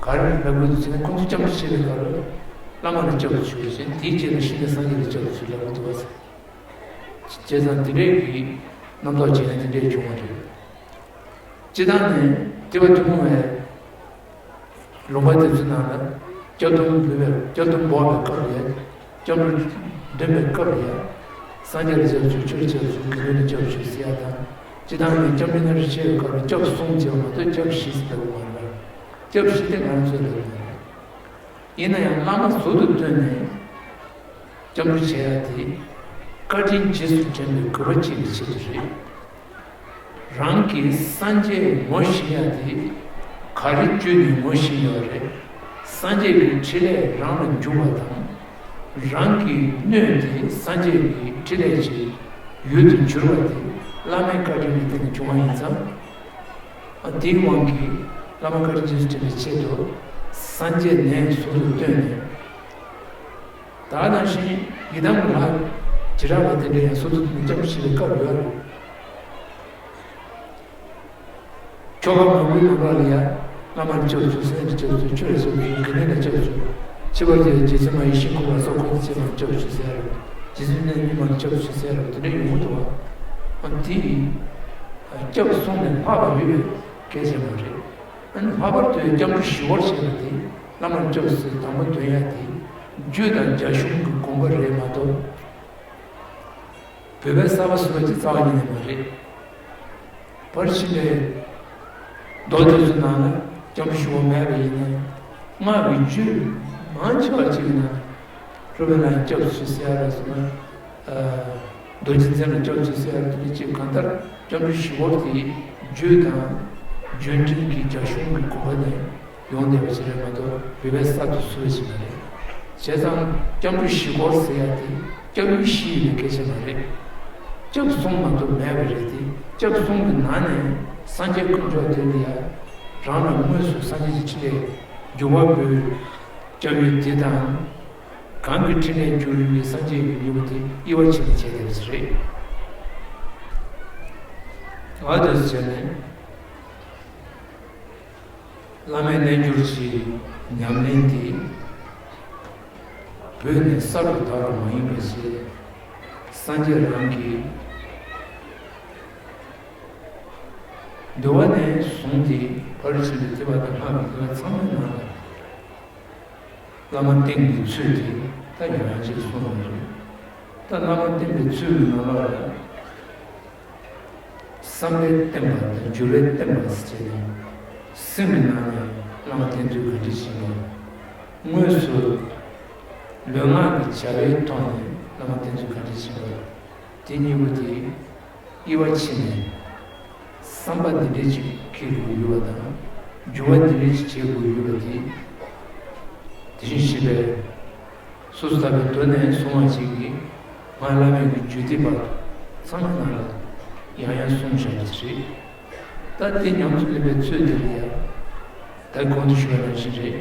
ག་རེ་ལབ་དགོས་འདུག་ཟེར་ན། ཁོང་ཚོ་སྐྱབས་འགྲོ་བྱེད་པའི་སྐབས་ལ། བླ་མ་ལ་སྐྱབས་སུ་མཆིའོ་ཟེར། དེའི་རྗེས་ལ་ཤིན་ཏུ་སངས་རྒྱས་ལ་སྐྱབས་སུ་མཆིའོ་ལབ་འདུག་པ། བྱས་ཙང་དེ་འདྲའི་གི་རྣམ་རྟོག་བྱས་ནས་དེ་འདྲའི་བྱུང་བ་རེད། སྤྱིར་བཏང་ནས་ཐེག་པ་ཐུན་མོང་བའི་ལུང་པ་དེ་ཚོའི་ནང་ལ་སྐྱབས་སྡོམ་འབུལ་བའི་སྐྱབས་སྡོམ་འབོགས་པའི་སྐབས་ལ་ཡ། སྐྱབས་འགྲོ་འདོན་པའི་སྐབས་ལ་ཡ། སངས་རྒྱས་ལ་སྐྱབས་སུ་མཆིའོ། ཆོས་ལ་སྐྱབས་སུ་མཆིའོ། དགེ་འདུན་ལ་སྐྱབས་སུ་མཆིའོ་ཟེར་ཡ་དང་། སྤྱིར་བཏང་ནས་སྐྱབས་འགྲོ་རྣམ་གྲོལ་ཆེ་བའི་སྐབས་ལ་སྐྱབས་གསུམ་ཟེར་བ་མ་གཏོགས་སྐྱབས་བཞི་ཟེར་བ་མ་རེད། སྐྱབས་བཞི་དེ་ང་རང་ཚོས་ལབ་ཡོད་རེད། ཡིན་ན་ཡང་བླ་མ་ཟུར་དུ་བཏོན་ནས་སྐྱབས་འགྲོ་བྱེད་ཡ་དེ། བཀའ་དྲིན་རྗེས་སུ་དྲན་པའི་དགོས་པ་གཅིག་གི་ཆེད་དུ་རེད། རང་གིས་སངས་རྒྱས་ངོ་ཤེས་ཡ་དེ་ག་རེ་བརྒྱུད་ནས་ངོ་ཤེས་ཡོད་རེད། སངས་རྒྱས་ཀྱི་འཕྲིན་ལས་རང་ལ་འཇུག་པ་དང་། རང་གི་སྣོད་དེ་སངས་རྒྱས་ཀྱི་འཕྲིན་ལས་ཀྱི་ཡུལ་དུ་འགྱུར་བ་དེ་བླ་མའི་བཀའ་དྲིན་གྱི་སྟེང་ནས་བྱུང་བ་ཡིན་ཙང་། ཨ། དེའི་དབང་གིས་བླ་མ་བཀའ་དྲིན་རྗེས་སུ་དྲན་པའི་ཆེད་དུ་སངས་རྒྱས་ནས་ཟུར་དུ་བཏོན་ནས། ད་ནང་བཞིན་ཡི་དམ་གྱི་ལྷ་བྱེ་བྲག་པ་དེ་འདྲ་ཡང་ཟུར་དུ་བཏོན་ནས་སྐྱབས་སུ་མཆི་བའི་སྐབས་ཡོད་རེད། ཆོ་ག་མང་པོའི་ནང་ལོགས་ལ་ཡང་བླ་མར་སྐྱབས་སུ་མཆི། སངས་རྒྱས་ལ་སྐྱབས་སུ་མཆི། ཆོས་ལ་སྐྱབས་སུ་མཆི། དགེ་འདུན་ལ་སྐྱབས་སུ་མཆི། ཁྱད་པར་དུ་རྗེ་བཙུན་མ་ཡེ་ཤེས་འཁོར་ལ་སོགས་འཁོར་དང་བཅས་པར་སྐྱབས་སུ་མཆི་ཟེར་རེད། རྗེ་བཙུན་རྣལ་འབྱོར་མར་སྐྱབས་སུ་མཆི་ཟེར་རེད། དེ་འདྲ་ཡོང་གི་འདུག་བ། ཨ། དེ་སྐྱབས་སོང་ནས་ལྷག་པ་ཡོད་པའི་སྐད་ཆ་མ་རེད། ཨ་ནི་ལྷག་པར་དུ་སྐྱབས་འགྲོ་བཞི་སྐོར་བྱས་པ་དེ་བླ་མར་སྐྱབས་སུ་དང་པོ་འདོན་ཡ་དེ་རྒྱུད་དང་རྒྱ་གཞུང་གི་དགོངས་པ་རེད་མ་གཏོགས། བོད་པའི་གསར་པ་བཟོ་བ་ཅིག་རྩ་བ་ཉིད་ནས་མ་རེད། ཕར་ཕྱིན་པའི་མདོ་དེ་ཚོའི་ནང་ན་སྐྱབས་འགྲོ་བཞི་པོ་མེད་པ་ཡིན་ན། སྔགས་ཀྱི་རྒྱུད་མང་ཆེ་བ་ཅིག་ཡིན་ན། རུ་བན་ལ་སྐྱབས་སུ་མཆི་ཟེར་ཡ་ལ་སོགས་ན། ཨ། རྡོ་རྗེ་འཛིན་ལ་སྐྱབས་སུ་མཆི་ཟེར་ཡ་ལ་དེ་འདྲ་ཅིག་གང་ལྟར་སྐྱབས་འགྲོ་བཞི་པོ་དེ་རྒྱུད་དང་རྒྱུད་འགྲེལ་གྱི་རྒྱ་གཞུང་གི་དགོངས་པ་ནས་ཡོང་བསྡད་པ་ཞིག་རེད་མ་གཏོགས། བོད་པའི་གསར་དུ་བཟོས་པ་ཞིག་མ་རེད། བྱས་ཙང་སྐྱབས་འགྲོ་བཞི་སྐོར་ཟེར་ཡ་དེ་སྐྱབས་ཡུལ་བཞི་ཡོད་པའི་སྐད་ཆ་མ་རེད། སྐྱབས་སོང་མ་གཏོགས་མེད་པ་རེད་དེ། སྐྱབས་སོང་གི་ནང་ནས་སངས་རྒྱས་དཀོན་མཆོག་དེ་ལ་ཡ་རང་ལ་དངོས་སུ་སངས་རྒྱས་ཀྱི་འཕྲིན་ལས་འཇུག་པ་པོའི་སྐྱབས་ཡུལ་དེ་དང་། གང་གི་འཕྲིན་ལས་འཇུག་ཡུལ་གྱི་སངས་རྒྱས་ཀྱི་ཡུལ་དེ་དབྱེ་བ་ཕྱེ་ནས་བྱས་ཏེ་ཟེར་རེད། ཨ། དེ་བྱས་ནས། བླ་མའི་རྣལ་འབྱོར་གྱི་ཉམས་ལེན་དེ་བོད་ནས་གསར་དུ་དར་བ་མ་ཡིན་པ་ཞིག་སངས་རྒྱས་རང་གི་འདུལ་བ་ནས་བཟུང་སྟེ་ཕར་ཕྱིན་པའི་ཐེག་པ་དང་ལྷག་པའི་ཐེག་པ་ཚང་མའི་ནང་ལ། བླ་མ་བསྟེན་པའི་ཚུལ་དེ་ད་ཡང་ཡང་ཅིག་གསུངས་པ་རེད། ད་བླ་མ་བསྟེན་པའི་ཚུལ་གྱི་ནང་ལོགས་ལ། བསམ་པས་བསྟེན་པ་དང་སྦྱོར་བས་བསྟེན་པ་ཟེར་བྱས་ནས། སེམས་ཀྱི་ནང་ནས་བླ་མ་བསྟེན་ཚུལ་ག་འདྲ་ཞིག་ཡིན་པ། དངོས་སུ་ལུས་ངག་གི་བྱ་བའི་ཐོག་ནས་བླ་མ་བསྟེན་ཚུལ་ག་འདྲ་ཞིག་ཡིན་པ། དེ་གཉིས་པོ་དེ་དབྱེ་བ་ཕྱེ་ནས། བསམ་པ་འདི་འདྲ་ཅིག་འཁྱེར་དགོས་ཡོད་པ་དང་། སྦྱོར་བ་འདི་འདྲ་ཅིག་བྱེད་དགོས་ཡོད་པ་དེ། དེ་བཞིན་གཤེགས་པས་སོ་སོ་ཐར་པའི་མདོ་ནས་གསུངས་པ་ཅིག་གིས། མར་བླ་མེད་ཀྱི་རྒྱུད་སྡེ་བར་ཚང་མའི་ནང་ལ་ཡང་ཡང་གསུངས་བཞག་པ་རེད། ད་དེ་ཉམས་སུ་ལེན་པའི་ཚུལ་དེ་ལ་ཡང་། ད་གོང་དུ་ཞུས་པ་ནང་བཞིན་རེད།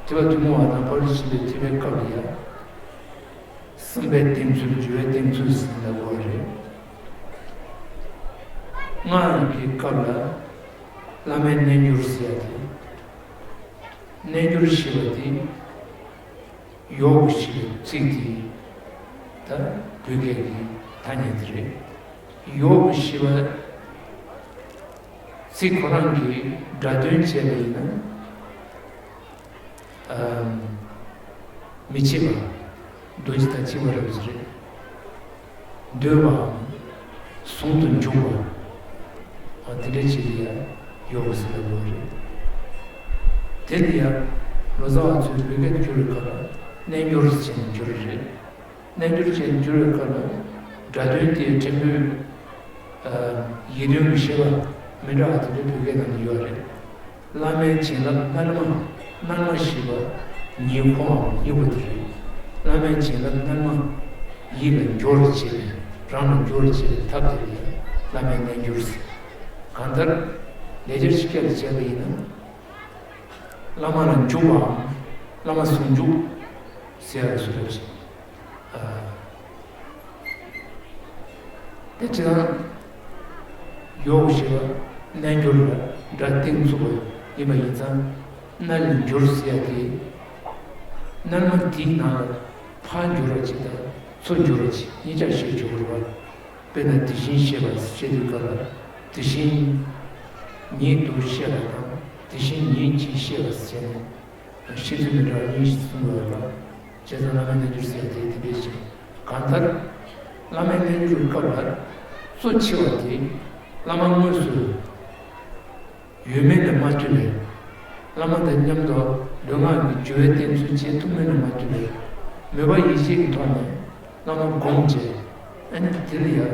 ཐེག་པ་ཐུན་མོང་བ་དང་ཕར་ཕྱིན་པའི་ཐེག་པའི་སྐབས་ལ་ཡང་། བསམ་པས་བསྟེན་ཚུལ། སྦྱོར་བས་བསྟེན་ཚུལ་ཟེར་ལབ་དགོས་པ་རེད། སྔགས་ཀྱི་སྐབས་ལ་བླ་མའི་རྣལ་འབྱོར་ཟེར་ཡ་དེ། རྣལ་འབྱོར་ཞེས་པ་དེ་ཡོག་ཞེས་པའི་ཚིག་དེ་ད་བོད་སྐད་ཀྱི་ཐ་སྙད་དེ་རེད། ཡོག་ཞེས་པ་ཚིག་ཁོ་རང་གི་སྒྲ་དོན་བྱས་པ་ཡིན་ན། ཨམ། མི་ཕྱེད་པ། རྡོ་རྗེ་དང་གཅིག་པ་རབ་ཟེར་རེད། འདོད་པའམ་ཟུང་དུ་འཇུག་པ། ཨ། དེ་འདྲ་ཅིག་ལ་ཡང་ཡོག་ཟེར་བ་རེད། དེ་ལ་ཡང་ལོ་ཙཱ་བ་ཚོས་བོད་སྐད་དུ་བསྒྱུར་བའི་སྐབས་ལ་རྣལ་འབྱོར་ཟེར་ནས་བསྒྱུར་བ་རེད། རྣལ་འབྱོར་ཅན་འགྱུར་བའི་སྐབས་ལ་སྒྲ་དོན་དེའི་ཕྲན་བུ། ཨ། ཡིད་རྟོན་གྱི་ཤེས་པ་མི་འདྲ་བ་དེ་འདྲ་བོད་སྐད་ནང་དུ་ཡོད་རེད། བླ་མའི་བྱིན་རླབས་རྣལ་མ། རྣལ་མ་ཞེས་པ་ཉིད་ཁོའང་སྙིང་པོ་དེ་རེད། བླ་མའི་བྱིན་རླབས་རྣལ་མ་ཡིད་ལ་འཇོག་བྱེད་པའི། རང་ལ་འཇོག་བྱེད་པའི་ཐབས་དེ་ལ་བླ་མའི་རྣལ་འབྱོར་ཟེར། གང་ལྟར་ལེགས་སྦྱར་གྱི་སྐད་ལ་བྱས་པ་ཡིན་ན། བླ་མ་ལ་འཇུག་པའམ་བླ་མ་ཟུང་འཇུག་ཟེར་ཡག་གི་བཟོ་འདྲ་ཞིག་ཨ། དེ་ཅི་ལྟར་ཡོག་ཞེས་པ་རྣལ་འབྱོར་ལ་སྒྲ་གཏིང་ཚུགས་པ་ཡིན་པ་ཡིན་ཙང་། རྣལ་འབྱོར་ཟེར་ཡག་དེ་རྣལ་མ་དེའི་ནང་ལ་ཕར་འགྱུར་བ་ཅིག་དང་ཚུར་འགྱུར་བ་ཅིག་གཉིས་ཆར་བཤད་ཆོག་གི་རེད་བ། དཔེར་ན་དེ་བཞིན་གཤེགས་པ་ཞེས་བཤད་དུས་སྐབས་ལ། དེ་བཞིན་ཉིད་དུ་གཤེགས་པ་དང་དེ་བཞིན་ཉིད་ཀྱིས་གཤེགས་པ་ཟེར་ནས། ཤེས་ཚུལ་མི་འདྲ་བ་གཉིས་ཤིག་གསུངས་ཡོད་པ། བྱས་ཙང་བླ་མའི་རྣལ་འབྱོར་ཟེར་ཡག་དེ་དེ་འདྲ་ཞིག་གང་ལྟར་བླ་མའི་རྣལ་འབྱོར་གྱི་སྐབས་ལ་གཙོ་ཆེ་བ་དེ་བླ་མ་དངོས་སུ་ཡོད་མེད་ལ་མ་ལྟོས་པའི། བླ་མ་དང་མཉམ་དུ་ལུས་ངག་གི་སྦྱོར་བའི་བསྟེན་ཚུལ་བྱེད་ཐུབ་མིན་ལ་མ་ལྟོས་པའི། མོས་པ་ཡིད་ཆེས་ཀྱི་ཐོག་ནས་བླ་མ་བསྒོམས་བྱས། ཨ་ནི་དེ་ལ་ཡང་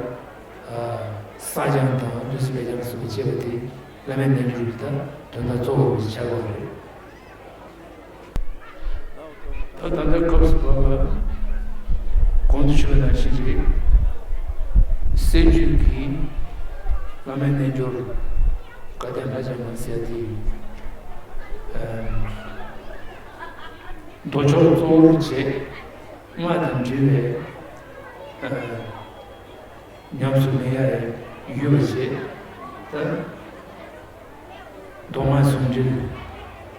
ས་སྦྱང་དང་ལུས་སེམས་སྦྱང་སོགས་བྱེད་པ་དེ་བླ་མའི་རྣལ་འབྱོར་གྱི་ད་དོན་དག་གཙོ་བོ་ཆགས་པ་རེད། ད་ད་ལྟ་སྐབས་སུ་བབ་པ་གོང་དུ་ཞུས་པ་ནང་བཞིན་རེད། སྲད་བརྗོད་ཀྱི་བླ་མའི་རྣལ་འབྱོར་དགའ་ལྡན་ལྷ་བྱམས་པ་ཟེར་དེ་མདོ་ཕྱོགས་གཙོ་བོར་བྱས་སྔགས་དང་འབྲེལ་བའི་ཉམས་སུ་ལེན་ཡ་ཡོད་པ་བྱས། ད་མདོ་སྔགས་ཟུང་འབྲེལ་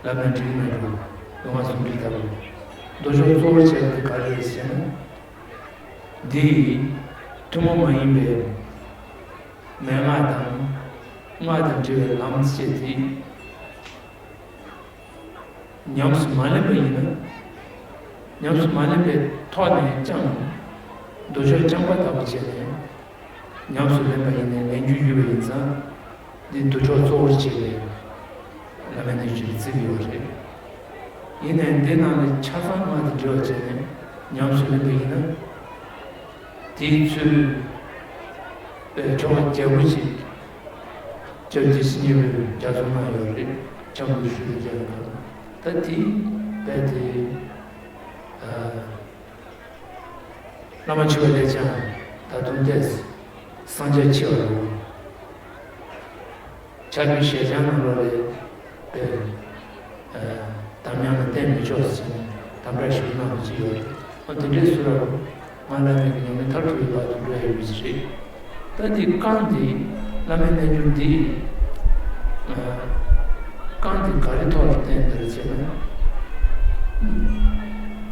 ལབ་ན་འགྲིག་ན་འགྲོ། མདོ་སྔགས་ཟུང་འབྲེལ་ལྟ་བུ། མདོ་ཕྱོགས་གཙོ་བོར་བྱས་པ་དེ་ག་རེ་རེད་ཟེར་ན། འདི་ཡི་ཐུན་མོང་མ་ཡིན་པའི་མན་ངག་དང་སྔགས་དང་འབྲེལ་བའི་ལམ་བཅས་ཏེ། ཉམས་སུ་མ་ལེན་པ་ཡིན་ན། ཉམས་སུ་མ་ལེན་པའི་ཐོག་ནས་ཀྱང་། མདོ་ཕྱོགས་རྐྱང་པ་ལྟ་བུ་བྱས་ནས་ཉམས་སུ་ལེན་པ་ཡིན་ནའི་ལེན་རྒྱུ་ཡོད་པ་ཡིན་ཙང་། འདི་མདོ་ཕྱོགས་གཙོ་བོར་བྱས་པའི་བླ་མའི་རྣལ་འབྱོར་གྱི་ཚིག་ཡོད་རེད། ཡིན་ནའི་འདི་ནང་ནས་ཆ་ཚང་སྔགས་དང་འབྲེལ་བ་བྱས་ནས་ཉམས་སུ་ལེན་པ་ཡིན་ན། དེའི་ཚུལ་པའི་ཆོ་ག་རྒྱས་པོ་ཅིག་སྐྱབས་རྗེ་སེམས་ཉིད་པས་རྒྱ་མཚོ་གནང་ཡོད་རེད། ཆ་མོ་ཞུ་རྒྱ་ཡོད། ད་དེ་བས་དེ་བླ་མ་མཆོད་པ་ལས་ཀྱང་ད་དུང་ཏོག་ཙམ་གསང་རྒྱ་ཆེ་བ་རེད། ཕྱག་དཔེ་ཞལ་བྱང་ནང་ལོགས་ལ་དཔེ་དམ་ཉམས་ལ་བརྟེན་མི་ཆོག་ཟེར་ནས་དམ་བསྒྲགས་ཞུ་གནང་བ་ཅིག་ཡོད་རེད། ཨ་དེ་འདྲའི་སུ་ར་བོ་ང་བླ་མེད་ཀྱི་ཉམས་ལེན་མཐར་ཐུག་གི་བར་དུ་འགྲོ་ཡ་ཡོད་པ་ཞིག་རེད། ད་འདི་རྐང་འདི་བླ་མའི་རྣལ་འབྱོར་འདི་རྐང་འདི་ག་རེ་ཐོག་ལ་བསྟན་ཡོད་རེད་ཟེར་ན།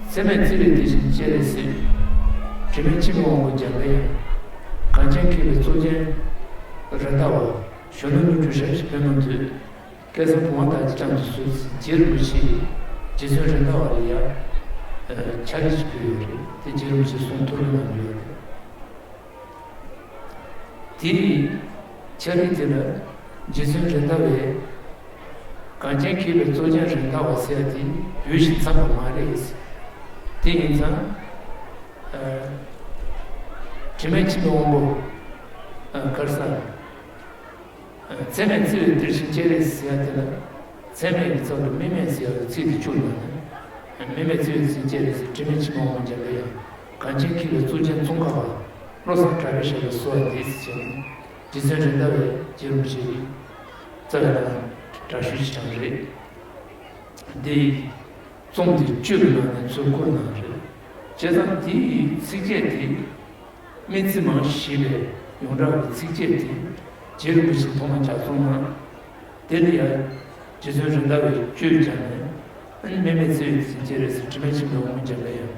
ཚད་མེད་བརྩེ་བའི་དེ་བཞིན་སྤྱན་རས་གཟིགས། དྲི་མེད་འཆི་མེད་དབང་པོ་འཇམ་པའི་དབྱངས། གངས་ཅན་མཁས་པའི་གཙུག་རྒྱན་རེད་མདའ་བ། གཞོན་ནུ་སྨིན་དྲུག་ཞབས་ཕྱི་པདྨ་འདུད། སྐལ་བཟང་བུ་མོ་དག་གིས་བསྐྱངས་སུ་གསོལ་ཟེར། རྗེ་རིན་པོ་ཆེ་ཡིས་རྗེ་བཙུན་རེད་མདའ་བ་ལ་ཡ་ཕྱག་བྲིས་ཅིག་ཕུལ་ཡོད་རེད། དེ་རྗེ་རིན་པོ་ཆེས་གསུང་ཐོས་གླེང་གནང་ཡོད་རེད། དེའི་ཕྱག་བྲིས་དེ་ལ་རྗེ་བཙུན་རེད་མདའ་བས་གངས་ཅན་མཁས་པའི་གཙུག་རྒྱན་རེད་མདའ་བ་ཟེར་ཡ་དེ་བོད་ཞིག་མཚམས་པ་མ་རེད། དེ་ཡིན་ཙང་དྲི་མེད་འཆི་མེད་དབང་པོ་གར་ས། ཚད་མེད་བརྩེ་བའི་གཏེར་ཆེན་སྤྱན་རས་གཟིགས་ཟེར་ཡ་དེ་ལ། ཚད་མེད་ཀྱི་རྩ་བ་ལ་དམིགས་མེད་ཟེར་ཡ་ལ་ཚིག་དེ་བཅུག་ན། དམིགས་མེད་བརྩེ་བའི་གཏེར་ཆེན་སྤྱན་རས་གཟིགས། དྲི་མེད་འཆི་མེད་དབང་པོ་འཇམ་པའི་དབྱངས། གངས་ཅན་མཁས་པའི་གཙུག་རྒྱན་ཙོང་ཁ་པ། བློ་བཟང་གྲགས་པའི་ཞབས་ལ་གསོལ་བ་འདེབས་ཟེར་བྱས་ནས། རྗེ་བཙུན་རེད་མདའ་བས་རྗེ་རིན་པོ་ཆེ་ཡི་རྩ་བའི་བླ་བྲིས་ཞུས་ཀྱང་རེད། འདི་རྩོམ་དེ་བཅུ་པའི་ནང་ནས་ཚུར་བསྐུར་གནང་རེད། བྱས་ཙང་དེའི་ཚིགས་བཅད་དེ། སྨེ་བརྩེགས་མ་ཞེས་པའི་ཡོངས་གྲགས་ཀྱི་ཚིགས་བཅད་དེ་རྗེ་རིན་པོ་ཆེས་ཐོག་མར་ལྗགས་རྩོམ་གནང་། དེ་ལ་ཡང་རྗེ་བཙུན་རེད་མདའ་བས་བཅོས་བརྒྱབ་ནས། ཨ་ནི་སྨེ་བརྩེགས་མའི་ཚིགས་བཅད་རེད་ཟེར། དྲི་མེད་འཆི་མེད་དབང་པོ་འཇམ་པའི་དབྱངས།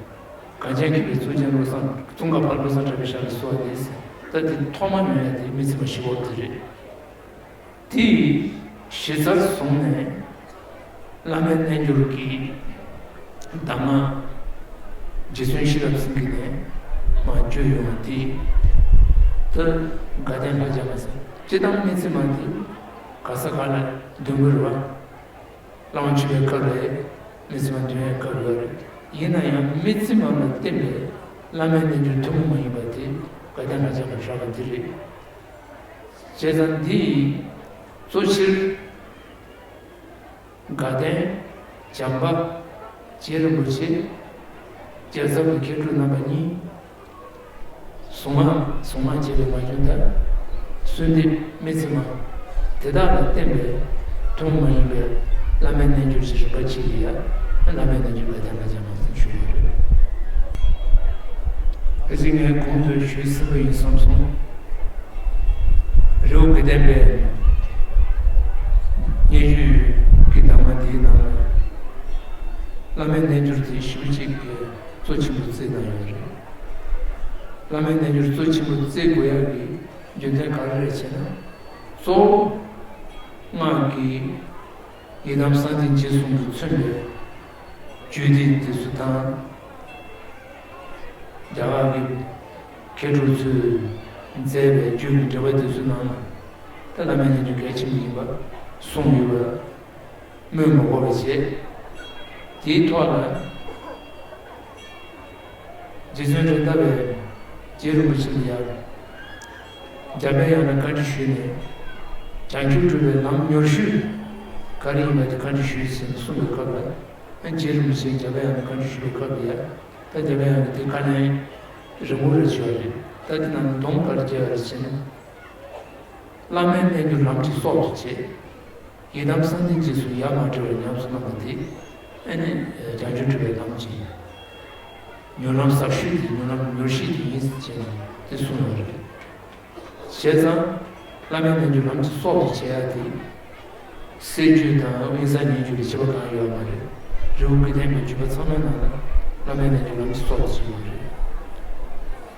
གངས་ཅན་མཁས་པའི་གཙུག་རྒྱན་བློ་བཟང་ཙོང་ཁ་པ་བློ་བཟང་གྲགས་པའི་ཞབས་ལ་གསོལ་བ་འདེབས་ཟེར། ད་དེ་ཐོག་མར་ཉོན་ཡ་དེ་སྨེ་བརྩེགས་མ་ཞེས་པ་དེ་རེད། དེའི་གཞི་རྩར་བཟུང་ནས་བླ་མའི་རྣལ་འབྱོར་གྱི་གདམས་ངག་རྗེ་བཙུན་ཤེས་རབ་སེང་གེ་ནས་མར་བརྗོད་ཡོང་བ་དེ། ད་དགའ་ལྡན་ལྷ་བྱམས་པ་ཟེར། སྤྱིར་བཏང་སྨེ་བརྩེགས་མ་དེ་ག་ས་ག་ལ་འདོན་གྱི་རེད་བ། བླ་མ་མཆོད་པའི་སྐབས་ལ་སྨེ་བརྩེགས་མ་འདོན་ཡའི་སྐབས་ཡོད་རེད། ཡིན་ན་ཡང་སྨེ་བརྩེགས་མ་ལ་བརྟེན་པའི་བླ་མའི་རྣལ་འབྱོར་ཐུན་མོང་མ་ཡིན་པ་དེ་དགའ་ལྡན་ལྷ་བྱམས་པ་རག་པ་འདི་རེད། བྱས་ཙང་འདི་ཡི་གཙོ་ཆེར་དགའ་ལྡན་བྱམས་པ་རྗེ་རིན་པོ་ཆེ་རྒྱལ་ཚབ་ཀྱི་མཁས་གྲུབ་རྣམ་པ་གཉིས། གཟུངས་སྔགས་གཟུངས་སྔགས་བཅས་པའི་མ་བྱུང་ད། གསོལ་འདེབས་སྨེ་བརྩེགས་མ། དེ་དག་ལ་བརྟེན་པའི་ཐུན་མོང་མ་ཡིན་པའི་བླ་མའི་རྣལ་འབྱོར་གྱི་རིམ་པ་གཅིག་ལ་ཡ། བླ་མའི་རྣལ་འབྱོར་དགའ་ལྡན་ལྷ་བྱམས་པ་ཞུ་ཡོད་རེད། ཨ་ཙི་ངས་གོང་དུ་ཞུས་ཟིན་པ་ཡིན་བསམ་སོང་། རི་བོ་དགེ་ལྡན་པའི་སྙན་ཞུ་གི་གདམས་ངག་འདིའི་ནང་ལ། བླ་མའི་རྣལ་འབྱོར་དེ་ཞེ་པོ་ཅིག་གི་གཙོ་ཆེན་པོ་བརྩིས་གནང་ཡོད་རེད། བླ་མའི་རྣལ་འབྱོར་གཙོ་ཆེན་པོ་བརྩི་དགོས་ཡག་གི་རྒྱུ་མཚན་ག་རེ་རེད་ཅེ་ན། གཙོ་བོ་སྔགས་ཀྱི་ཡི་དམ་གསང་བདེ་འཇིགས་གསུམ་གྱིས་མཚོན་པའི་རྒྱུད་སྡེ་དེ་ཚོ་དང་། རྒྱ་གར་གྱི་མཁས་གྲུབ་ཚོས་མཛད་པའི་རྒྱུད་ཀྱི་འགྲེལ་པ་དེ་ཚོའི་ནང་ལ་ད་བླ་མའི་རྣལ་འབྱོར་གལ་ཆེན་པོ་ཡིན་པ་གསུངས་ཡོད་པ། སྨོས་མ་དགོས་པ་བྱས། དེའི་ཐོག་ལ་རྗེ་བཙུན་རེད་མདའ་བས་ རྗེ་རིན་པོ་ཆེ་ལ་ཡང་འཇམ་པའི་དབྱངས་ལ་བཀའ་འདྲི་ཞུས་ནས། བྱང་ཆུབ་སྒྲུབ་པའི་ལམ་མྱུར་ཞུ་ག་རེ་ཡིན་པ་དེ་བཀའ་འདྲི་ཞུས་ཟེར་ནས་གསུངས་པའི་སྐབས་ལ། ཨ་རྗེ་རིན་པོ་ཆེས་འཇམ་པའི་དབྱངས་ལ་བཀའ་འདྲི་ཞུས་པའི་སྐབས་ལ་ཡང་། ད་འཇམ་པའི་དབྱངས་ཀྱིས་དེ་བཀའ་ལན་རིང་པོ་རེ་བྱས་པ་རེད། ད་དེ་ནང་ལ་སྡོམ་ག་རེ་བརྒྱབ་པ་རེད་ཟེར་ན། བླ་མའི་རྣལ་འབྱོར་ལམ་གྱི་སྲོག་ཏུ་བྱས། ཡི་དམ་གསང་བདེ་རྗེས་སུ་ཡ་མ་བྲལ་བར་ཉམས་སུ་བླངས་པ་དེ། ཨ་ནི་བྱང་ཆུབ་སྒྲུབ་པའི་ལམ་གྱི་མྱུར་ལམ་ཟབ་ཤོས་དེ། མྱུར་ལམ་མྱུར་ཤོས་དེ་ཡིན་ཟེར་ནས་དེ་གསུངས་ཡོད་རེད། བྱས་ཙང་། བླ་མའི་རྣལ་འབྱོར་ལམ་གྱི་སྲོག་ཏུ་བྱེད་ཡ་དེ། སྲིད་རྒྱུད་དང་དབེན་ས་ཉན་རྒྱུ་ལས་བྱེད་པ་གང་ཡོད་མ་རེད། རི་བོ་དགེ་ལྡན་པའི་བརྒྱུད་པ་ཚང་མའི་ནང་ལ་བླ་མའི་རྣལ་འབྱོར་ལམ་གྱི་སྲོག་ཏུ་བྱེད་ཡོད་རེད།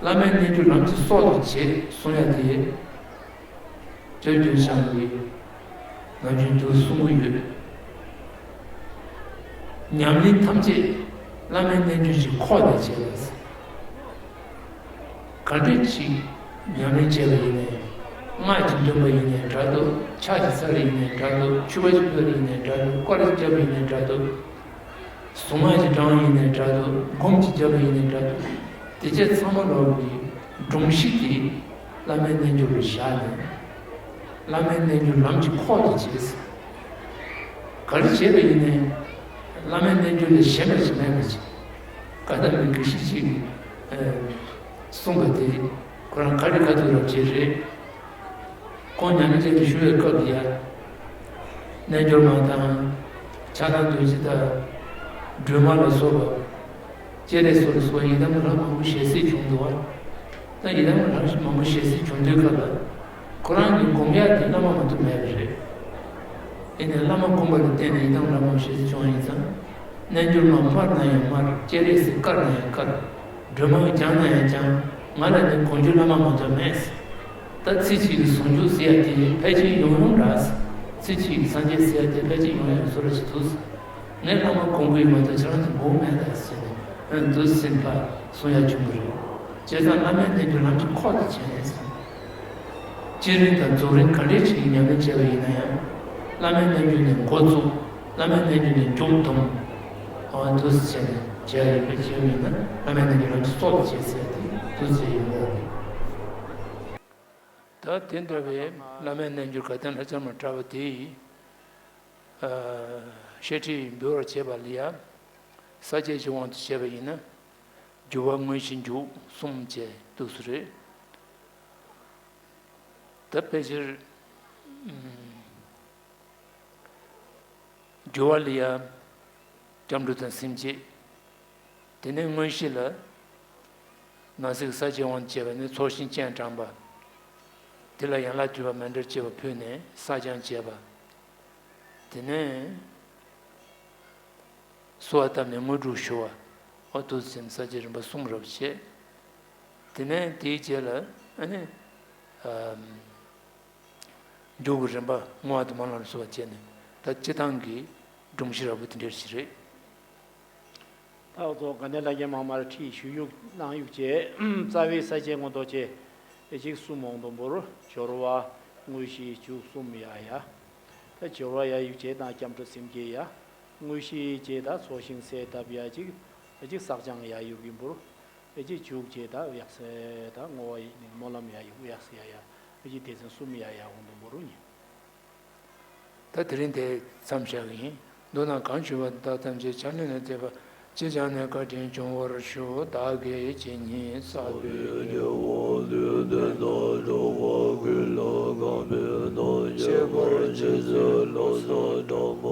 བླ་མའི་རྣལ་འབྱོར་ལམ་གྱི་སྲོག་ཏུ་བྱེད་གསུང་ཡ་དེ། སྐྱབས་རྗེ་རྒྱུན་བཞག་གིས་ནམ་རྒྱུན་དུ་གསུང་གི་ཡོད། ཉམས་ལེན་ཐམས་ཅད་བླ་མའི་རྣལ་འབྱོར་གྱི་ཁོག་ནས་བྱེད་པ། ག་འདྲ་ཅིག་ཉམས་ལེན་བྱས་པ་ཡིན་ནའི། སྔགས་ཀྱི་འདོན་པ་ཡིན་ནའི་འདྲ་འདུག། ཕྱག་གི་ཚར་ཡིན་ནའི་འདྲ་འདུག། མཆོད་པ་ཅིག་ཕུལ་ཡིན་ནའི་འདྲ་འདུག། སྐོར་ར་བརྒྱབ་ཡིན་ནའི་འདྲ་འདུག། གཟུངས་སྔགས་ཀྱི་གྲངས་ཡིན་ནའི་འདྲ་འདུག། སྒོམ་གྱི་རྒྱབ་ཡིན་ནའི་འདྲ་འདུག། དེ་ཆ་ཚང་མ་ལོག་གི་སྒྲོམ་གཞི་དེ་བླ་མའི་རྣལ་འབྱོར་རུ་བཞག་ནས། བླ་མའི་རྣལ་འབྱོར་ལམ་གྱི་ཁོག་ཏུ་བྱས། ག་རེ་བྱས་པ་ཡིན་ནའི། བླ་མའི་རྣལ་འབྱོར་ལས་གཞན་པ་ཞིག་མེད་པ་ཅིག། ཀ་ཏ་པའི་དགེ་བཤེས་ཅིག་གིས་གསུངས་པ་དེ། ཁོ་རང་ག་རེ་ག་ཐུག་རབ་བྱས་རེད། ཁོང་ཉམས་ལེན་བྱས་ཏེ་བཞུགས་པའི་སྐབས་དེ་ཡ། རྣལ་འབྱོར་མ་དང་། ཕྱག་ན་རྡོ་རྗེ་དང་། སྒྲོལ་མ་ལ་སོགས་པ། སྤྱན་རས་གཟིགས་ལ་སོགས་པ་ཡི་དམ་ལྷ་མང་པོ་ཞལ་གཟིགས་བྱུང་འདུག་བ། ད་ཡི་དམ་ལྷ་མང་པོ་ཞལ་གཟིགས་བྱུང་དུས་སྐབས་ལ། ཁོ་རང་གི་སྒོམ་ཡ་དེ་བླ་མ་མ་གཏོགས་མེད་པ་རེད། ཡིན་ནའི་བླ་མ་སྒོམ་པ་ལ་བརྟེན་ནས་ཡི་དམ་ལྷ་མང་པོ་ཞལ་གཟིགས་བྱུང་བ་ཡིན་ཙང་། རྣལ་འབྱོར་མ་དམར་ན་ཡང་དམར། སྤྱན་རས་གཟིགས་དཀར་ན་ཡང་དཀར། སྒྲོལ་མ་ལྗང་ན་ཡང་ལྗང་། ང་ལ་ནི་གོང་ཆུང་བླ་མ་མ་གཏོགས་མེད། ད་ཚེ་གཅིག་གི་ཟུང་འཇུག་ཟེར་ཡ་དེ་ཕལ་ཆེར་ཡོང་ཡོང་འདྲ། ཚེ་གཅིག་གི་སངས་རྒྱས་ཟེར་ཡ་དེ་ཕལ་ཆེར་ཡོང་ཡོང་བཟོ་འདྲ་ཞིག་འདུག། ངས་བླ་མ་སྒོམ་གྱི་མ་གཏོགས་ཁྱེད་རང་ཚོ་སྒོམ་མེད་ད་ཟེར་ནས། ཨ་འདུག་སེ་ཕར་གསུང་ཡ་བྱུང་གི་རེད། བྱས་ཙང་བླ་མའི་རྣལ་འབྱོར་ལམ་གྱི་ཁོག་ཏུ་བྱས་ནས། སྤྱིར་རིང་དང་རྫོགས་རིང་ག་འདྲས་ཅིག་ཉམས་ལེན་བྱས་པ་ཡིན་ན་ཡང་། བླ་མའི་རྣལ་འབྱོར་ནས་འགོ་བཙུགས། བླ་མའི་རྣལ་འབྱོར་ནས་མཇུག་བསྡོམས། འོ་འདུག་སེ་བྱས་ནས་བྱས་ཡོད་པའི་ཕྱིར་ཡིན་ན། བླ་མའི་རྣལ་འབྱོར་ལམ་གྱི་སྲོག་ཏུ་བྱེད་ཟེར་ཏེ་འདུག་སེ་ཡིན་ངོ་། ད་དེ་འདྲ་བའི་བླ་མའི་རྣལ་འབྱོར་དགའ་ལྡན་ལྷ་བྱམས་ལ་གྲགས་པ་དེ་ཡིས། ཨ། བཤད་ཁྲིད་འབུལ་བར་བྱེད་པ་ལ་ཡང་། ས་བཅད་ཀྱི་དབང་དུ་བྱས་པ་ཡིན་ན། སྦྱོར་བ་དངོས་གཞི་མཇུག་གསུམ་བཅས་འདུག་སེ་རེད། ད་ཕལ་ཆེར། ཨུམ། སྦྱོར་བ་ལ་ཡང་། སྐྱབས་འགྲོ་དང་སེམས་བསྐྱེད། དེ་ནས་དངོས་གཞི་ལ། ནང་གསེས་ཀྱི་ས་བཅད་དབང་དུ་བྱས་པ་ནི་ཚོགས་ཞིང་སྤྱན་དྲངས་པ། དེ་ལ་ཡན་ལག་བསྡུས་པ་མཎྜལ་བཅས་པ་ཕུལ་ནས་བསགས་སྦྱང་བྱས་པ། དེ་ནས་གསོལ་བ་བཏབ་ནས་དངོས་གྲུབ་ཞུ་བ། འོ་འདུག་སེ་ས་བཅད་རིམ་པ་གསུམ་རབ་བྱས། དེ་ནས་དེའི་རྗེས་ལ་ཨ་ནི། ཨམ། མཇུག་གི་རིམ་པ་བསྔོ་བ་དང་སྨོན་ལམ་སོགས་བྱས་ནས། ད་སྤྱི་བཏང་གི་སྒྲོམ་གཞི་རབ་པོ་དེ་འདྲ་ཞིག་རེད། ད་འོ་ཚོ་དགའ་ལྡན་ལྷ་བརྒྱ་མ་མར་ཁྲིད་ཞུ་གཡུག་གནང་གཡུག་བྱས། རྩ་བའི་ས་བཅད་མངོན་རྟོགས་བཅས་ཨེ་གཅིག་གསུམ་འོང་དུ་འབུར། སྦྱོར་བ་དངོས་གཞི་མཇུག་གསུམ་ཡ་ཡ། ད་སྦྱོར་བ་ཡ་གཡུག་བྱས་དང་སྐྱབས་འགྲོ་སེམས་བསྐྱེད་ཡ། དངོས་གཞི་བཅས་ད་ཚོགས་ཞིང་གསལ་བཏབ་ཡ་གཅིག། ཨེ་གཅིག་བསགས་སྦྱང་ཡ་གཡུག་གི་འབུར། ཨེ་གཅིག་མཇུག་བཅས་ད་ཡག་སེ་ད་བསྔོ་བ་ཡིན་སྨོན་ལམ་ཡ་གཡུག་ཡག་སེ་ཡ་ཡ། ཨེ་གཅིག་སྡེ་ཚན་གསུམ་ཡ་ཡ་འོང་དུ་འབུར་ཡིན། ད་དེ་རིང་དེ་མཚམས་བཞག་གི་ཡིན། མདོར་ན་གང་ཞུས་པ་དེ་དག་ཐམས་ཅད་ཕྱག་ལེན་ལ་འཐད་པ་ཅི་བྱུང་ནས་བཀའ་དྲིན་སྐྱོང་བར་ཞུ། བདག་གིས་ཇི་སྙེད་བསགས་པའི་རྒྱུ་བ་ལུས་དེ་དག་འགྲོ་བ་ཀུན་ལ་གང་ཕན་དང་ཁྱད་པར་ཅི་སྩོལ་ལོ་གསུངས་དྲངས་པ།